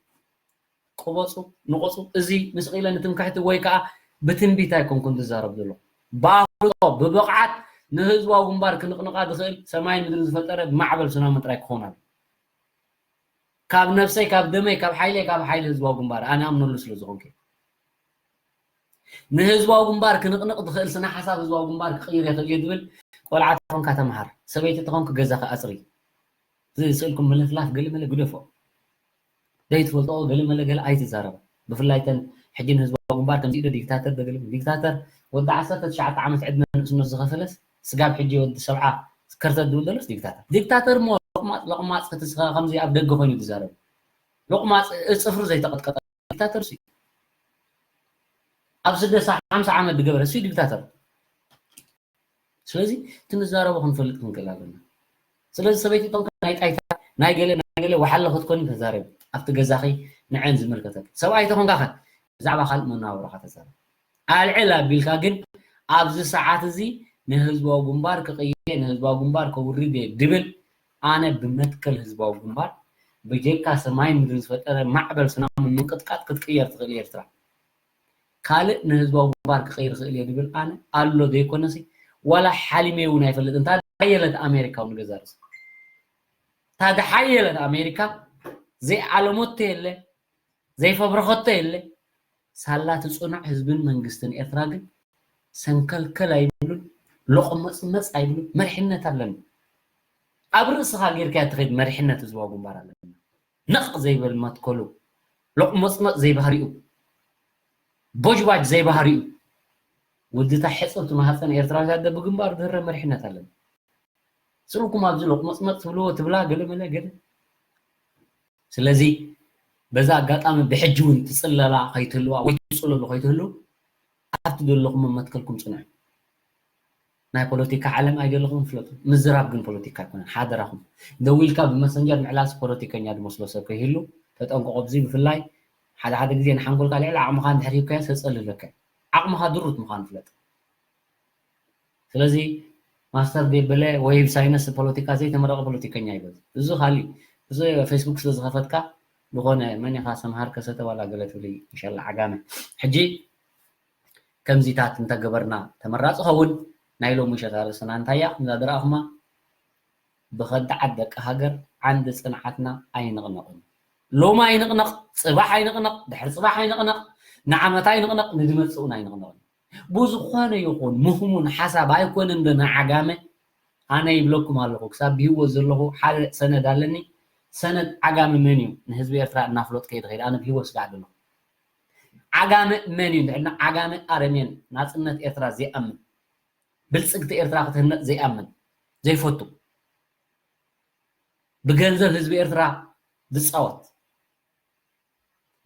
ቅበጹ፣ ንቐጹ። እዚ ንስቕ ኢለ ንትምክሕቲ ወይ ከኣ ብትንቢት ኣይኮንኩን ዝዛረብ ዘለኹ። ብኣፍልጦ፣ ብብቕዓት ንህዝባዊ ግንባር ክንቕንቓ ዝኽእል ሰማይን ምድርን ዝፈጠረ ብማዕበል ሱናሚ ጥራይ ክኸውን ኣለዎ። ካብ ነብሰይ፣ ካብ ደመይ፣ ካብ ሓይለይ፣ ካብ ሓይሊ ህዝባዊ ግንባር ኣነ ኣምነሉ ስለ ዝኾንኩ። ንህዝባዊ ግንባር ክንቕንቕ ዝኽእል ስነ ሓሳብ ህዝባዊ ግንባር ክቕይር ይኽእል እየ ዝብል ቆልዓ ተኾንካ ተምሃር፣ ሰበይቲ ተኾንክ ገዛኻ ኣጽሪ። እዚ ስእልኩም ምልፍላፍ ገለመለ ግደፎ። ዘይትፈልጦ ገለመለ ገለ ኣይትዛረባ። ብፍላይ ተን ሕጂ ንህዝባዊ ግንባር ከምዚ ኢሉ ዲክታተር ዶ ገለ፣ ዲክታተር ወዲ ዓሰርተ ትሽዓተ ዓመት ዕድመ ንእስነት ዝኸፈለስ ስጋብ ሕጂ ወዲ ሰብዓ ከርተት ዝብል ዘሎስ ዲክታተር። ዲክታተር እሞ ሎቕማጽ፣ ሎቕማጽ እቲ ስኻ ከምዚ ኣብ ደገ ኮይኑ ዝዛረብ። ሎቕማጽ፣ እ፣ ጽፍሩ ዘይተቐጥቀጠ ዲክታተር ሲ። ኣብ ስደት ሓምሳ ዓመት ዝገበረ እሱ ዲክታተር። ስለዚ እቲ ንዛረቦ ክንፈልጥ ክንክእል ኣለና። ስለዚ ሰበይቲ ቶንካ ናይ ጣይታ ናይ ገለ ናይ ገለ ወሓለ ክትኮኒ ተዛረቢ። ኣብቲ ገዛኺ ንዐን ዝምልከተክ ሰብኣይ ተኾንካ ከ ብዛዕባ ካልእ መነባብሮኻ ተዛረብ። ኣልዕል ኣቢልካ ግን ኣብዚ ሰዓት እዚ ንህዝባዊ ግንባር ክቕይር እየ፣ ንህዝባዊ ግንባር ከውርድ እየ ድብል ኣነ ብመትከል ህዝባዊ ግንባር ብጀካ ሰማይ ምድሪ ዝፈጠረ ማዕበል ስናምን ምንቅጥቃጥ ክትቅየር ትኽእል ኤርትራ። ካልእ ንህዝባዊ ግንባር ክቕይር ይኽእል እየ ዝብል ኣነ ኣሎ ዘይኮነሲ ዋላ ሓሊመ እውን ኣይፈልጥን። እንታ ሓየለት ኣሜሪካ እውን ገዛ ርእሲ እታ ዝሓየለት ኣሜሪካ ዘይዓለመቶ የለ ዘይፈብረኸቶ የለ ሳላ ትፅኑዕ ህዝብን መንግስትን ኤርትራ ግን ሰንከልከል ኣይብሉን ሎቕመፅመፅ ኣይብሉን መሪሕነት ኣለና ኣብ ርእስኻ ጌርካ ትኸይድ መሪሕነት ህዝባዊ ግንባር ኣለና ነቕ ዘይበል መትከሉ ሎቕመፅመፅ ዘይባህሪኡ ቦጅባጅ ዘይባህሪኡ ወድታ ሕፅብቲ ማህፀን ኤርትራዊት ኣደ ብግንባር ዝህረ መሪሕነት ኣለና ስልኩም ኣብዚ ሎቕመፅመፅ ትብልዎ ትብላ ገለ መለ ገለ ስለዚ በዛ ኣጋጣሚ ብሕጂ እውን ትፅለላ ከይትህልዋ ወይ ትፅለሉ ከይትህሉ ኣብቲ ዘለኹም መትከልኩም ፅንዑ ናይ ፖለቲካ ዓለም ኣይደለኹም ፍለጡ ምዝራብ ግን ፖለቲካ ኣይኮነን ሓደራኹም ደዊልካ ብመሰንጀር ምዕላስ ፖለቲከኛ ዝመስሎ ሰብ ከይህሉ ተጠንቀቆ ብዚ ብፍላይ ሓደ ሓደ ግዜ ንሓንጎልካ ልዕሊ ዓቕምኻ እንድሕር ሂብካዮ ሰፀልለካ ዓቕምኻ ድሩት ምዃኑ ፍለጥ ስለዚ ማስተር ደበለ ወይ ሳይነስ ፖለቲካ ዘይተመረቐ ፖለቲከኛ ይበዝ እዚ ካሊ እዚ ፌስቡክ ስለ ዝኸፈትካ ዝኾነ መን ኢኻ ሰምሃር ከሰተ ዋላ ገለ ትብሊ እንሻላ ዓጋመ ሕጂ ከምዚታት እንተገበርና ተመራፂ ኸውን ናይ ሎሚ ሸታ ርእስና እንታያ ከምዛ ድረኣኹማ ብኸዳዓት ደቂ ሃገር ዓንዲ ፅንዓትና ኣይንቕነቕን ሎሚ ኣይንቕነቕ ፅባሕ ኣይንቕነቕ ድሕሪ ፅባሕ ኣይንቕነቕ ንዓመት ኣይንቕነቕ ንድመፅእ እውን ኣይንቕነቕን ብዝኾነ ይኹን ምህሙን ሓሳብ ኣይኮነን ዶ ንዓጋመ ኣነ ይብለኩም ኣለኹ ክሳብ ብህይወት ዘለኹ ሓደ ሰነድ ኣለኒ ሰነድ ዓጋመ መን እዩ ንህዝቢ ኤርትራ እናፍለጥ ከይድ ኸይድ ኣነ ብህይወት ስጋዕ ዘለኹ ዓጋመ መን እዩ ንድሕና ዓጋመ ኣረሜን ናፅነት ኤርትራ ዘይኣምን ብልፅግቲ ኤርትራ ክትህነፅ ዘይኣምን ዘይፈቱ ብገንዘብ ህዝቢ ኤርትራ ዝፃወት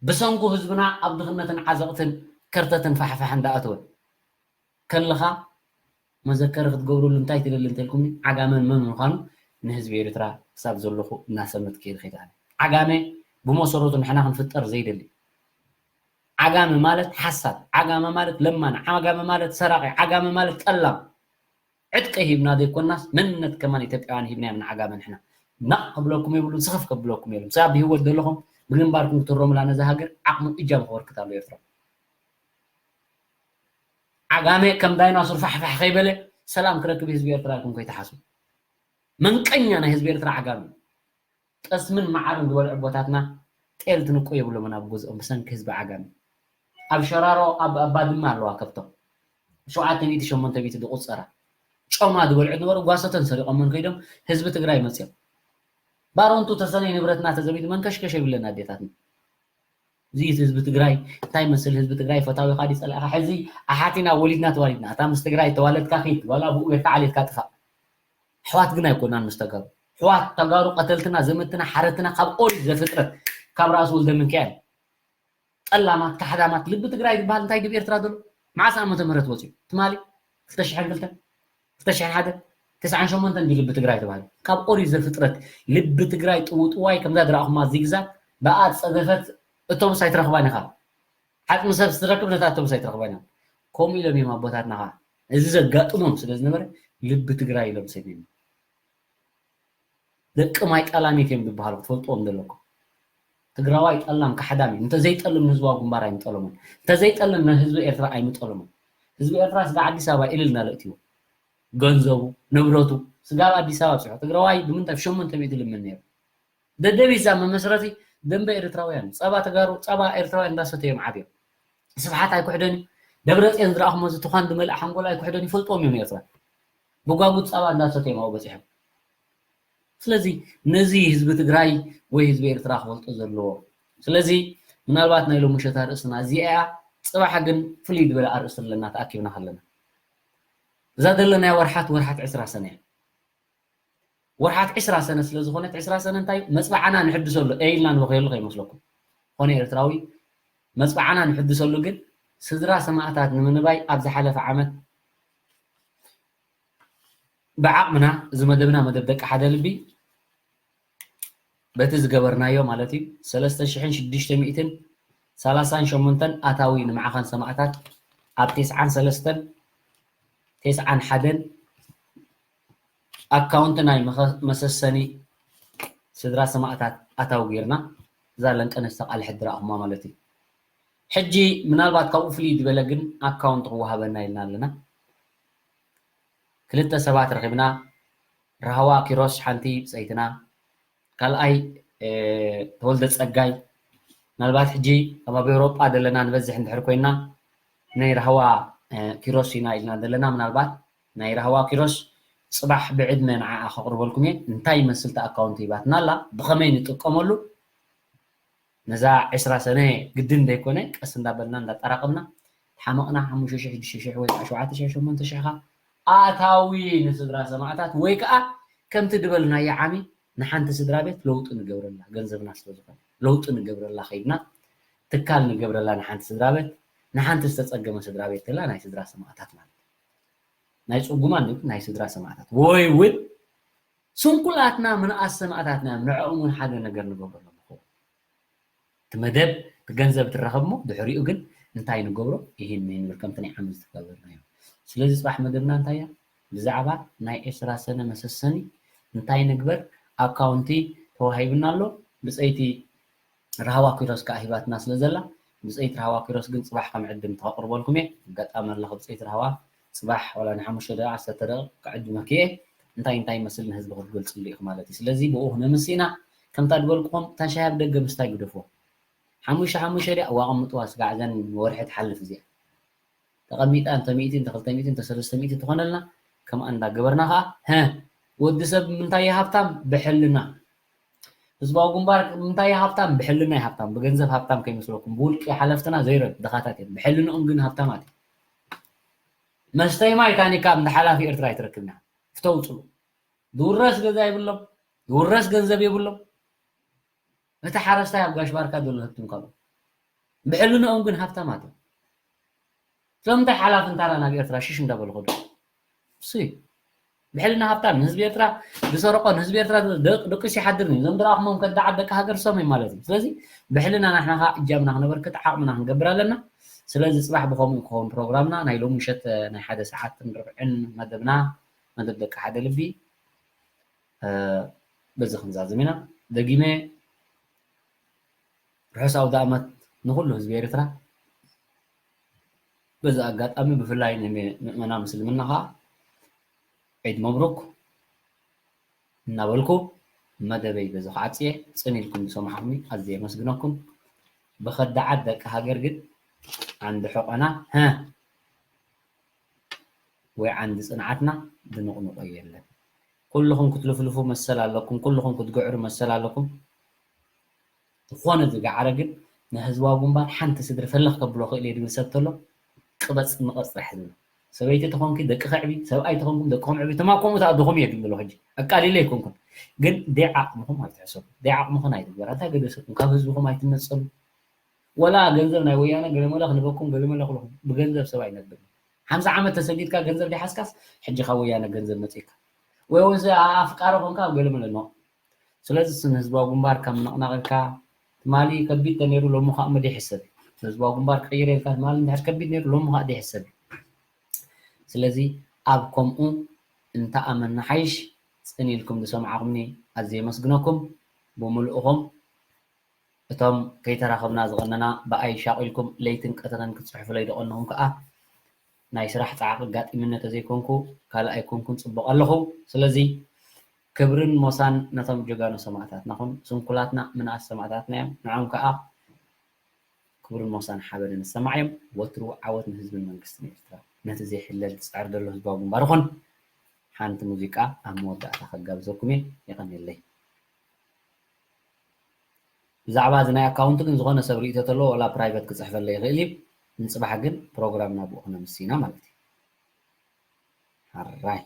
ብሰንኩ ህዝብና ኣብ ድኽነትን ዓዘቕትን ከርተትን ፋሕፋሕን ዳኣተወ ከለኻ መዘከሪ ክትገብርሉ እንታይ ትደሊ እንተልኩምኒ ዓጋመ መን ምዃኑ ንህዝቢ ኤርትራ ክሳብ ዘለኹ እናሰመት ከይድ ከይትኣነ ዓጋመ ብመሰረቱ ንሕና ክንፍጠር ዘይደሊ ዓጋመ ማለት ሓሳድ ዓጋመ ማለት ለማን ዓጋመ ማለት ሰራቂ ዓጋመ ማለት ጠላም ዕጥቂ ሂብና ዘይኮናስ መንነት ከማን ኢትዮጵያውያን ሂብናዮም ንዓጋመ ንሕና ነቕ ክብለኩም የብሉን ስኽፍ ከብለኩም የብሉን ስጋብ ብህይወት ዘለኹም ብግንባርኩም ክትረሙላ ነዛ ሃገር ዓቕሙ እጃም ክበርክት ኣሎ ኤርትራ ዓጋመ ከም ዳይናሱር ፋሕፋሕ ከይበለ ሰላም ክረክብ ህዝቢ ኤርትራ ኢልኩም ከይትሓስቡ መንቀኛ ናይ ህዝቢ ኤርትራ ዓጋመ ጠስምን መዓርን ዝበልዑ ኣቦታትና ጤል ትንቁ የብሎምን ኣብ ገዝኦም ብሰንኪ ህዝቢ ዓጋመ ኣብ ሸራሮ ኣብ ኣባድማ ኣለዋ ከብቶም ሸውዓተ ሚእቲ ሸሞንተ ሚእቲ ዝቁፀራ ጮማ ዝበልዑ ዝነበሩ ጓሶተን ሰሪቆመን ከይዶም ህዝቢ ትግራይ መፅኦም ባሮንቱ ተሰነይ ንብረትና ተዘሚቱ መንከሽከሽ የብለን ኣዴታትና እዚ ህዝቢ ትግራይ እንታይ መስል ህዝቢ ትግራይ ፈታዊኻ ድዩ ፀላኢኻ ሕዚ ኣሓቲና ወሊድና ተዋሊድና እታ ምስ ትግራይ ተዋለድካ ኪድ ዋላ ብኡ ጌርካ ዓሌትካ ጥፋእ ኣሕዋት ግን ኣይኮናን ምስ ተጋሩ ኣሕዋት ተጋሩ ቀተልትና ዘመትና ሓረትና ካብ ኦሪት ዘፍጥረት ካብ ራእሲ ወልደ ምንካኤል ጠላማት ካሕዳማት ልቢ ትግራይ ዝበሃል እንታይ ድብ ኤርትራ ዘሎ መዓስ ዓመተ ምህረት ወፅዩ ትማሊ ክልተ ሽሕን ክልተን ክልተ ሽሕን ሓደን ተስዓን ሸሞንተን ድዩ ልቢ ትግራይ ተባሂሉ ካብ ኦሪት ዘፍጥረት ልቢ ትግራይ ጥውጥዋይ ከምዛ ዝረኣኹማ ዚግዛግ ብኣ ዝፀደፈት እቶብስ ኣይትረኽባን ኢኻ ዓፅሚ ሰብ ስትረክብ ነታ እቶብስ ኣይትረኽባን ኢኻ ከምኡ ኢሎም እዮም ኣቦታትና ከዓ እዚ ዘጋጥሞም ስለ ዝነበረ ልቢ ትግራይ ኢሎም ሰይሞም ደቂ ማይ ጠላሚት እዮም ዝበሃሉ ክትፈልጥዎም ዘለኩም ትግራዋይ ጠላም ካሕዳም እዩ እንተዘይጠልም ንህዝባዊ ግንባር ኣይምጠለሙን እንተዘይጠልም ንህዝቢ ኤርትራ ኣይምጠለሙን ህዝቢ ኤርትራ ስጋ ኣዲስ ኣበባ ኢልል እናለእትዎ ገንዘቡ ንብረቱ ስጋብ ኣዲስ ኣበባ ኣብፅሑ ትግራዋይ ብምንታይ ብሸሞንተ ሚእቲ ልምን ነይሩ ደደቢት እዛ መመስረቲ ደንበ ኤርትራውያን ጸባ ተጋሩ ጸባ ኤርትራውያን እንዳሰተዮም ዓብዮም ስብሓት ኣይኩሕደን እዩ ደብረፅዮን ዝረኣኹሞ እዚ ትኳን ዝመልእ ሓንጎል ኣይኩሕደን ይፈልጥዎም እዮም ኤርትራ ብጓጉት ጸባ እንዳሰተዮም ኣብኡ በፂሖም ስለዚ ነዚ ህዝቢ ትግራይ ወይ ህዝቢ ኤርትራ ክፈልጦ ዘለዎ ስለዚ ምናልባት ናይ ሎሚ ሸታ ርእስና እዚኣ እያ ፅባሕ ግን ፍልይ ዝበለ ኣርእስቲ ኣለና ተኣኪብና ከለና እዛ ዘለናያ ወርሓት ወርሓት ዕስራ ሰነ እያ ወርሓት ዕስራ ሰነ ስለ ዝኾነት ዕስራ ሰነ እንታይ መፅባዕና ንሕድሰሉ ኢልና ንበኸየሉ ከይመስለኩም ኮነ ኤርትራዊ መፅባዕና ንሕድሰሉ ግን ስድራ ሰማእታት ንምንባይ ኣብ ዝሓለፈ ዓመት ብዓቕምና፣ እዚ መደብና፣ መደብ ደቂ ሓደ ልቢ፣ በቲ ዝገበርናዮ ማለት እዩ፣ ሰለስተ ሽሕን ሽዱሽተ ሚእትን ሰላሳን ሸሞንተን ኣታዊ ንማዕኸን ሰማእታት ኣብ ተስዓን ሰለስተን፣ ተስዓን ሓደን ኣካውንት ናይ መኸ-፣ መሰሰኒ ስድራ ሰማእታት ኣታዊ ጌርና፣ እዛ ለንቀነስተ ቃል ሕድራ ኣኹማ ማለት እዩ። ሕጂ ምናልባት ካብኡ ፍልይ ዝበለ ግን ኣካውንት ክወሃበና ኢልና ኣለና። ክልተ ሰባት ረኺብና፣ ራህዋ ኪሮስ ሓንቲ ብጸይትና፣ ካልኣይ፣ እ፣ ተወልደ ጸጋይ። ምናልባት ሕጂ ኣብ፣ ኣብ ኤውሮጳ ዘለና ንበዝሕ እንድሕር ኮይና፣ ናይ ራህዋ፣ እ፣ ኪሮስ ኢና ኢልና ዘለና። ምናልባት ናይ ራህዋ ኪሮስ ጽባሕ ብዕድመ ንዓኣ ከቕርበልኩም እየ። እንታይ ይመስል እቲ ኣካውንት ሂባትና ኣላ፣ ብኸመይ ንጥቀመሉ፣ ነዛ ዕስራ ሰነ ግድን ዘይኮነ፣ ቀስ እንዳበልና እንዳጠራቐምና፣ ሓመቕና ሓሙሽተ ሽሕ፣ ሽዱሽተ ሽሕ ወይ ከዓ ሸውዓተ ሽሕ፣ ሸሞንተ ሽሕ ኻ ኣታዊ ንስድራ ሰማእታት፣ ወይ ከዓ ከምቲ ድበልናዮ ዓሚ ንሓንቲ ስድራ ቤት ለውጢ ንገብረላ፣ ገንዘብና ስለ ዝኾነ ለውጢ ንገብረላ ከይድና፣ ትካል ንገብረላ ንሓንቲ ስድራ ቤት፣ ንሓንቲ ዝተጸገመ ስድራ ቤት ተላ ናይ ስድራ ሰማእታት ማለት እዩ። ናይ ጽጉማን ናይ ስድራ ሰማእታት፣ ወይ እውን ስንኩላትና ምንኣስ ሰማእታትና እዮም፣ ንዕኦም እውን ሓደ ነገር ንገብረሎም ንኸውን። እቲ መደብ፣ እቲ ገንዘብ ትረኸብ እሞ፣ ድሕሪኡ ግን እንታይ ንገብሮ? ይህን ንብል፣ ከምቲ ናይ ዓመት ዝተገበርናዮ። ስለዚ ጽባሕ መደብና እንታይ እያ? ብዛዕባ ናይ ዕስራ ሰነ መሰሰኒ እንታይ ንግበር? ኣካውንቲ ተዋሂብና ኣሎ። ብጸይቲ ራህዋ ኪሮስ ከኣ ሂባትና ስለ ዘላ፣ ብጸይቲ ራህዋ ኪሮስ ግን ጽባሕ ከም ዕድም ተቕርበልኩም እየ። ኣጋጣሚ ኣለኹ ብጸይቲ ራህዋ፣ ጽባሕ ዋላ ንሓሙሽተ ደቂቕ፣ ዓሰርተ ደቂቕ ክዕድመኪ እየ። እንታይ እንታይ ይመስል ንህዝቢ ክትገልጽሉ ኢኹ ማለት እዩ። ስለዚ ብኡ ክነምስ ኢና። ከምታ ዝበልኩኹም፣ እታ ሻሂ ኣብ ደገ ምስታይ ግደፍዎ። ሓሙሽተ ሓሙሽተ ደቂቕ፣ እዋ ኣቐምጥዋ፣ ስጋዕ እዘን ወርሒ ትሓልፍ እዚኣ። ተቐሚጣ እንተ ሚእቲ፣ እንተ ክልተ ሚእቲ፣ እንተ ሰለስተ ሚእቲ ትኾነልና፣ ከምኣ እንዳገበርና ኸዓ፣ ሀ፣ ወዲ ሰብ ምንታይ እዩ ሃብታም? ብሕልና። ህዝባዊ ግንባር ምንታይ እዩ ሃብታም? ብሕልና እዩ ሃብታም። ብገንዘብ ሃብታም ከይመስለኩም። ብውልቂ ሓለፍትና ዘይረድ ድኻታት እዮም። ብሕልንኦም ግን ሃብታማት እዮም። መስተይ ማይ ታኒካ እንዳ ሓላፊ ኤርትራ ኣይትረክብና። ፍተው ጽሉ። ዝውረስ ገዛ የብሎም። ዝውረስ ገንዘብ የብሎም። እቲ ሓረስታይ ኣብ ጋሽ ባርካ ዘሎ ህብትም ካብኡ። ብሕልንኦም ግን ሃብታማት እዮም። ስለምንታይ ሓላፍን ታራን ኣብ ኤርትራ ሽሽ እንዳበሉ ኸዱ? እሱ እዩ። ብሕልና ሃብታም፣ ንህዝቢ ኤርትራ ዝሰረቆ፣ ንህዝቢ ኤርትራ ደቅ-፣ ደቂሱ ይሓድር እዩ። እዞም ድረኣኹሞም ከዳዓት ደቂ ሃገር ሰም እዮም ማለት እዩ። ስለዚ ብሕልና ናሕና ኸዓ እጃምና ክነበርክት ዓቕምና ክንገብር ኣለና። ስለዚ ጽባሕ ብኸምኡ ክኸውን ፕሮግራምና፣ ናይ ሎሚ ምሸት ናይ ሓደ ሰዓትን ርብዕን መደብና፣ መደብ ደቂ ሓደ ልቢ፣ እ፣ በዚ ክንዛዝም ኢና። ደጊመ ርሑስ ኣውደ ኣመት ንኹሉ ህዝቢ ኤርትራ። በዚ ኣጋጣሚ ብፍላይ ንምእመና ምስልምና ኸዓ ዒድ መብሩክ እናበልኩ መደበይ በዚ ክዓጽየ፣ ጽን ኢልኩም ዝሰማዕኩምኒ ኣዝየ የመስግነኩም። ብኸዳዓት ደቂ ሃገር ግን ዓንዲ ሕቖና፣ ሀ፣ ወይ ዓንዲ ጽንዓትና ድንቕንቖ የለን። ኩልኹም ክትልፍልፉ መሰል ኣለኩም፣ ኩልኹም ክትግዕሩ መሰል ኣለኩም። ዝኾነ ዝገዓረ ግን ንህዝባዊ ግንባር ሓንቲ ስድሪ ፈለኽ ከብሎ ክእል እየ ድብል ሰብ ተሎ፣ ቅበጽ ምቐጽ ጥራሕ ዝብል። ሰበይቲ ተኾንኪ ደቂ ከዕቢ፣ ሰብኣይ ተኾንኩም ደቅኹም ዕቢ፣ ተማኮሙ ተኣድኹም እየ ድብል ዘሎ ሕጂ። ኣቃሊለ ኣይኮንኩን። ግን ደይ ዓቕምኹም ኣይትሕሰቡ። ደይ ዓቕምኹም ኣይትግበር። እንታይ ገደሰኩም? ካብ ህዝብኹም ኣይትነጸሉ። ወላ ገንዘብ ናይ ወያነ ገለመለ ክንበኩም ገለመለ ክልኹም። ብገንዘብ ሰብ ኣይነብርን። ሓምሳ ዓመት ተሰዲድካ ገንዘብ ደይሓዝካስ፣ ሕጂ ካብ ወያነ ገንዘብ መጺእካ። ወይ እውን ኣፍቃሪ ኮንካ ኣብ ገለመለ ኖ። ስለዚ ስም ህዝባዊ ግንባር ካብ ምንቕናቕ ኢልካ ትማሊ ከቢድ ተነይሩ ሎሚ ከዓ መደ ይሕሰብ እዩ። ህዝባዊ ግንባር ክቕይር ኢልካ ትማሊ እንድሕር ከቢድ ነይሩ ሎሚ ከዓ ደይሕሰብ እዩ። ስለዚ ኣብ ከምኡ እንተኣመና ሓይሽ ጽን ኢልኩም ዝሰማዕኹምኒ ኣዝየ የመስግነኩም። ብምልእኹም እቶም ከይተራኸብና ዝቐነና ብኣይ ሻቒልኩም ለይትን ቀትርን ክትጽሕፉለይ ዝቐነኹም ከዓ ናይ ስራሕ ጻዕቂ ኣጋጢምኒ ተዘይኮንኩ ካልእ ኣይኮንኩን ጽቡቕ ኣለኹ። ስለዚ ክብርን ሞሳን ነቶም ጀጋኑ ሰማእታትና ኹን። ስንኩላትና ምንኣስ ሰማእታትና እዮም። ንዖም ከዓ ክብርን ሞሳን ሓበንን ይሰማዕ እዮም። ወትሩ ዓወት ንህዝብን መንግስትን ኤርትራ። ነቲ ዘይሕለል ዝጽዕር ዘሎ ህዝባዊ ግንባር ኹን። ሓንቲ ሙዚቃ ኣብ መወዳእታ ከጋብዘኩም እየ። የቐንየለይ። ብዛዕባ እዚ ናይ ኣካውንት ግን ዝኾነ ሰብ ርእይቶ ተለዎ ዋላ ፕራይቨት ክጽሕፈለይ ይኽእል እዩ። ንጽባሕ ግን ፕሮግራምና ብኡ ክነምስ ኢና ማለት እዩ። ሓራይ።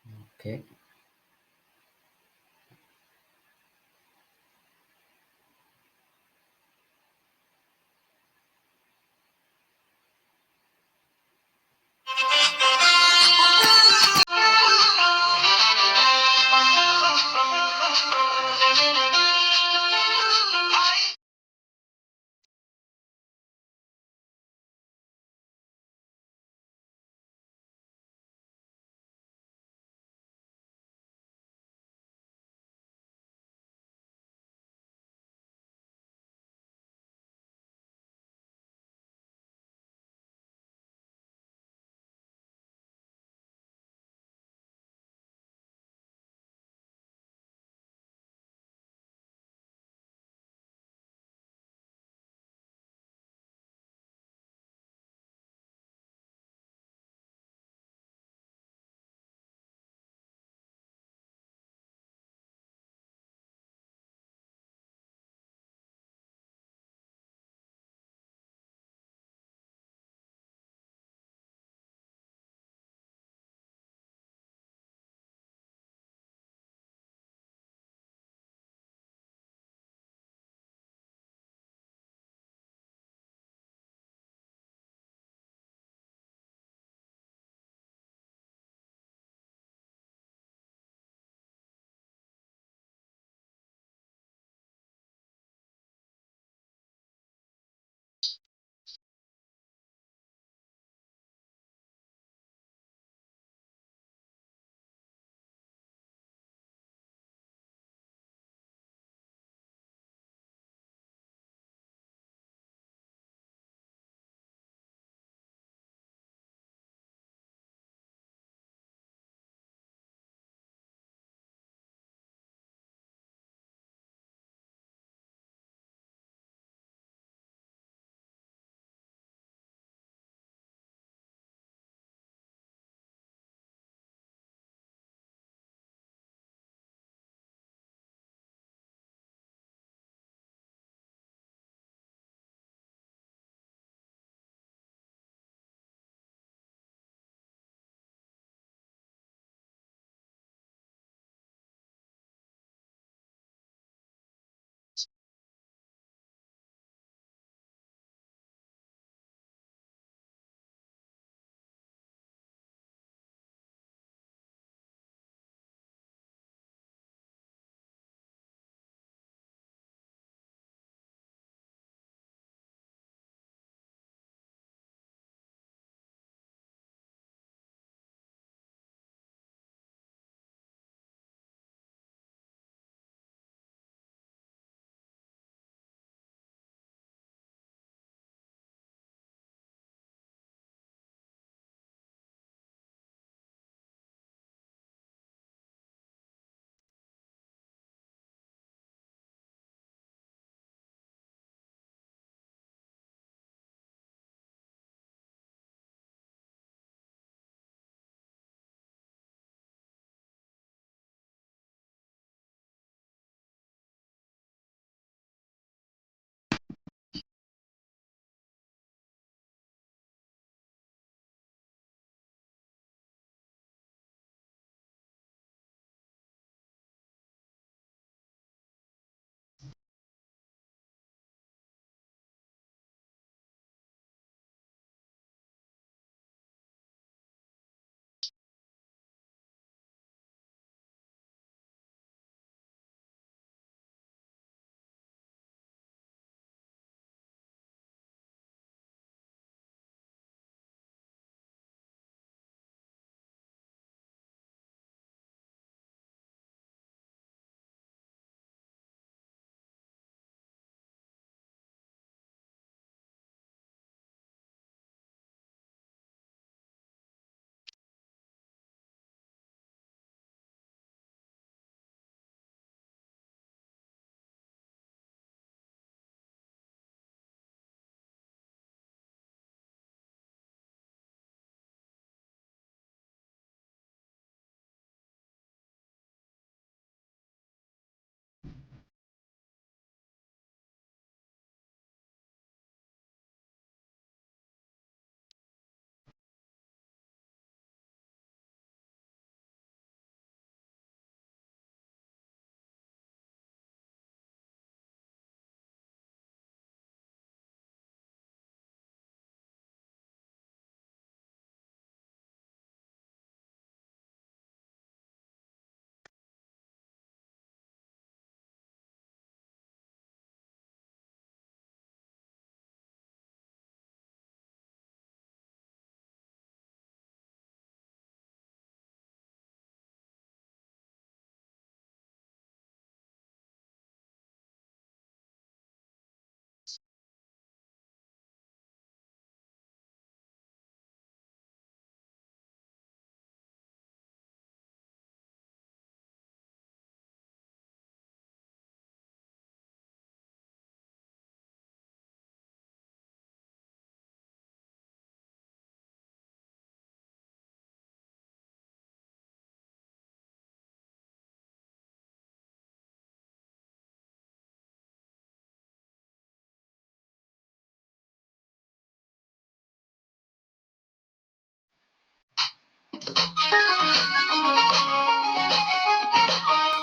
ኦኬ።